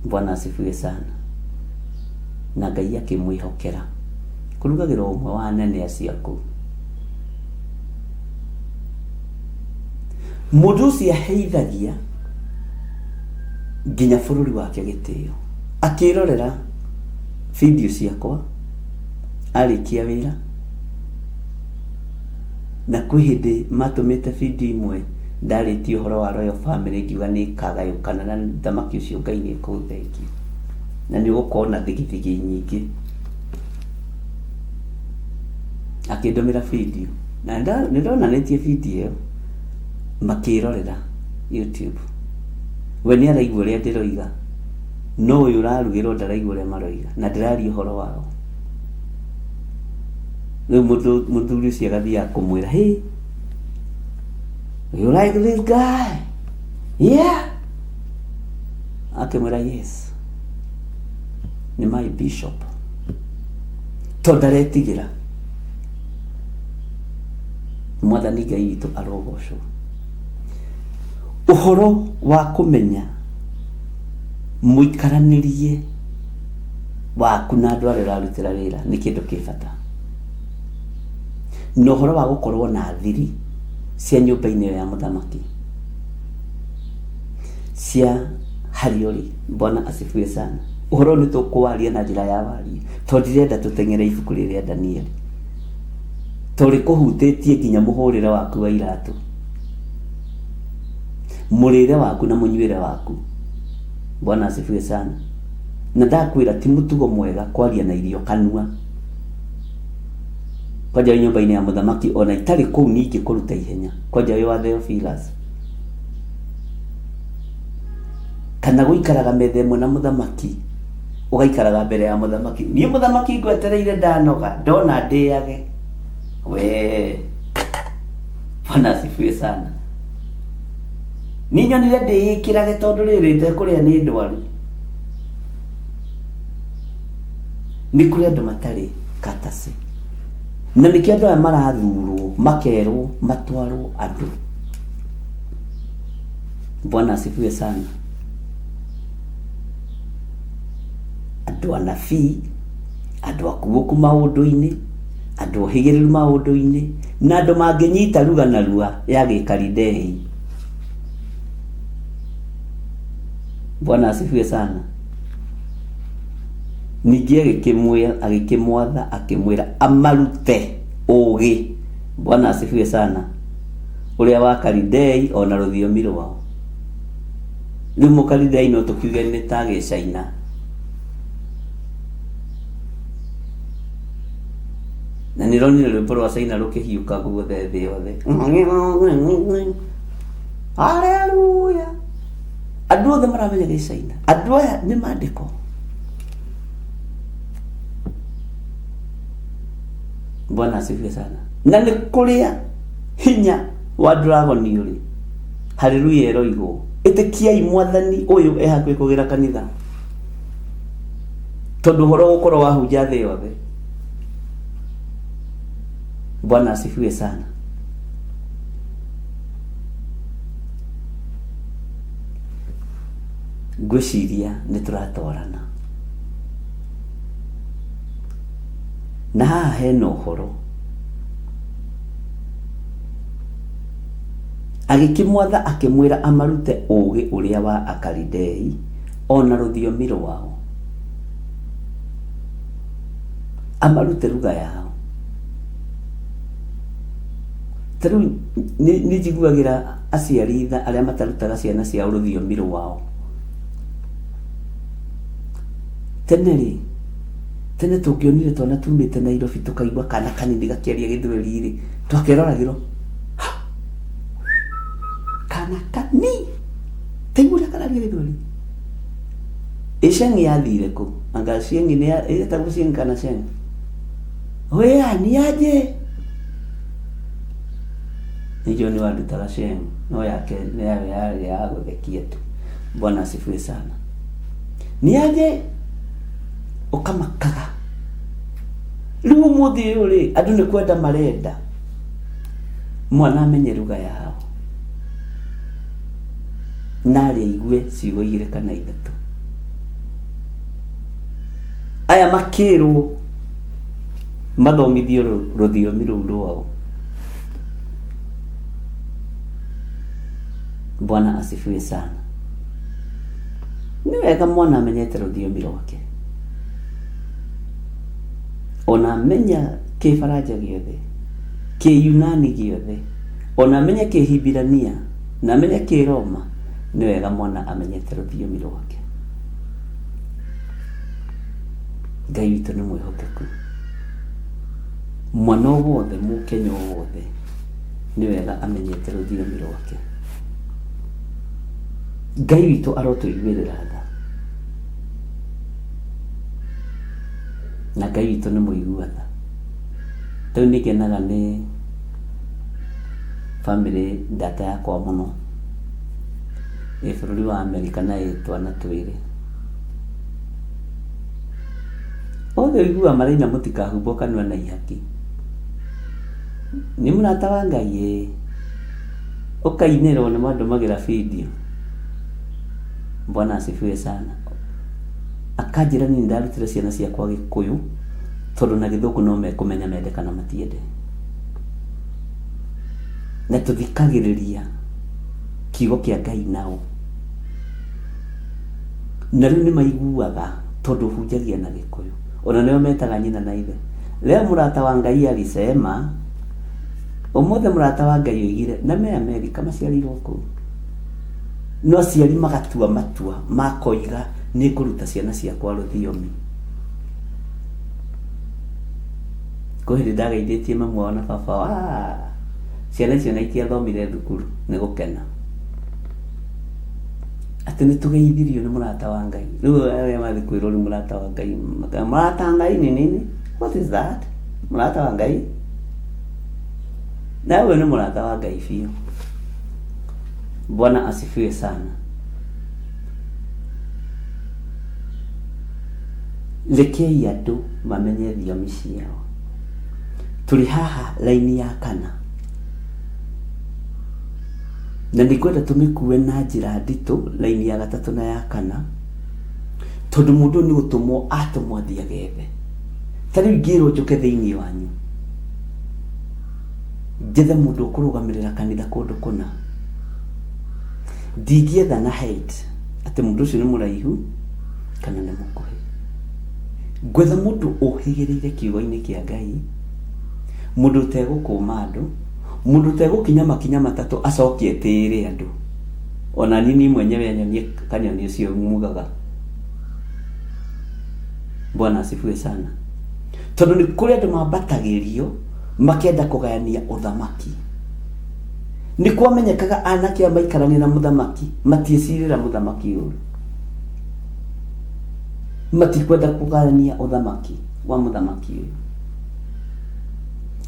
bwana asifiwe sana na ngai akĩmwĩhokera kũrugagĩra ũmwe wa anene acio akũu mũndũ ũcio aheithagia nginya bũrũri wake gĩtĩo akĩrorera video ciakwa arĩkia wĩra na kwĩ hĩndĩ matũmĩte video imwe ndarĩtie ũhoro wa royal family ngiuga nĩ ĩkagayũkana na thamaki ũcio ngai nĩ ekũũthengia na nĩ ũgũkorwo na thigithigi nyingĩ akĩndũmĩra video na nĩ ndonanĩtie video ĩyo makĩrorera YouTube we nĩ araigua ũrĩa ndĩroiga no ũyũ ũrarugĩrwo ndaraigua ũrĩa maroiga na ndĩraria ũhoro wao rĩu mũthuri ũcio agathiaga kũmwĩra hey you like this guy yeah akĩmwĩra yes nĩ my bishop tondũ ndaretigĩra mwathani ngai witũ arogocwo ũhoro wa kũmenya mũikaranĩrie waku na andũ arĩa ũrarutĩra wĩra nĩ kĩndũ kĩ bata na ũhoro wa gũkorwo na thiri cia nyũmba-inĩ ĩyo ya mũthamaki cia harĩa ũrĩ bwana asifiwe sana ũhoro ũyũ nĩ tũkũwaria na njĩra ya warie tondũ ndirenda tũteng'ere ibuku rĩrĩ rĩa Danieli tondũ rĩkũhutĩtie nginya mũhũrĩre waku wa iratũ mũrĩre waku na mũnyuĩre waku bwana asifiwe sana na ndakwĩra ti mũtugo mwega kwaria na irio kanua kwanja wĩ nyũmba-inĩ ya mũthamaki ona itarĩ kũu ningĩ kũruta ihenya kwanja wĩ wa Theophilus kana gũikaraga metha ĩmwe na mũthamaki ũgaikaraga mbere ya mũthamaki niĩ mũthamaki ngwetereire ndanoga ndona ndĩage we bwana asifiwe sana Niĩ nyonire ndĩĩkĩrage tondũ rĩrĩ itekũrĩa nĩ ndwaru. Nĩ kũrĩ andũ matarĩ katacĩ. Na nĩkĩo andũ aya marathurwo makerwo matwarwo andũ. Bwana asifiwe sana. Andũ anabii, andũ akuũku maũndũ-inĩ, andũ ohĩgĩrĩru maũndũ-inĩ, na andũ mangĩnyita ruga narua ya gĩkaridei. Bwana asifiwe sana. Ningĩ agĩkĩmwĩra agĩkĩmwatha akĩmwĩra amarute ũũgĩ. Bwana asifiwe sana. Ũrĩa wa Kalidei ona rũthiomi rwao. Rĩu mũkalidei no tũkiuge nĩ ta gĩcaina. Na nĩ ronire rwĩmbo rwa Caina rũkĩhiũka guothe thĩ yothe. Haleluya. Andũ othe maramenya gĩcaina. Andũ aya nĩ mandĩko. Bwana asifiwe sana. Na nĩ kũrĩa hinya wa dragoni ũrĩ. Haleluya ĩroigwo. Ĩtĩkiai mwathani ũyũ e hakuhĩ kũgĩra kanitha. Tondũ ũhoro ũgũkorwo wahunja thĩ yothe. Bwana asifiwe sana. Ngwĩciria nĩ tũratwarana. Na haha hena ũhoro. Agĩkĩmwatha akĩmwĩra amarute ũũgĩ ũrĩa wa Akalidei o na rũthiomi rwao. Amarute lugha yao. Ta rĩu nĩ njiguagĩra aciari tha arĩa matarutaga ciana ciao rũthiomi rwao. Tene rĩ, tene tũngĩonire twana tumĩte Nairobi tũkaigua kana kanini gakĩaria gĩthweri rĩ, twakeroragĩrwo kana kani taigua ũrĩa kararia gĩthweri. Ĩ Sheng yathire kũ? Anga Sheng nĩ ĩtagwo Sheng kana Sheng? Oya ni aje? Nĩ John wandutaga Sheng, no yake nĩ yayo yarĩ ya gũthekia tu. Bwana asifiwe sana. Ni aje? Ũkamakaga. Rĩu ũmũthĩ ũyũ rĩ, andũ nĩ kwenda marenda mwana amenye lugha yao na arĩa aigue ciugo igĩrĩ kana ithatũ. Aya makĩrwo mathomithio rũthiomi rũu rwao. Bwana asifiwe sana. Nĩ wega mwana amenyete rũthiomi rwake. Ona amenya kĩbaranja gĩothe, kĩyunani gĩothe, ona amenye kĩhibirania, na amenye kĩroma, nĩ wega mwana amenyete rũthiomi rwake. Ngai witũ nĩ mwĩhokeku. Mwana o wothe, mũkenya o wothe, nĩ wega amenyete rũthiomi rwake. Ngai witũ arotũiguĩrĩra tha. Na Ngai witũ nĩ mũigua tha. Rĩu nĩ ngenaga nĩ bamĩrĩ ndata yakwa mũno ĩ bũrũri wa Amerika na ĩ twana twĩrĩ. Othe ũiguaga maraina mũtikahumbwo kanua na ihaki. Nĩ mũrata wa Ngai ĩĩ. Ũkainĩrwo nĩ mandũmagĩra video. Bwana asifiwe sana. Akanjĩra niĩ ndarutire ciana ciakwa Gĩkũyũ tondũ na Gĩthũngũ no mekũmenya mende kana matiende. Na tũthikagĩrĩria kiugo kĩa Ngai nao. Na rĩu nĩ maiguaga tondũ hunjagia na Gĩkũyũ. Ona nĩo metaga nyina na ithe. Leo mũrata wa Ngai alisema, ũmũthĩ mũrata wa Ngai oigire, na me Amerika maciarĩirwo kũu. No aciari magatua matua makoiga nĩ ngũruta ciana ciakwa rũthiomi. Kwĩ hĩndĩ ndageithĩtie mamu wao na baba wao, ah, ciana icio na itiathomire thukuru nĩ gũkena. Atĩ nĩ tũgeithirio nĩ mũrata wa Ngai. Rĩu arĩa mathiĩ kwĩrwo nĩ mũrata wa Ngai, makauga, mũrata wa Ngai ni nini? What is that? Mũrata wa Ngai? Na ũyũ nĩ mũrata wa Ngai biũ. Bwana asifiwe sana. Rekei andũ mamenye thiomi ciao. Tũrĩ haha raini ya kana na nĩngwenda tũmĩkue na njĩra nditũ, raini ya gatatũ na ya kana, tondũ mũndũ ũyũ nĩ gũtũmwo atũmwo athiĩ agethe. Ta rĩu ingĩrwo njũke thĩinĩ wanyu njethe mũndũ ũkũrũgamĩrĩra kanitha kũndũ kũna, ndingĩetha na height atĩ mũndũ ũcio nĩ mũraihu kana nĩ mũkuhĩ. Ngwetha mũndũ ũhĩgĩrĩire kiugo-inĩ kĩa Ngai, mũndũ ũtegũkũma andũ, mũndũ ũtegũkinya makinya matatũ acoke etĩĩre andũ. Ona niĩ mwenyewe anyonie kanyoni ũcio mugaga. Bwana asifiwe sana. Tondũ nĩ kũrĩ andũ mambatagĩrio makenda kũgayania ũthamaki. Nĩ kwamenyekaga anake aya maikarania na mũthamaki matiĩcirĩra mũthamaki ũru, matikwenda kũgayania ũthamaki wa mũthamaki ũyũ,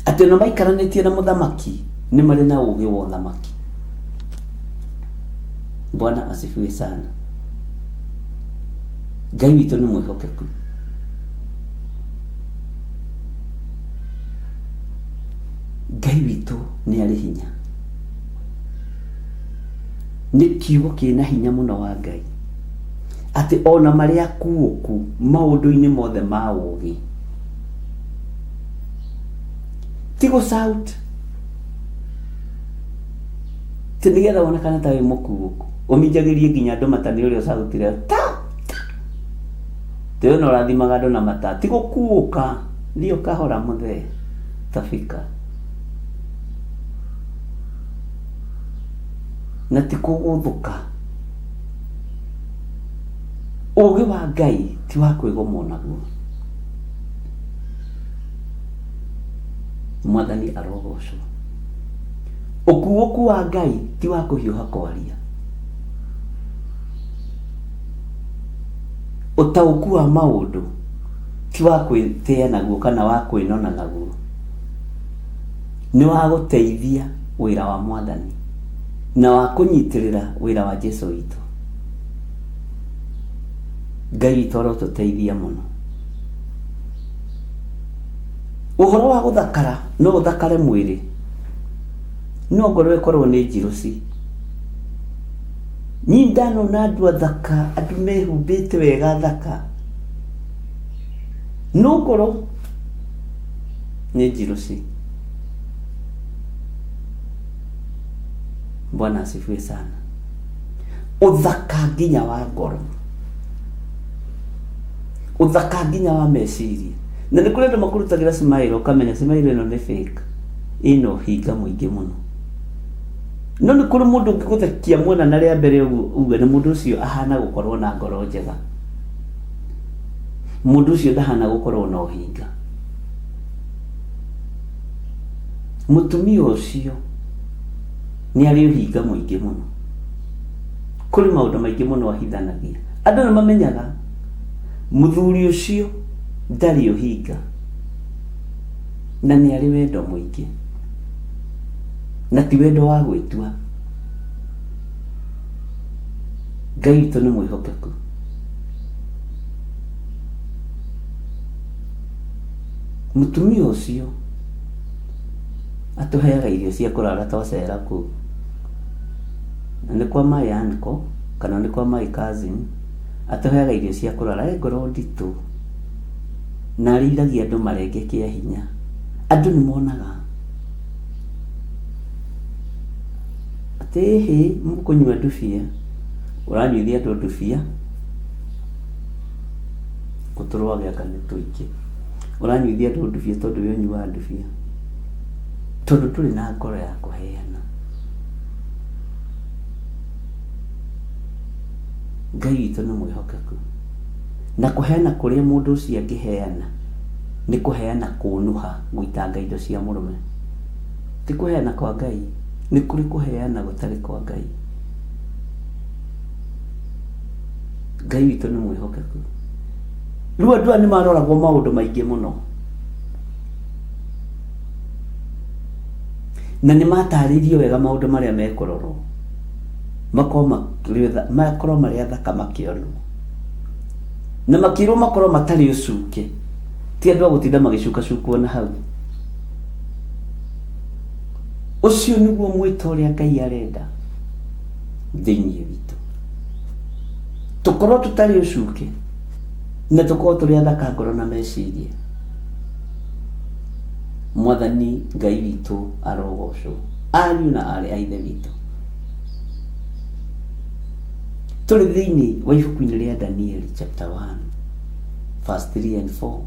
atĩ ona maikaranĩtie na mũthamaki nĩ marĩ na ũgĩ wa ũthamaki. Bwana asifiwe sana. Ngai witũ nĩ mwĩhokeku. Ngai witũ nĩ arĩ hinya, nĩ kiugo kĩna hinya mũno wa Ngai, atĩ ona marĩ akuũku maũndũ-inĩ mothe ma ũgĩ, ti gũ shout ti nĩgetha wonekane ta wĩ mũkuũku, ũminjagĩrie nginya andũ mata nĩ ũrĩa ũcautire ta tĩona ũrathimaga andũ na mata, ti gũkuũka, thiĩ ũkahora mũthee tafika, na ti kũgũthũka. Ũgĩ wa Ngai ti wa kwĩgomwo naguo. Mwathani arogocwo. Ũkuũku wa Ngai ti wa kũhiũha kwaria. Ũtaũku wa maũndũ ti wa kwĩtĩa naguo kana wa kwĩnona naguo, nĩ wa gũteithia wĩra wa Mwathani na wa kũnyitĩrĩra wĩra wa Jesu witũ. Ngai witũ arotũteithia mũno. Ũhoro wa gũthakara no ũthakare mwĩrĩ, no ngoro ĩkorwo nĩ njirũci. Niĩ ndanona andũ athaka, andũ mehumbĩte wega athaka, no ngoro nĩ njirũci. Bwana asifiwe sana. Ũthaka nginya wa ngoro, ũthaka nginya wa meciria. Na nĩ kũrĩ andũ makũrutagĩra smile ũkamenya smile ĩno nĩ fake, ĩna ũhinga mũingĩ mũno. No nĩ kũrĩ mũndũ ũngĩgũthekia muona na rĩa mbere ũguo uge nĩ mũndũ ũcio ahana gũkorwo na ngoro njega, mũndũ ũcio ndahana gũkorwo na ũhinga. Mũtumia ũcio nĩ arĩ ũhinga mũingĩ mũno, kũrĩ maũndũ maingĩ mũno ahithanagia. Andũ nĩ mamenyaga mũthuri ũcio ndarĩ ũhinga na nĩ arĩ wendo mũingĩ, na ti wendo wa gwĩtua. Ngai witũ nĩ mwĩhokeku. Mũtumia ũcio atũheaga irio cia kũrara twacera kũu, na nĩ kwa my uncle kana nĩ kwa my cousin, atũheaga irio cia kũrara. E ngoro nditũ na arĩithagia andũ marenge kĩa hinya. Andũ nĩ monaga atĩ ĩhĩ mũkũnyua ndubia, ũranyuithia andũ ndubia, gũtũrwage anga nĩ tũingĩ, ũranyuithia andũ ndubia tondũ we ũnyuaga ndubia, tondũ ndũrĩ na ngoro ya kũheana. Ngai witũ nĩ mwĩhokeku, na kũheana kũrĩa mũndũ ũcio angĩheana nĩ kũheana kũnuha, gũitanga indo cia mũrũme. Ti kũheana kwa Ngai, nĩ kũrĩ kũheana gũtarĩ kwa Ngai. Ngai witũ nĩ mwĩhokeku. Rĩu andũ aya nĩ maroragwo maũndũ maingĩ mũno, na nĩ matarĩirio wega maũndũ marĩa mekũrorwo. Makorwo makĩrĩ- makorwo marĩ athaka makĩonwo. Na makĩrwo makorwo matarĩ ũcuke. Ti andũ a gũtinda magĩcukacukwo na hau. Ũcio nĩguo mwĩto ũrĩa Ngai arenda thĩinĩ witũ. Tũkorwo tũtarĩ ũcuke na tũkorwo tũrĩ athaka ngoro na meciria. Mwathani Ngai witũ arogocwo. Ariũ na aarĩ a Ithe witũ. Tũrĩ thĩinĩ wa ibuku-inĩ rĩa Danieli chapter 1 verse 3 and 4.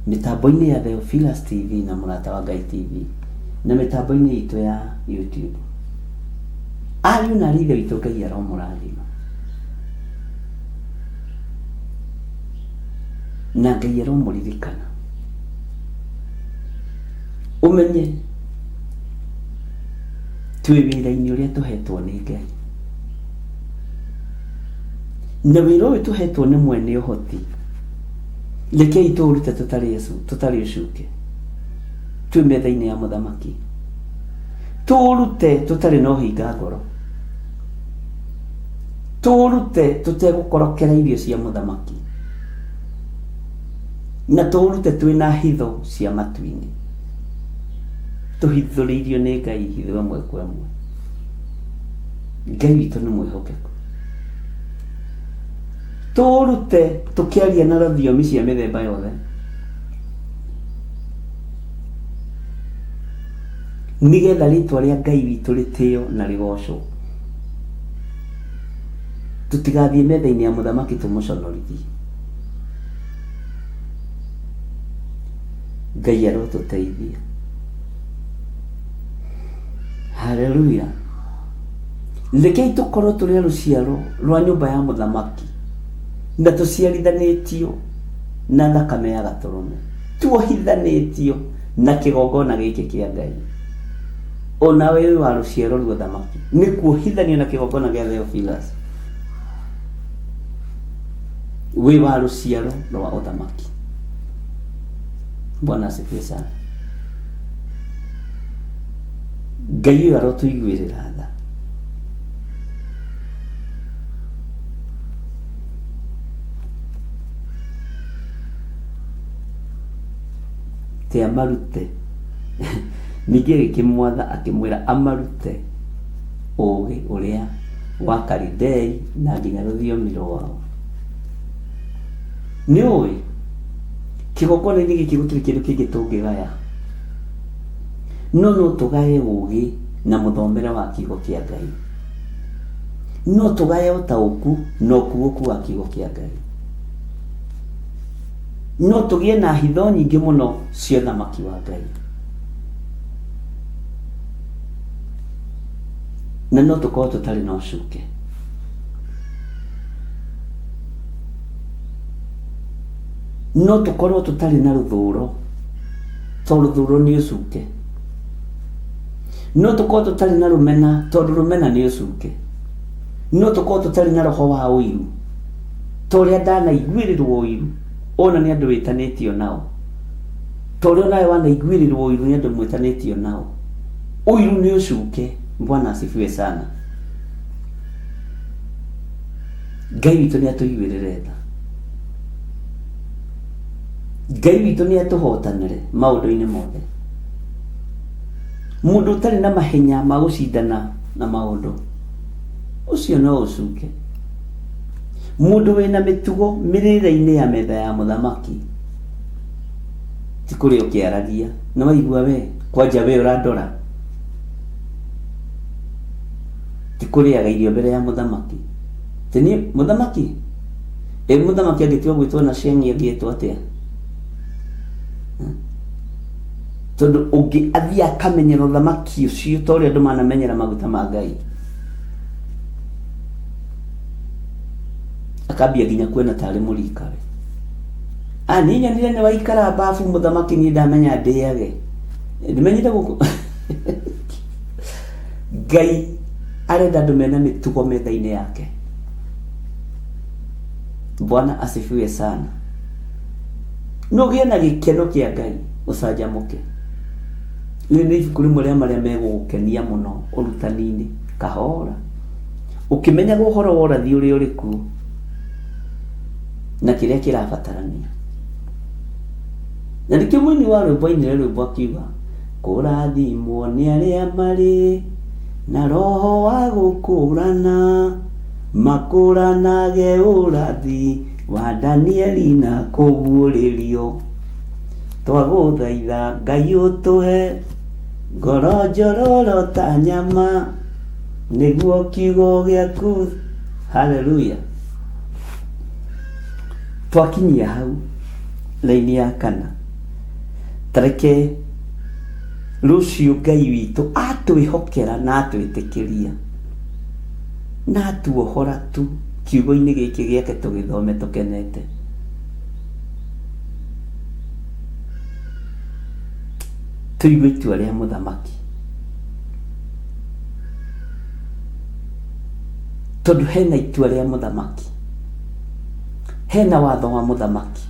Mĩtambo-inĩ ya Theophilus TV na Mũrata wa Ngai TV na mĩtambo-inĩ itũ ya YouTube. Ariũ na aarĩ a Ithe witũ Ngai aromũrathima. Na Ngai aromũririkana. Ũmenye twĩ wĩra-inĩ ũrĩa tũhetwo nĩ Ngai. Na wĩra ũyũ tũhetwo nĩ mwene ũhoti, rekei tũũrute tũtarĩ tũtarĩ ũcuke, twĩ metha-inĩ ya mũthamaki. Tũũrute tũtarĩ na ũhinga ngoro. Tũũrute tũtegũkorokera irio cia mũthamaki. Na tũũrute twĩna hitho cia matu-inĩ. Tũhithũrĩirio nĩ Ngai hitho ĩmwe kwa ĩmwe. Ngai witũ nĩ mwĩhokeku. Tũũrute tũkĩaria na rũthiomi cia mĩthemba yothe. Nĩgetha rĩtwa rĩa Ngai witũ rĩtĩo na rĩgocwo. Tũtigathiĩ metha-inĩ ya mũthamaki tũmũconorithie. Ngai arotũteithia. Haleluya. Rekei tũkorwo tũrĩ a rũciaro rwa nyũmba ya mũthamaki na tũciarithanĩtio na thakame ya gatũrũme, tuohithanĩtio na kĩgongona gĩkĩ kĩa Ngai. Ona we wĩ wa rũciaro rwa ũthamaki nĩ kuohithanio na kĩgongona gĩa Theophilus. Wĩ wa rũciaro rwa ũthamaki. Bwana asifiwe sana. Ngai ũyũ arotũiguĩrĩra tha. Te amarute. Ningĩ agĩkĩmwatha akĩmwĩra amarute ũũgĩ ũrĩa wa Kalidei na nginya rũthiomi rwao. Nĩ ũĩ kĩgongona-inĩ gĩkĩ gũtirĩ kĩndũ kĩngĩ tũngĩgaya. No no tũgaye ũũgĩ na mũthomere wa kiugo kĩa Ngai. No tũgaye ũtaũku na ũkuũku wa kiugo kĩa Ngai. No tũgĩe na hitho nyingĩ mũno cia ũthamaki wa Ngai. Na no tũkorwo tũtarĩ na ũcuke. No tũkorwo tũtarĩ na rũthũro. Tondũ rũthũro nĩ ũcuke. No tũkorwo tũtarĩ na rũmena tondũ rũmena nĩ ũcuke. No tũkorwo tũtarĩ na roho wa ũiru ta ũrĩa ndanaiguĩrĩrwo ũiru ona nĩ andũ wĩtanĩtio nao. Ta ũrĩa onawe wanaiguĩrĩrwo ũiru nĩ andũ mwĩtanĩtio nao. Ũiru nĩ ũcuke. Bwana asifiwe sana. Ngai witũ nĩ atũiguĩrĩre tha. Ngai witũ nĩ atũhotanĩre maũndũ-inĩ mothe. Mũndũ ũtarĩ na mahenya ma gũcindana na maũndũ, ũcio no ũcuke. Mũndũ wĩna mĩtugo mĩrĩre-inĩ ya metha ya mũthamaki, ti kũrĩa ũkĩaragia. Nĩ waigua we, kwanja we ũrandora. Ti kũrĩaga irio mbere ya mũthamaki. Ti niĩ mũthamaki? Ĩ mũthamaki angĩtua gwĩtwo na ceng'i angĩetwo atĩa? Tondũ ũngĩ athiĩ akamenyera ũthamaki ũcio ta ũrĩa andũ manamenyera maguta ma Ngai. Akambia nginya kuona tarĩ mũrikawe. Ah, niĩ nyonire nĩ waikara babu mũthamaki niĩ ndamenya ndĩage. Ndimenyire gũkũ. Ngai arenda andũ mena mĩtugo metha-inĩ yake. Bwana asifiwe sana. No ũgĩe na gĩkeno kĩa Ngai ũcanjamũke. Rĩrĩ nĩ ibuku rĩmwe rĩa marĩa megũgũkenia mũno ũrutani-inĩ kahora ũkĩmenyaga ũhoro wa ũrathi ũrĩa ũrĩ kuo na kĩrĩa kĩrabatarania. Na nĩkĩo mũini wa rwĩmbo ainire rwĩmbo akiuga, kũrathimwo nĩ arĩa marĩ na roho wa gũkũrana, makũranage ũrathi wa Danieli na kũguũrĩrio. Twagũthaitha Ngai ũtũhe ngoro njororo ta nyama, nĩguo kiugo gĩaku. Haleluya. Twakinyia hau raini ya kana, tareke rũciũ Ngai witũ atwĩhokera na atwĩtĩkĩria na atuohora tu kiugo-inĩ gĩkĩ gĩake tũgĩthome tũkenete. Tũigue itua rĩa mũthamaki, tondũ hena itua rĩa mũthamaki, hena watho wa mũthamaki,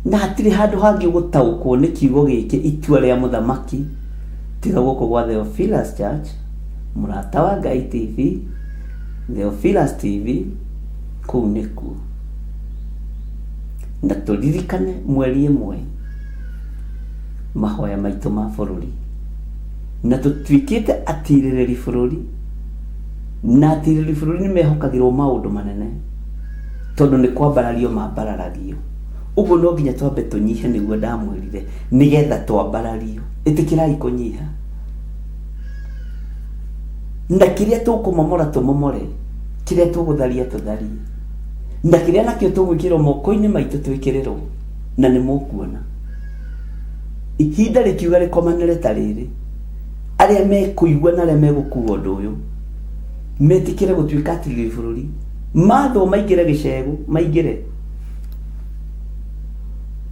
na hatirĩ handũ hangĩ ũgũtaũkwo nĩ kiugo gĩkĩ itua rĩa mũthamaki tiga gũkũ gwa Theophilus Church, Mũrata wa Ngai TV, Theophilus TV, kũu nĩkuo. Na tũririkane mweri ĩmwe mahoya maitũ ma bũrũri, na tũtuĩkĩte atirĩrĩri bũrũri, na atirĩrĩri bũrũri nĩ mehokagĩrwo maũndũ manene tondũ nĩ kwambarario mambararagio. Ũguo no nginya twambe tũnyihe, nĩguo ndamwĩrire, nĩgetha twambarario. Ĩtĩkĩrai kũnyiha, na kĩrĩa tũkũmomora tũmomore, kĩrĩa tũgũtharia tũtharie, na kĩrĩa nakĩo tũgwĩkĩrwo moko-inĩ maitũ twĩkĩrĩrwo, na nĩ mũkuona ihinda rĩkiuga rĩkomanĩre ta rĩrĩ, arĩa mekũigua na arĩa megũkua ũndũ ũyũ metĩkĩre gũtuĩka atirĩrĩri bũrũri, mathwo maingĩre gĩcegũ, maingĩre.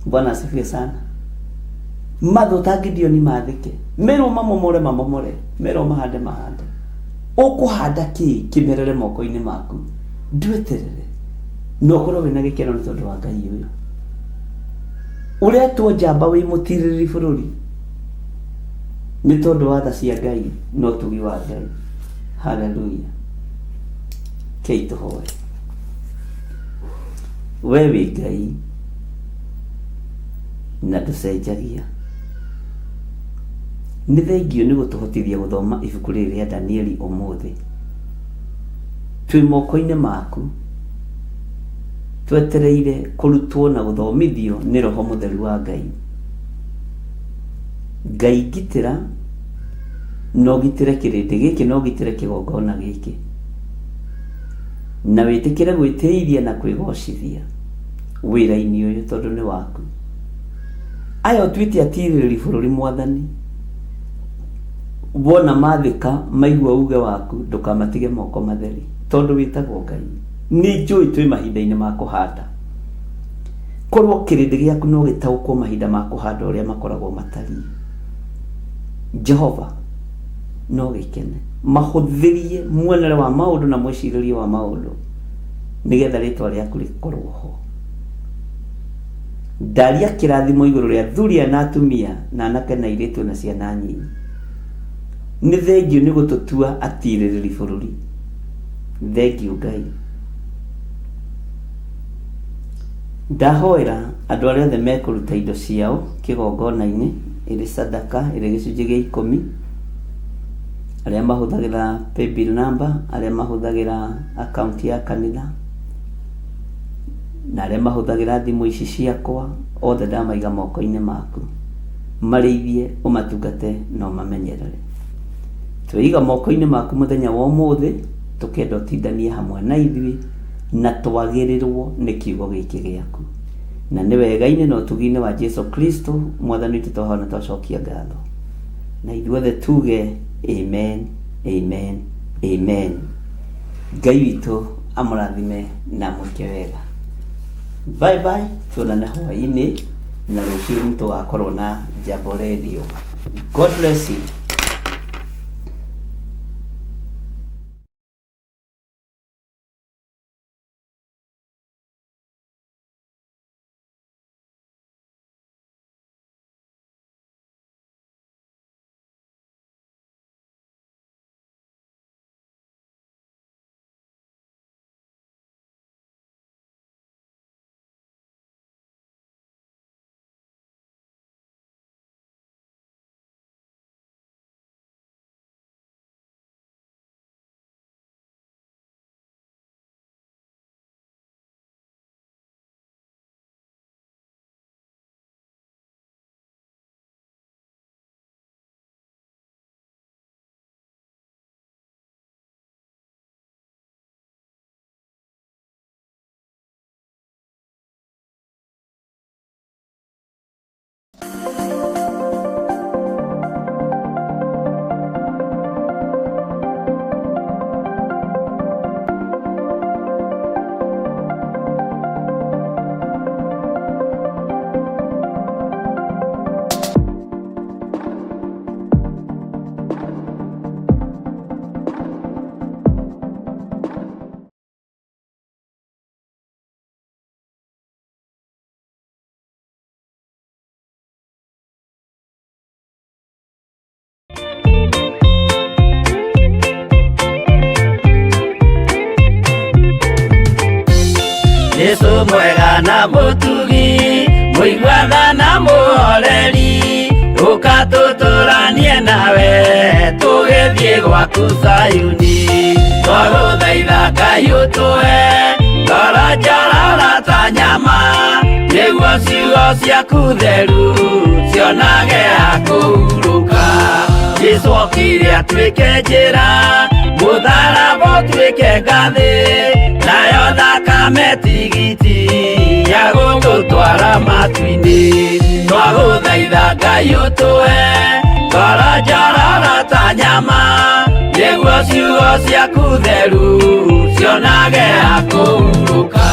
Bwana asifiwe sana. Mathwo ta Gideoni mathĩke, merwo mamomore mamomore, merwo mahande mahande. Ũkũhanda kĩ kĩmerere moko-inĩ maku? Ndweterere na ũkorwo wĩna gĩkeno nĩ tondũ wa Ngai ũyũ. Ũretwo njamba wĩ mũtirĩrĩri bũrũri nĩ tondũ wa tha cia Ngai na ũtugi wa Ngai. Haleluya. Kei tũhoe. We wĩ Ngai na ndũcenjagia. Nĩ thengio nĩ gũtũhotithia gũthoma ibuku rĩrĩ rĩa Danieli ũmũthĩ. Twĩ moko-inĩ maku, twetereire kũrutwo na gũthomithio nĩ Roho Mũtheru wa Ngai. Ngai ngitĩra, na ũgitĩre kĩrĩndĩ gĩkĩ na ũgitĩre kĩgongona gĩkĩ, na wĩtĩkĩre gwĩtĩithia na kwĩgocithia wĩra-inĩ ũyũ tondũ nĩ waku. Aya ũtuĩte atirĩrĩri bũrũri mwathani, wona mathĩka maigua uge waku ndũkamatige moko matheri tondũ wĩtagwo Ngai. Nĩ njũĩ twĩ mahinda-inĩ ma kũhanda, korwo kĩrĩndĩ gĩaku no gĩtaũkwo mahinda ma kũhanda ũrĩa makoragwo matariĩ, Jehova no gĩkene. Mahũthĩrie muonere wa maũndũ na mwĩcirĩrie wa maũndũ nĩgetha rĩtwa rĩaku rĩkorwo ho. Ndaria kĩrathimo igũrũ rĩa athuri aya na atumia na anake na airĩtu na ciana nyinyi. Nĩ thengio nĩ gũtũtua atirĩrĩri bũrũri. Thengio Ngai. Ndahoera andũ arĩa othe mekũruta indo ciao kĩgongona-inĩ, ĩrĩ sadaka, ĩrĩ gĩcunjĩ gĩa ikũmi, arĩa mahũthagĩra paybill number, arĩa mahũthagĩra account ya kanitha, na arĩa mahũthagĩra thimũ ici ciakwa, othe ndamaiga moko-inĩ maku. Marĩithie, ũmatungate na ũmamenyerere. Tweiga moko-inĩ maku mũthenya wa ũmũthĩ, tũkenda ũtindanie hamwe na ithuĩ, na twagĩrĩrwo nĩ kiugo gĩkĩ gĩaku. Na nĩ wega-inĩ na ũtugi-inĩ wa Jesu Kristo mwathani witũ twahona twacokia ngatho. Na ithuothe tuge amen, amen, amen. Ngai witũ amũrathime na amwĩke wega. Bye bye, tuonane hwaĩ-inĩ na rũciũ nĩ tũgakorwo na Jambo Radio. God bless you. Jesu mwega na mũtugi mũiguana na mũhoreri ũka tũtũranie nawe tũgĩthiĩ gwaku Zayuni twagũthaitha Ngai ũtũhe ngoro njororo ta nyama nĩguo ciugo ciaku theru cionage ha kũhurũka. Jesu okire atuĩke njĩra mũtharaba ũtuĩke ngathĩ nayo thakame tigiti ya gũtũtwara matu-inĩ. Twagũthaitha Ngai ũtũhe ngoro njororo ta nyama nĩguo ciugo ciaku theru cionage ha kũhurũka.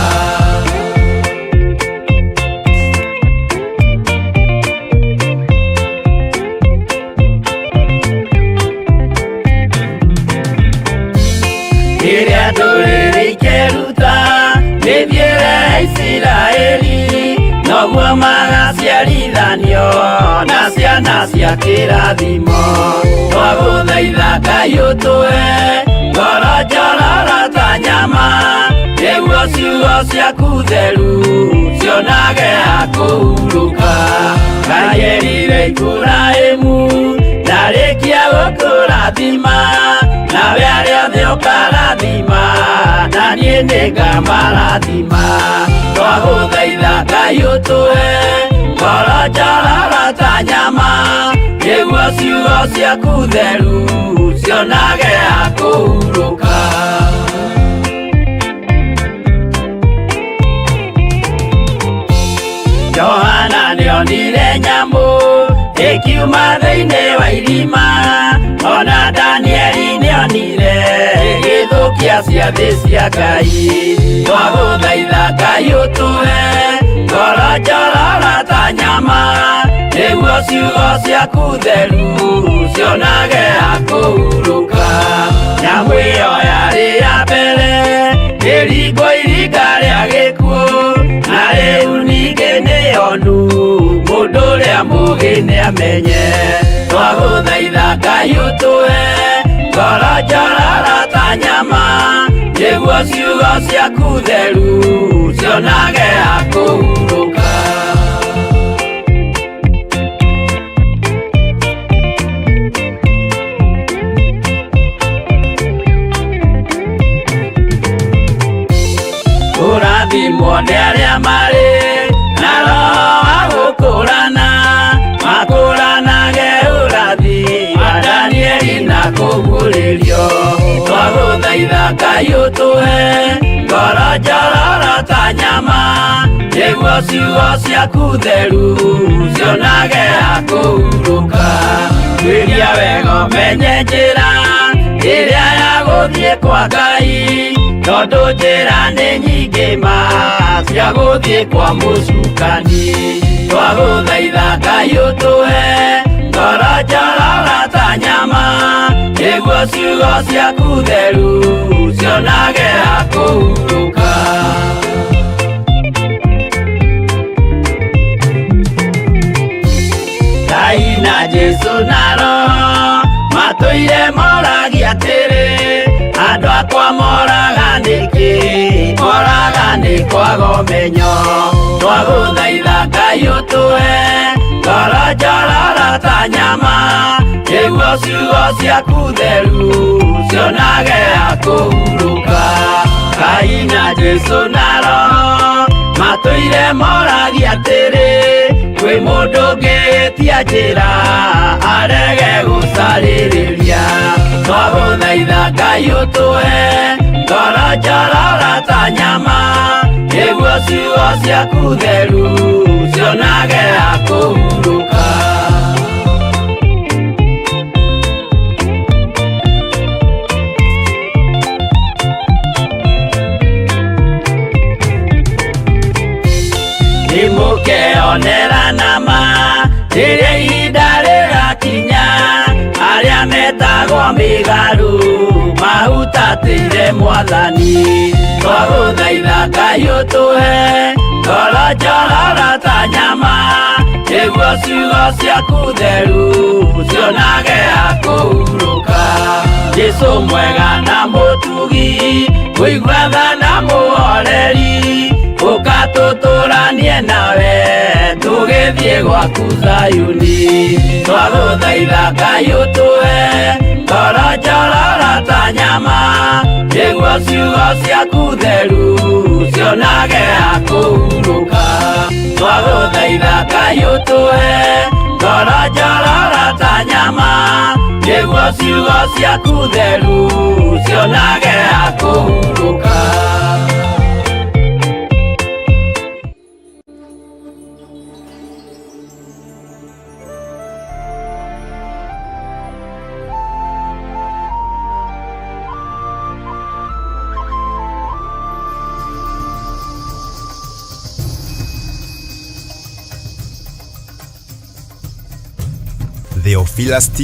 Rĩrĩa ndũrĩrĩ ikeruta mĩthiĩre ya Isiraeli noguo magaciarithanio na ciana cia kĩrathimo. Twagũthaitha Ngai ũtũhe ngoro njororo ta nyama nĩguo ciugo ciaku theru cionage ha kũhurũka. Ngai erire Iburahĩmu ndarĩkia gũkũrathima nawe arĩa othe ũkarathima na niĩ nĩngamarathima. Twagũthaitha Ngai ũtũhe ngoro njororo ta nyama nĩguo ciugo ciaku theru cionage ha kũhurũka. Johana nĩonire nyamũ ĩkiuma thĩinĩ wa irima ona Danieli nĩonire ĩgĩthũkia ciathĩ cia Ngai. Twagũthaitha Ngai ũtũhe ngoro njororo ta nyama nĩguo ciugo ciaku theru cionage ha kũhurũka. Nyamũ ĩyo yarĩ ya mbere ĩringwo iringa rĩa gĩkuũ na rĩu ningĩ nĩyonu mũndũ ũrĩa mũũgĩ nĩamenye. Twagũthaitha Ngai ũtũhe ngoro njororo ta nyama nĩguo ciugo ciaku theru cionage ha kũhurũka. Kũrathimwo nĩ arĩa marĩ na roho wa gũkũrana makũranage ũrathi wa Danieli na kũguũrĩrio. Twagũthaitha Ngai ũtũhe ngoro njororo ta nyama nĩguo ciugo ciaku theru cionage ha kũhurũka. Tuĩria wega ũmenye njĩra ĩrĩa ya gũthiĩ kwa Ngai tondũ njĩra nĩ nyingĩ ma cia gũthiĩ kwa mũcukani. Twagũthaitha Ngai ũtũhe ngoro njororo ta nyama nĩguo ciugo ciaku theru cionage ha kũhurũka. Ngai na Jesu na Roho matũire moragia atĩrĩ andũ akwa moraga nĩkĩ moraga nĩ kwaga ũmenyo. Twagũthaitha Ngai ũtũhe ngoro njororo ta nyama nĩguo ciugo ciaku theru cionage ha kũhurũka. Ngai na Jesu na Roho matũire moragia atĩrĩ kwĩ mũndũ ũngĩtia njĩra arege gũcarĩrĩria. Twagũthaitha Ngai ũtũhe ngoro njororo ta nyama nĩguo ciugo ciaku theru cionage ha kũhurũka. Rĩrĩa ihinda rĩgakinya arĩa metagwo mĩgarũ mahutatĩire mwathani twagũthaitha Ngai ũtũhe ngoro njororo ta nyama nĩguo ciugo ciaku theru cionage ha kũhurũka. Jesũ mwega na mũtugi kũigua tha na mũhoreri ũka tũtũranie nawe tũgĩthiĩ gwaku Zayuni. Twagũthaitha Ngai ũtũhe ngoro njororo ta nyama nĩguo ciugo ciaku theru cionage ha kũhurũka. Twagũthaitha Ngai ũtũhe ngoro njororo ta nyama nĩguo ciugo ciaku theru cionage ha kũhurũka. Theophilus T.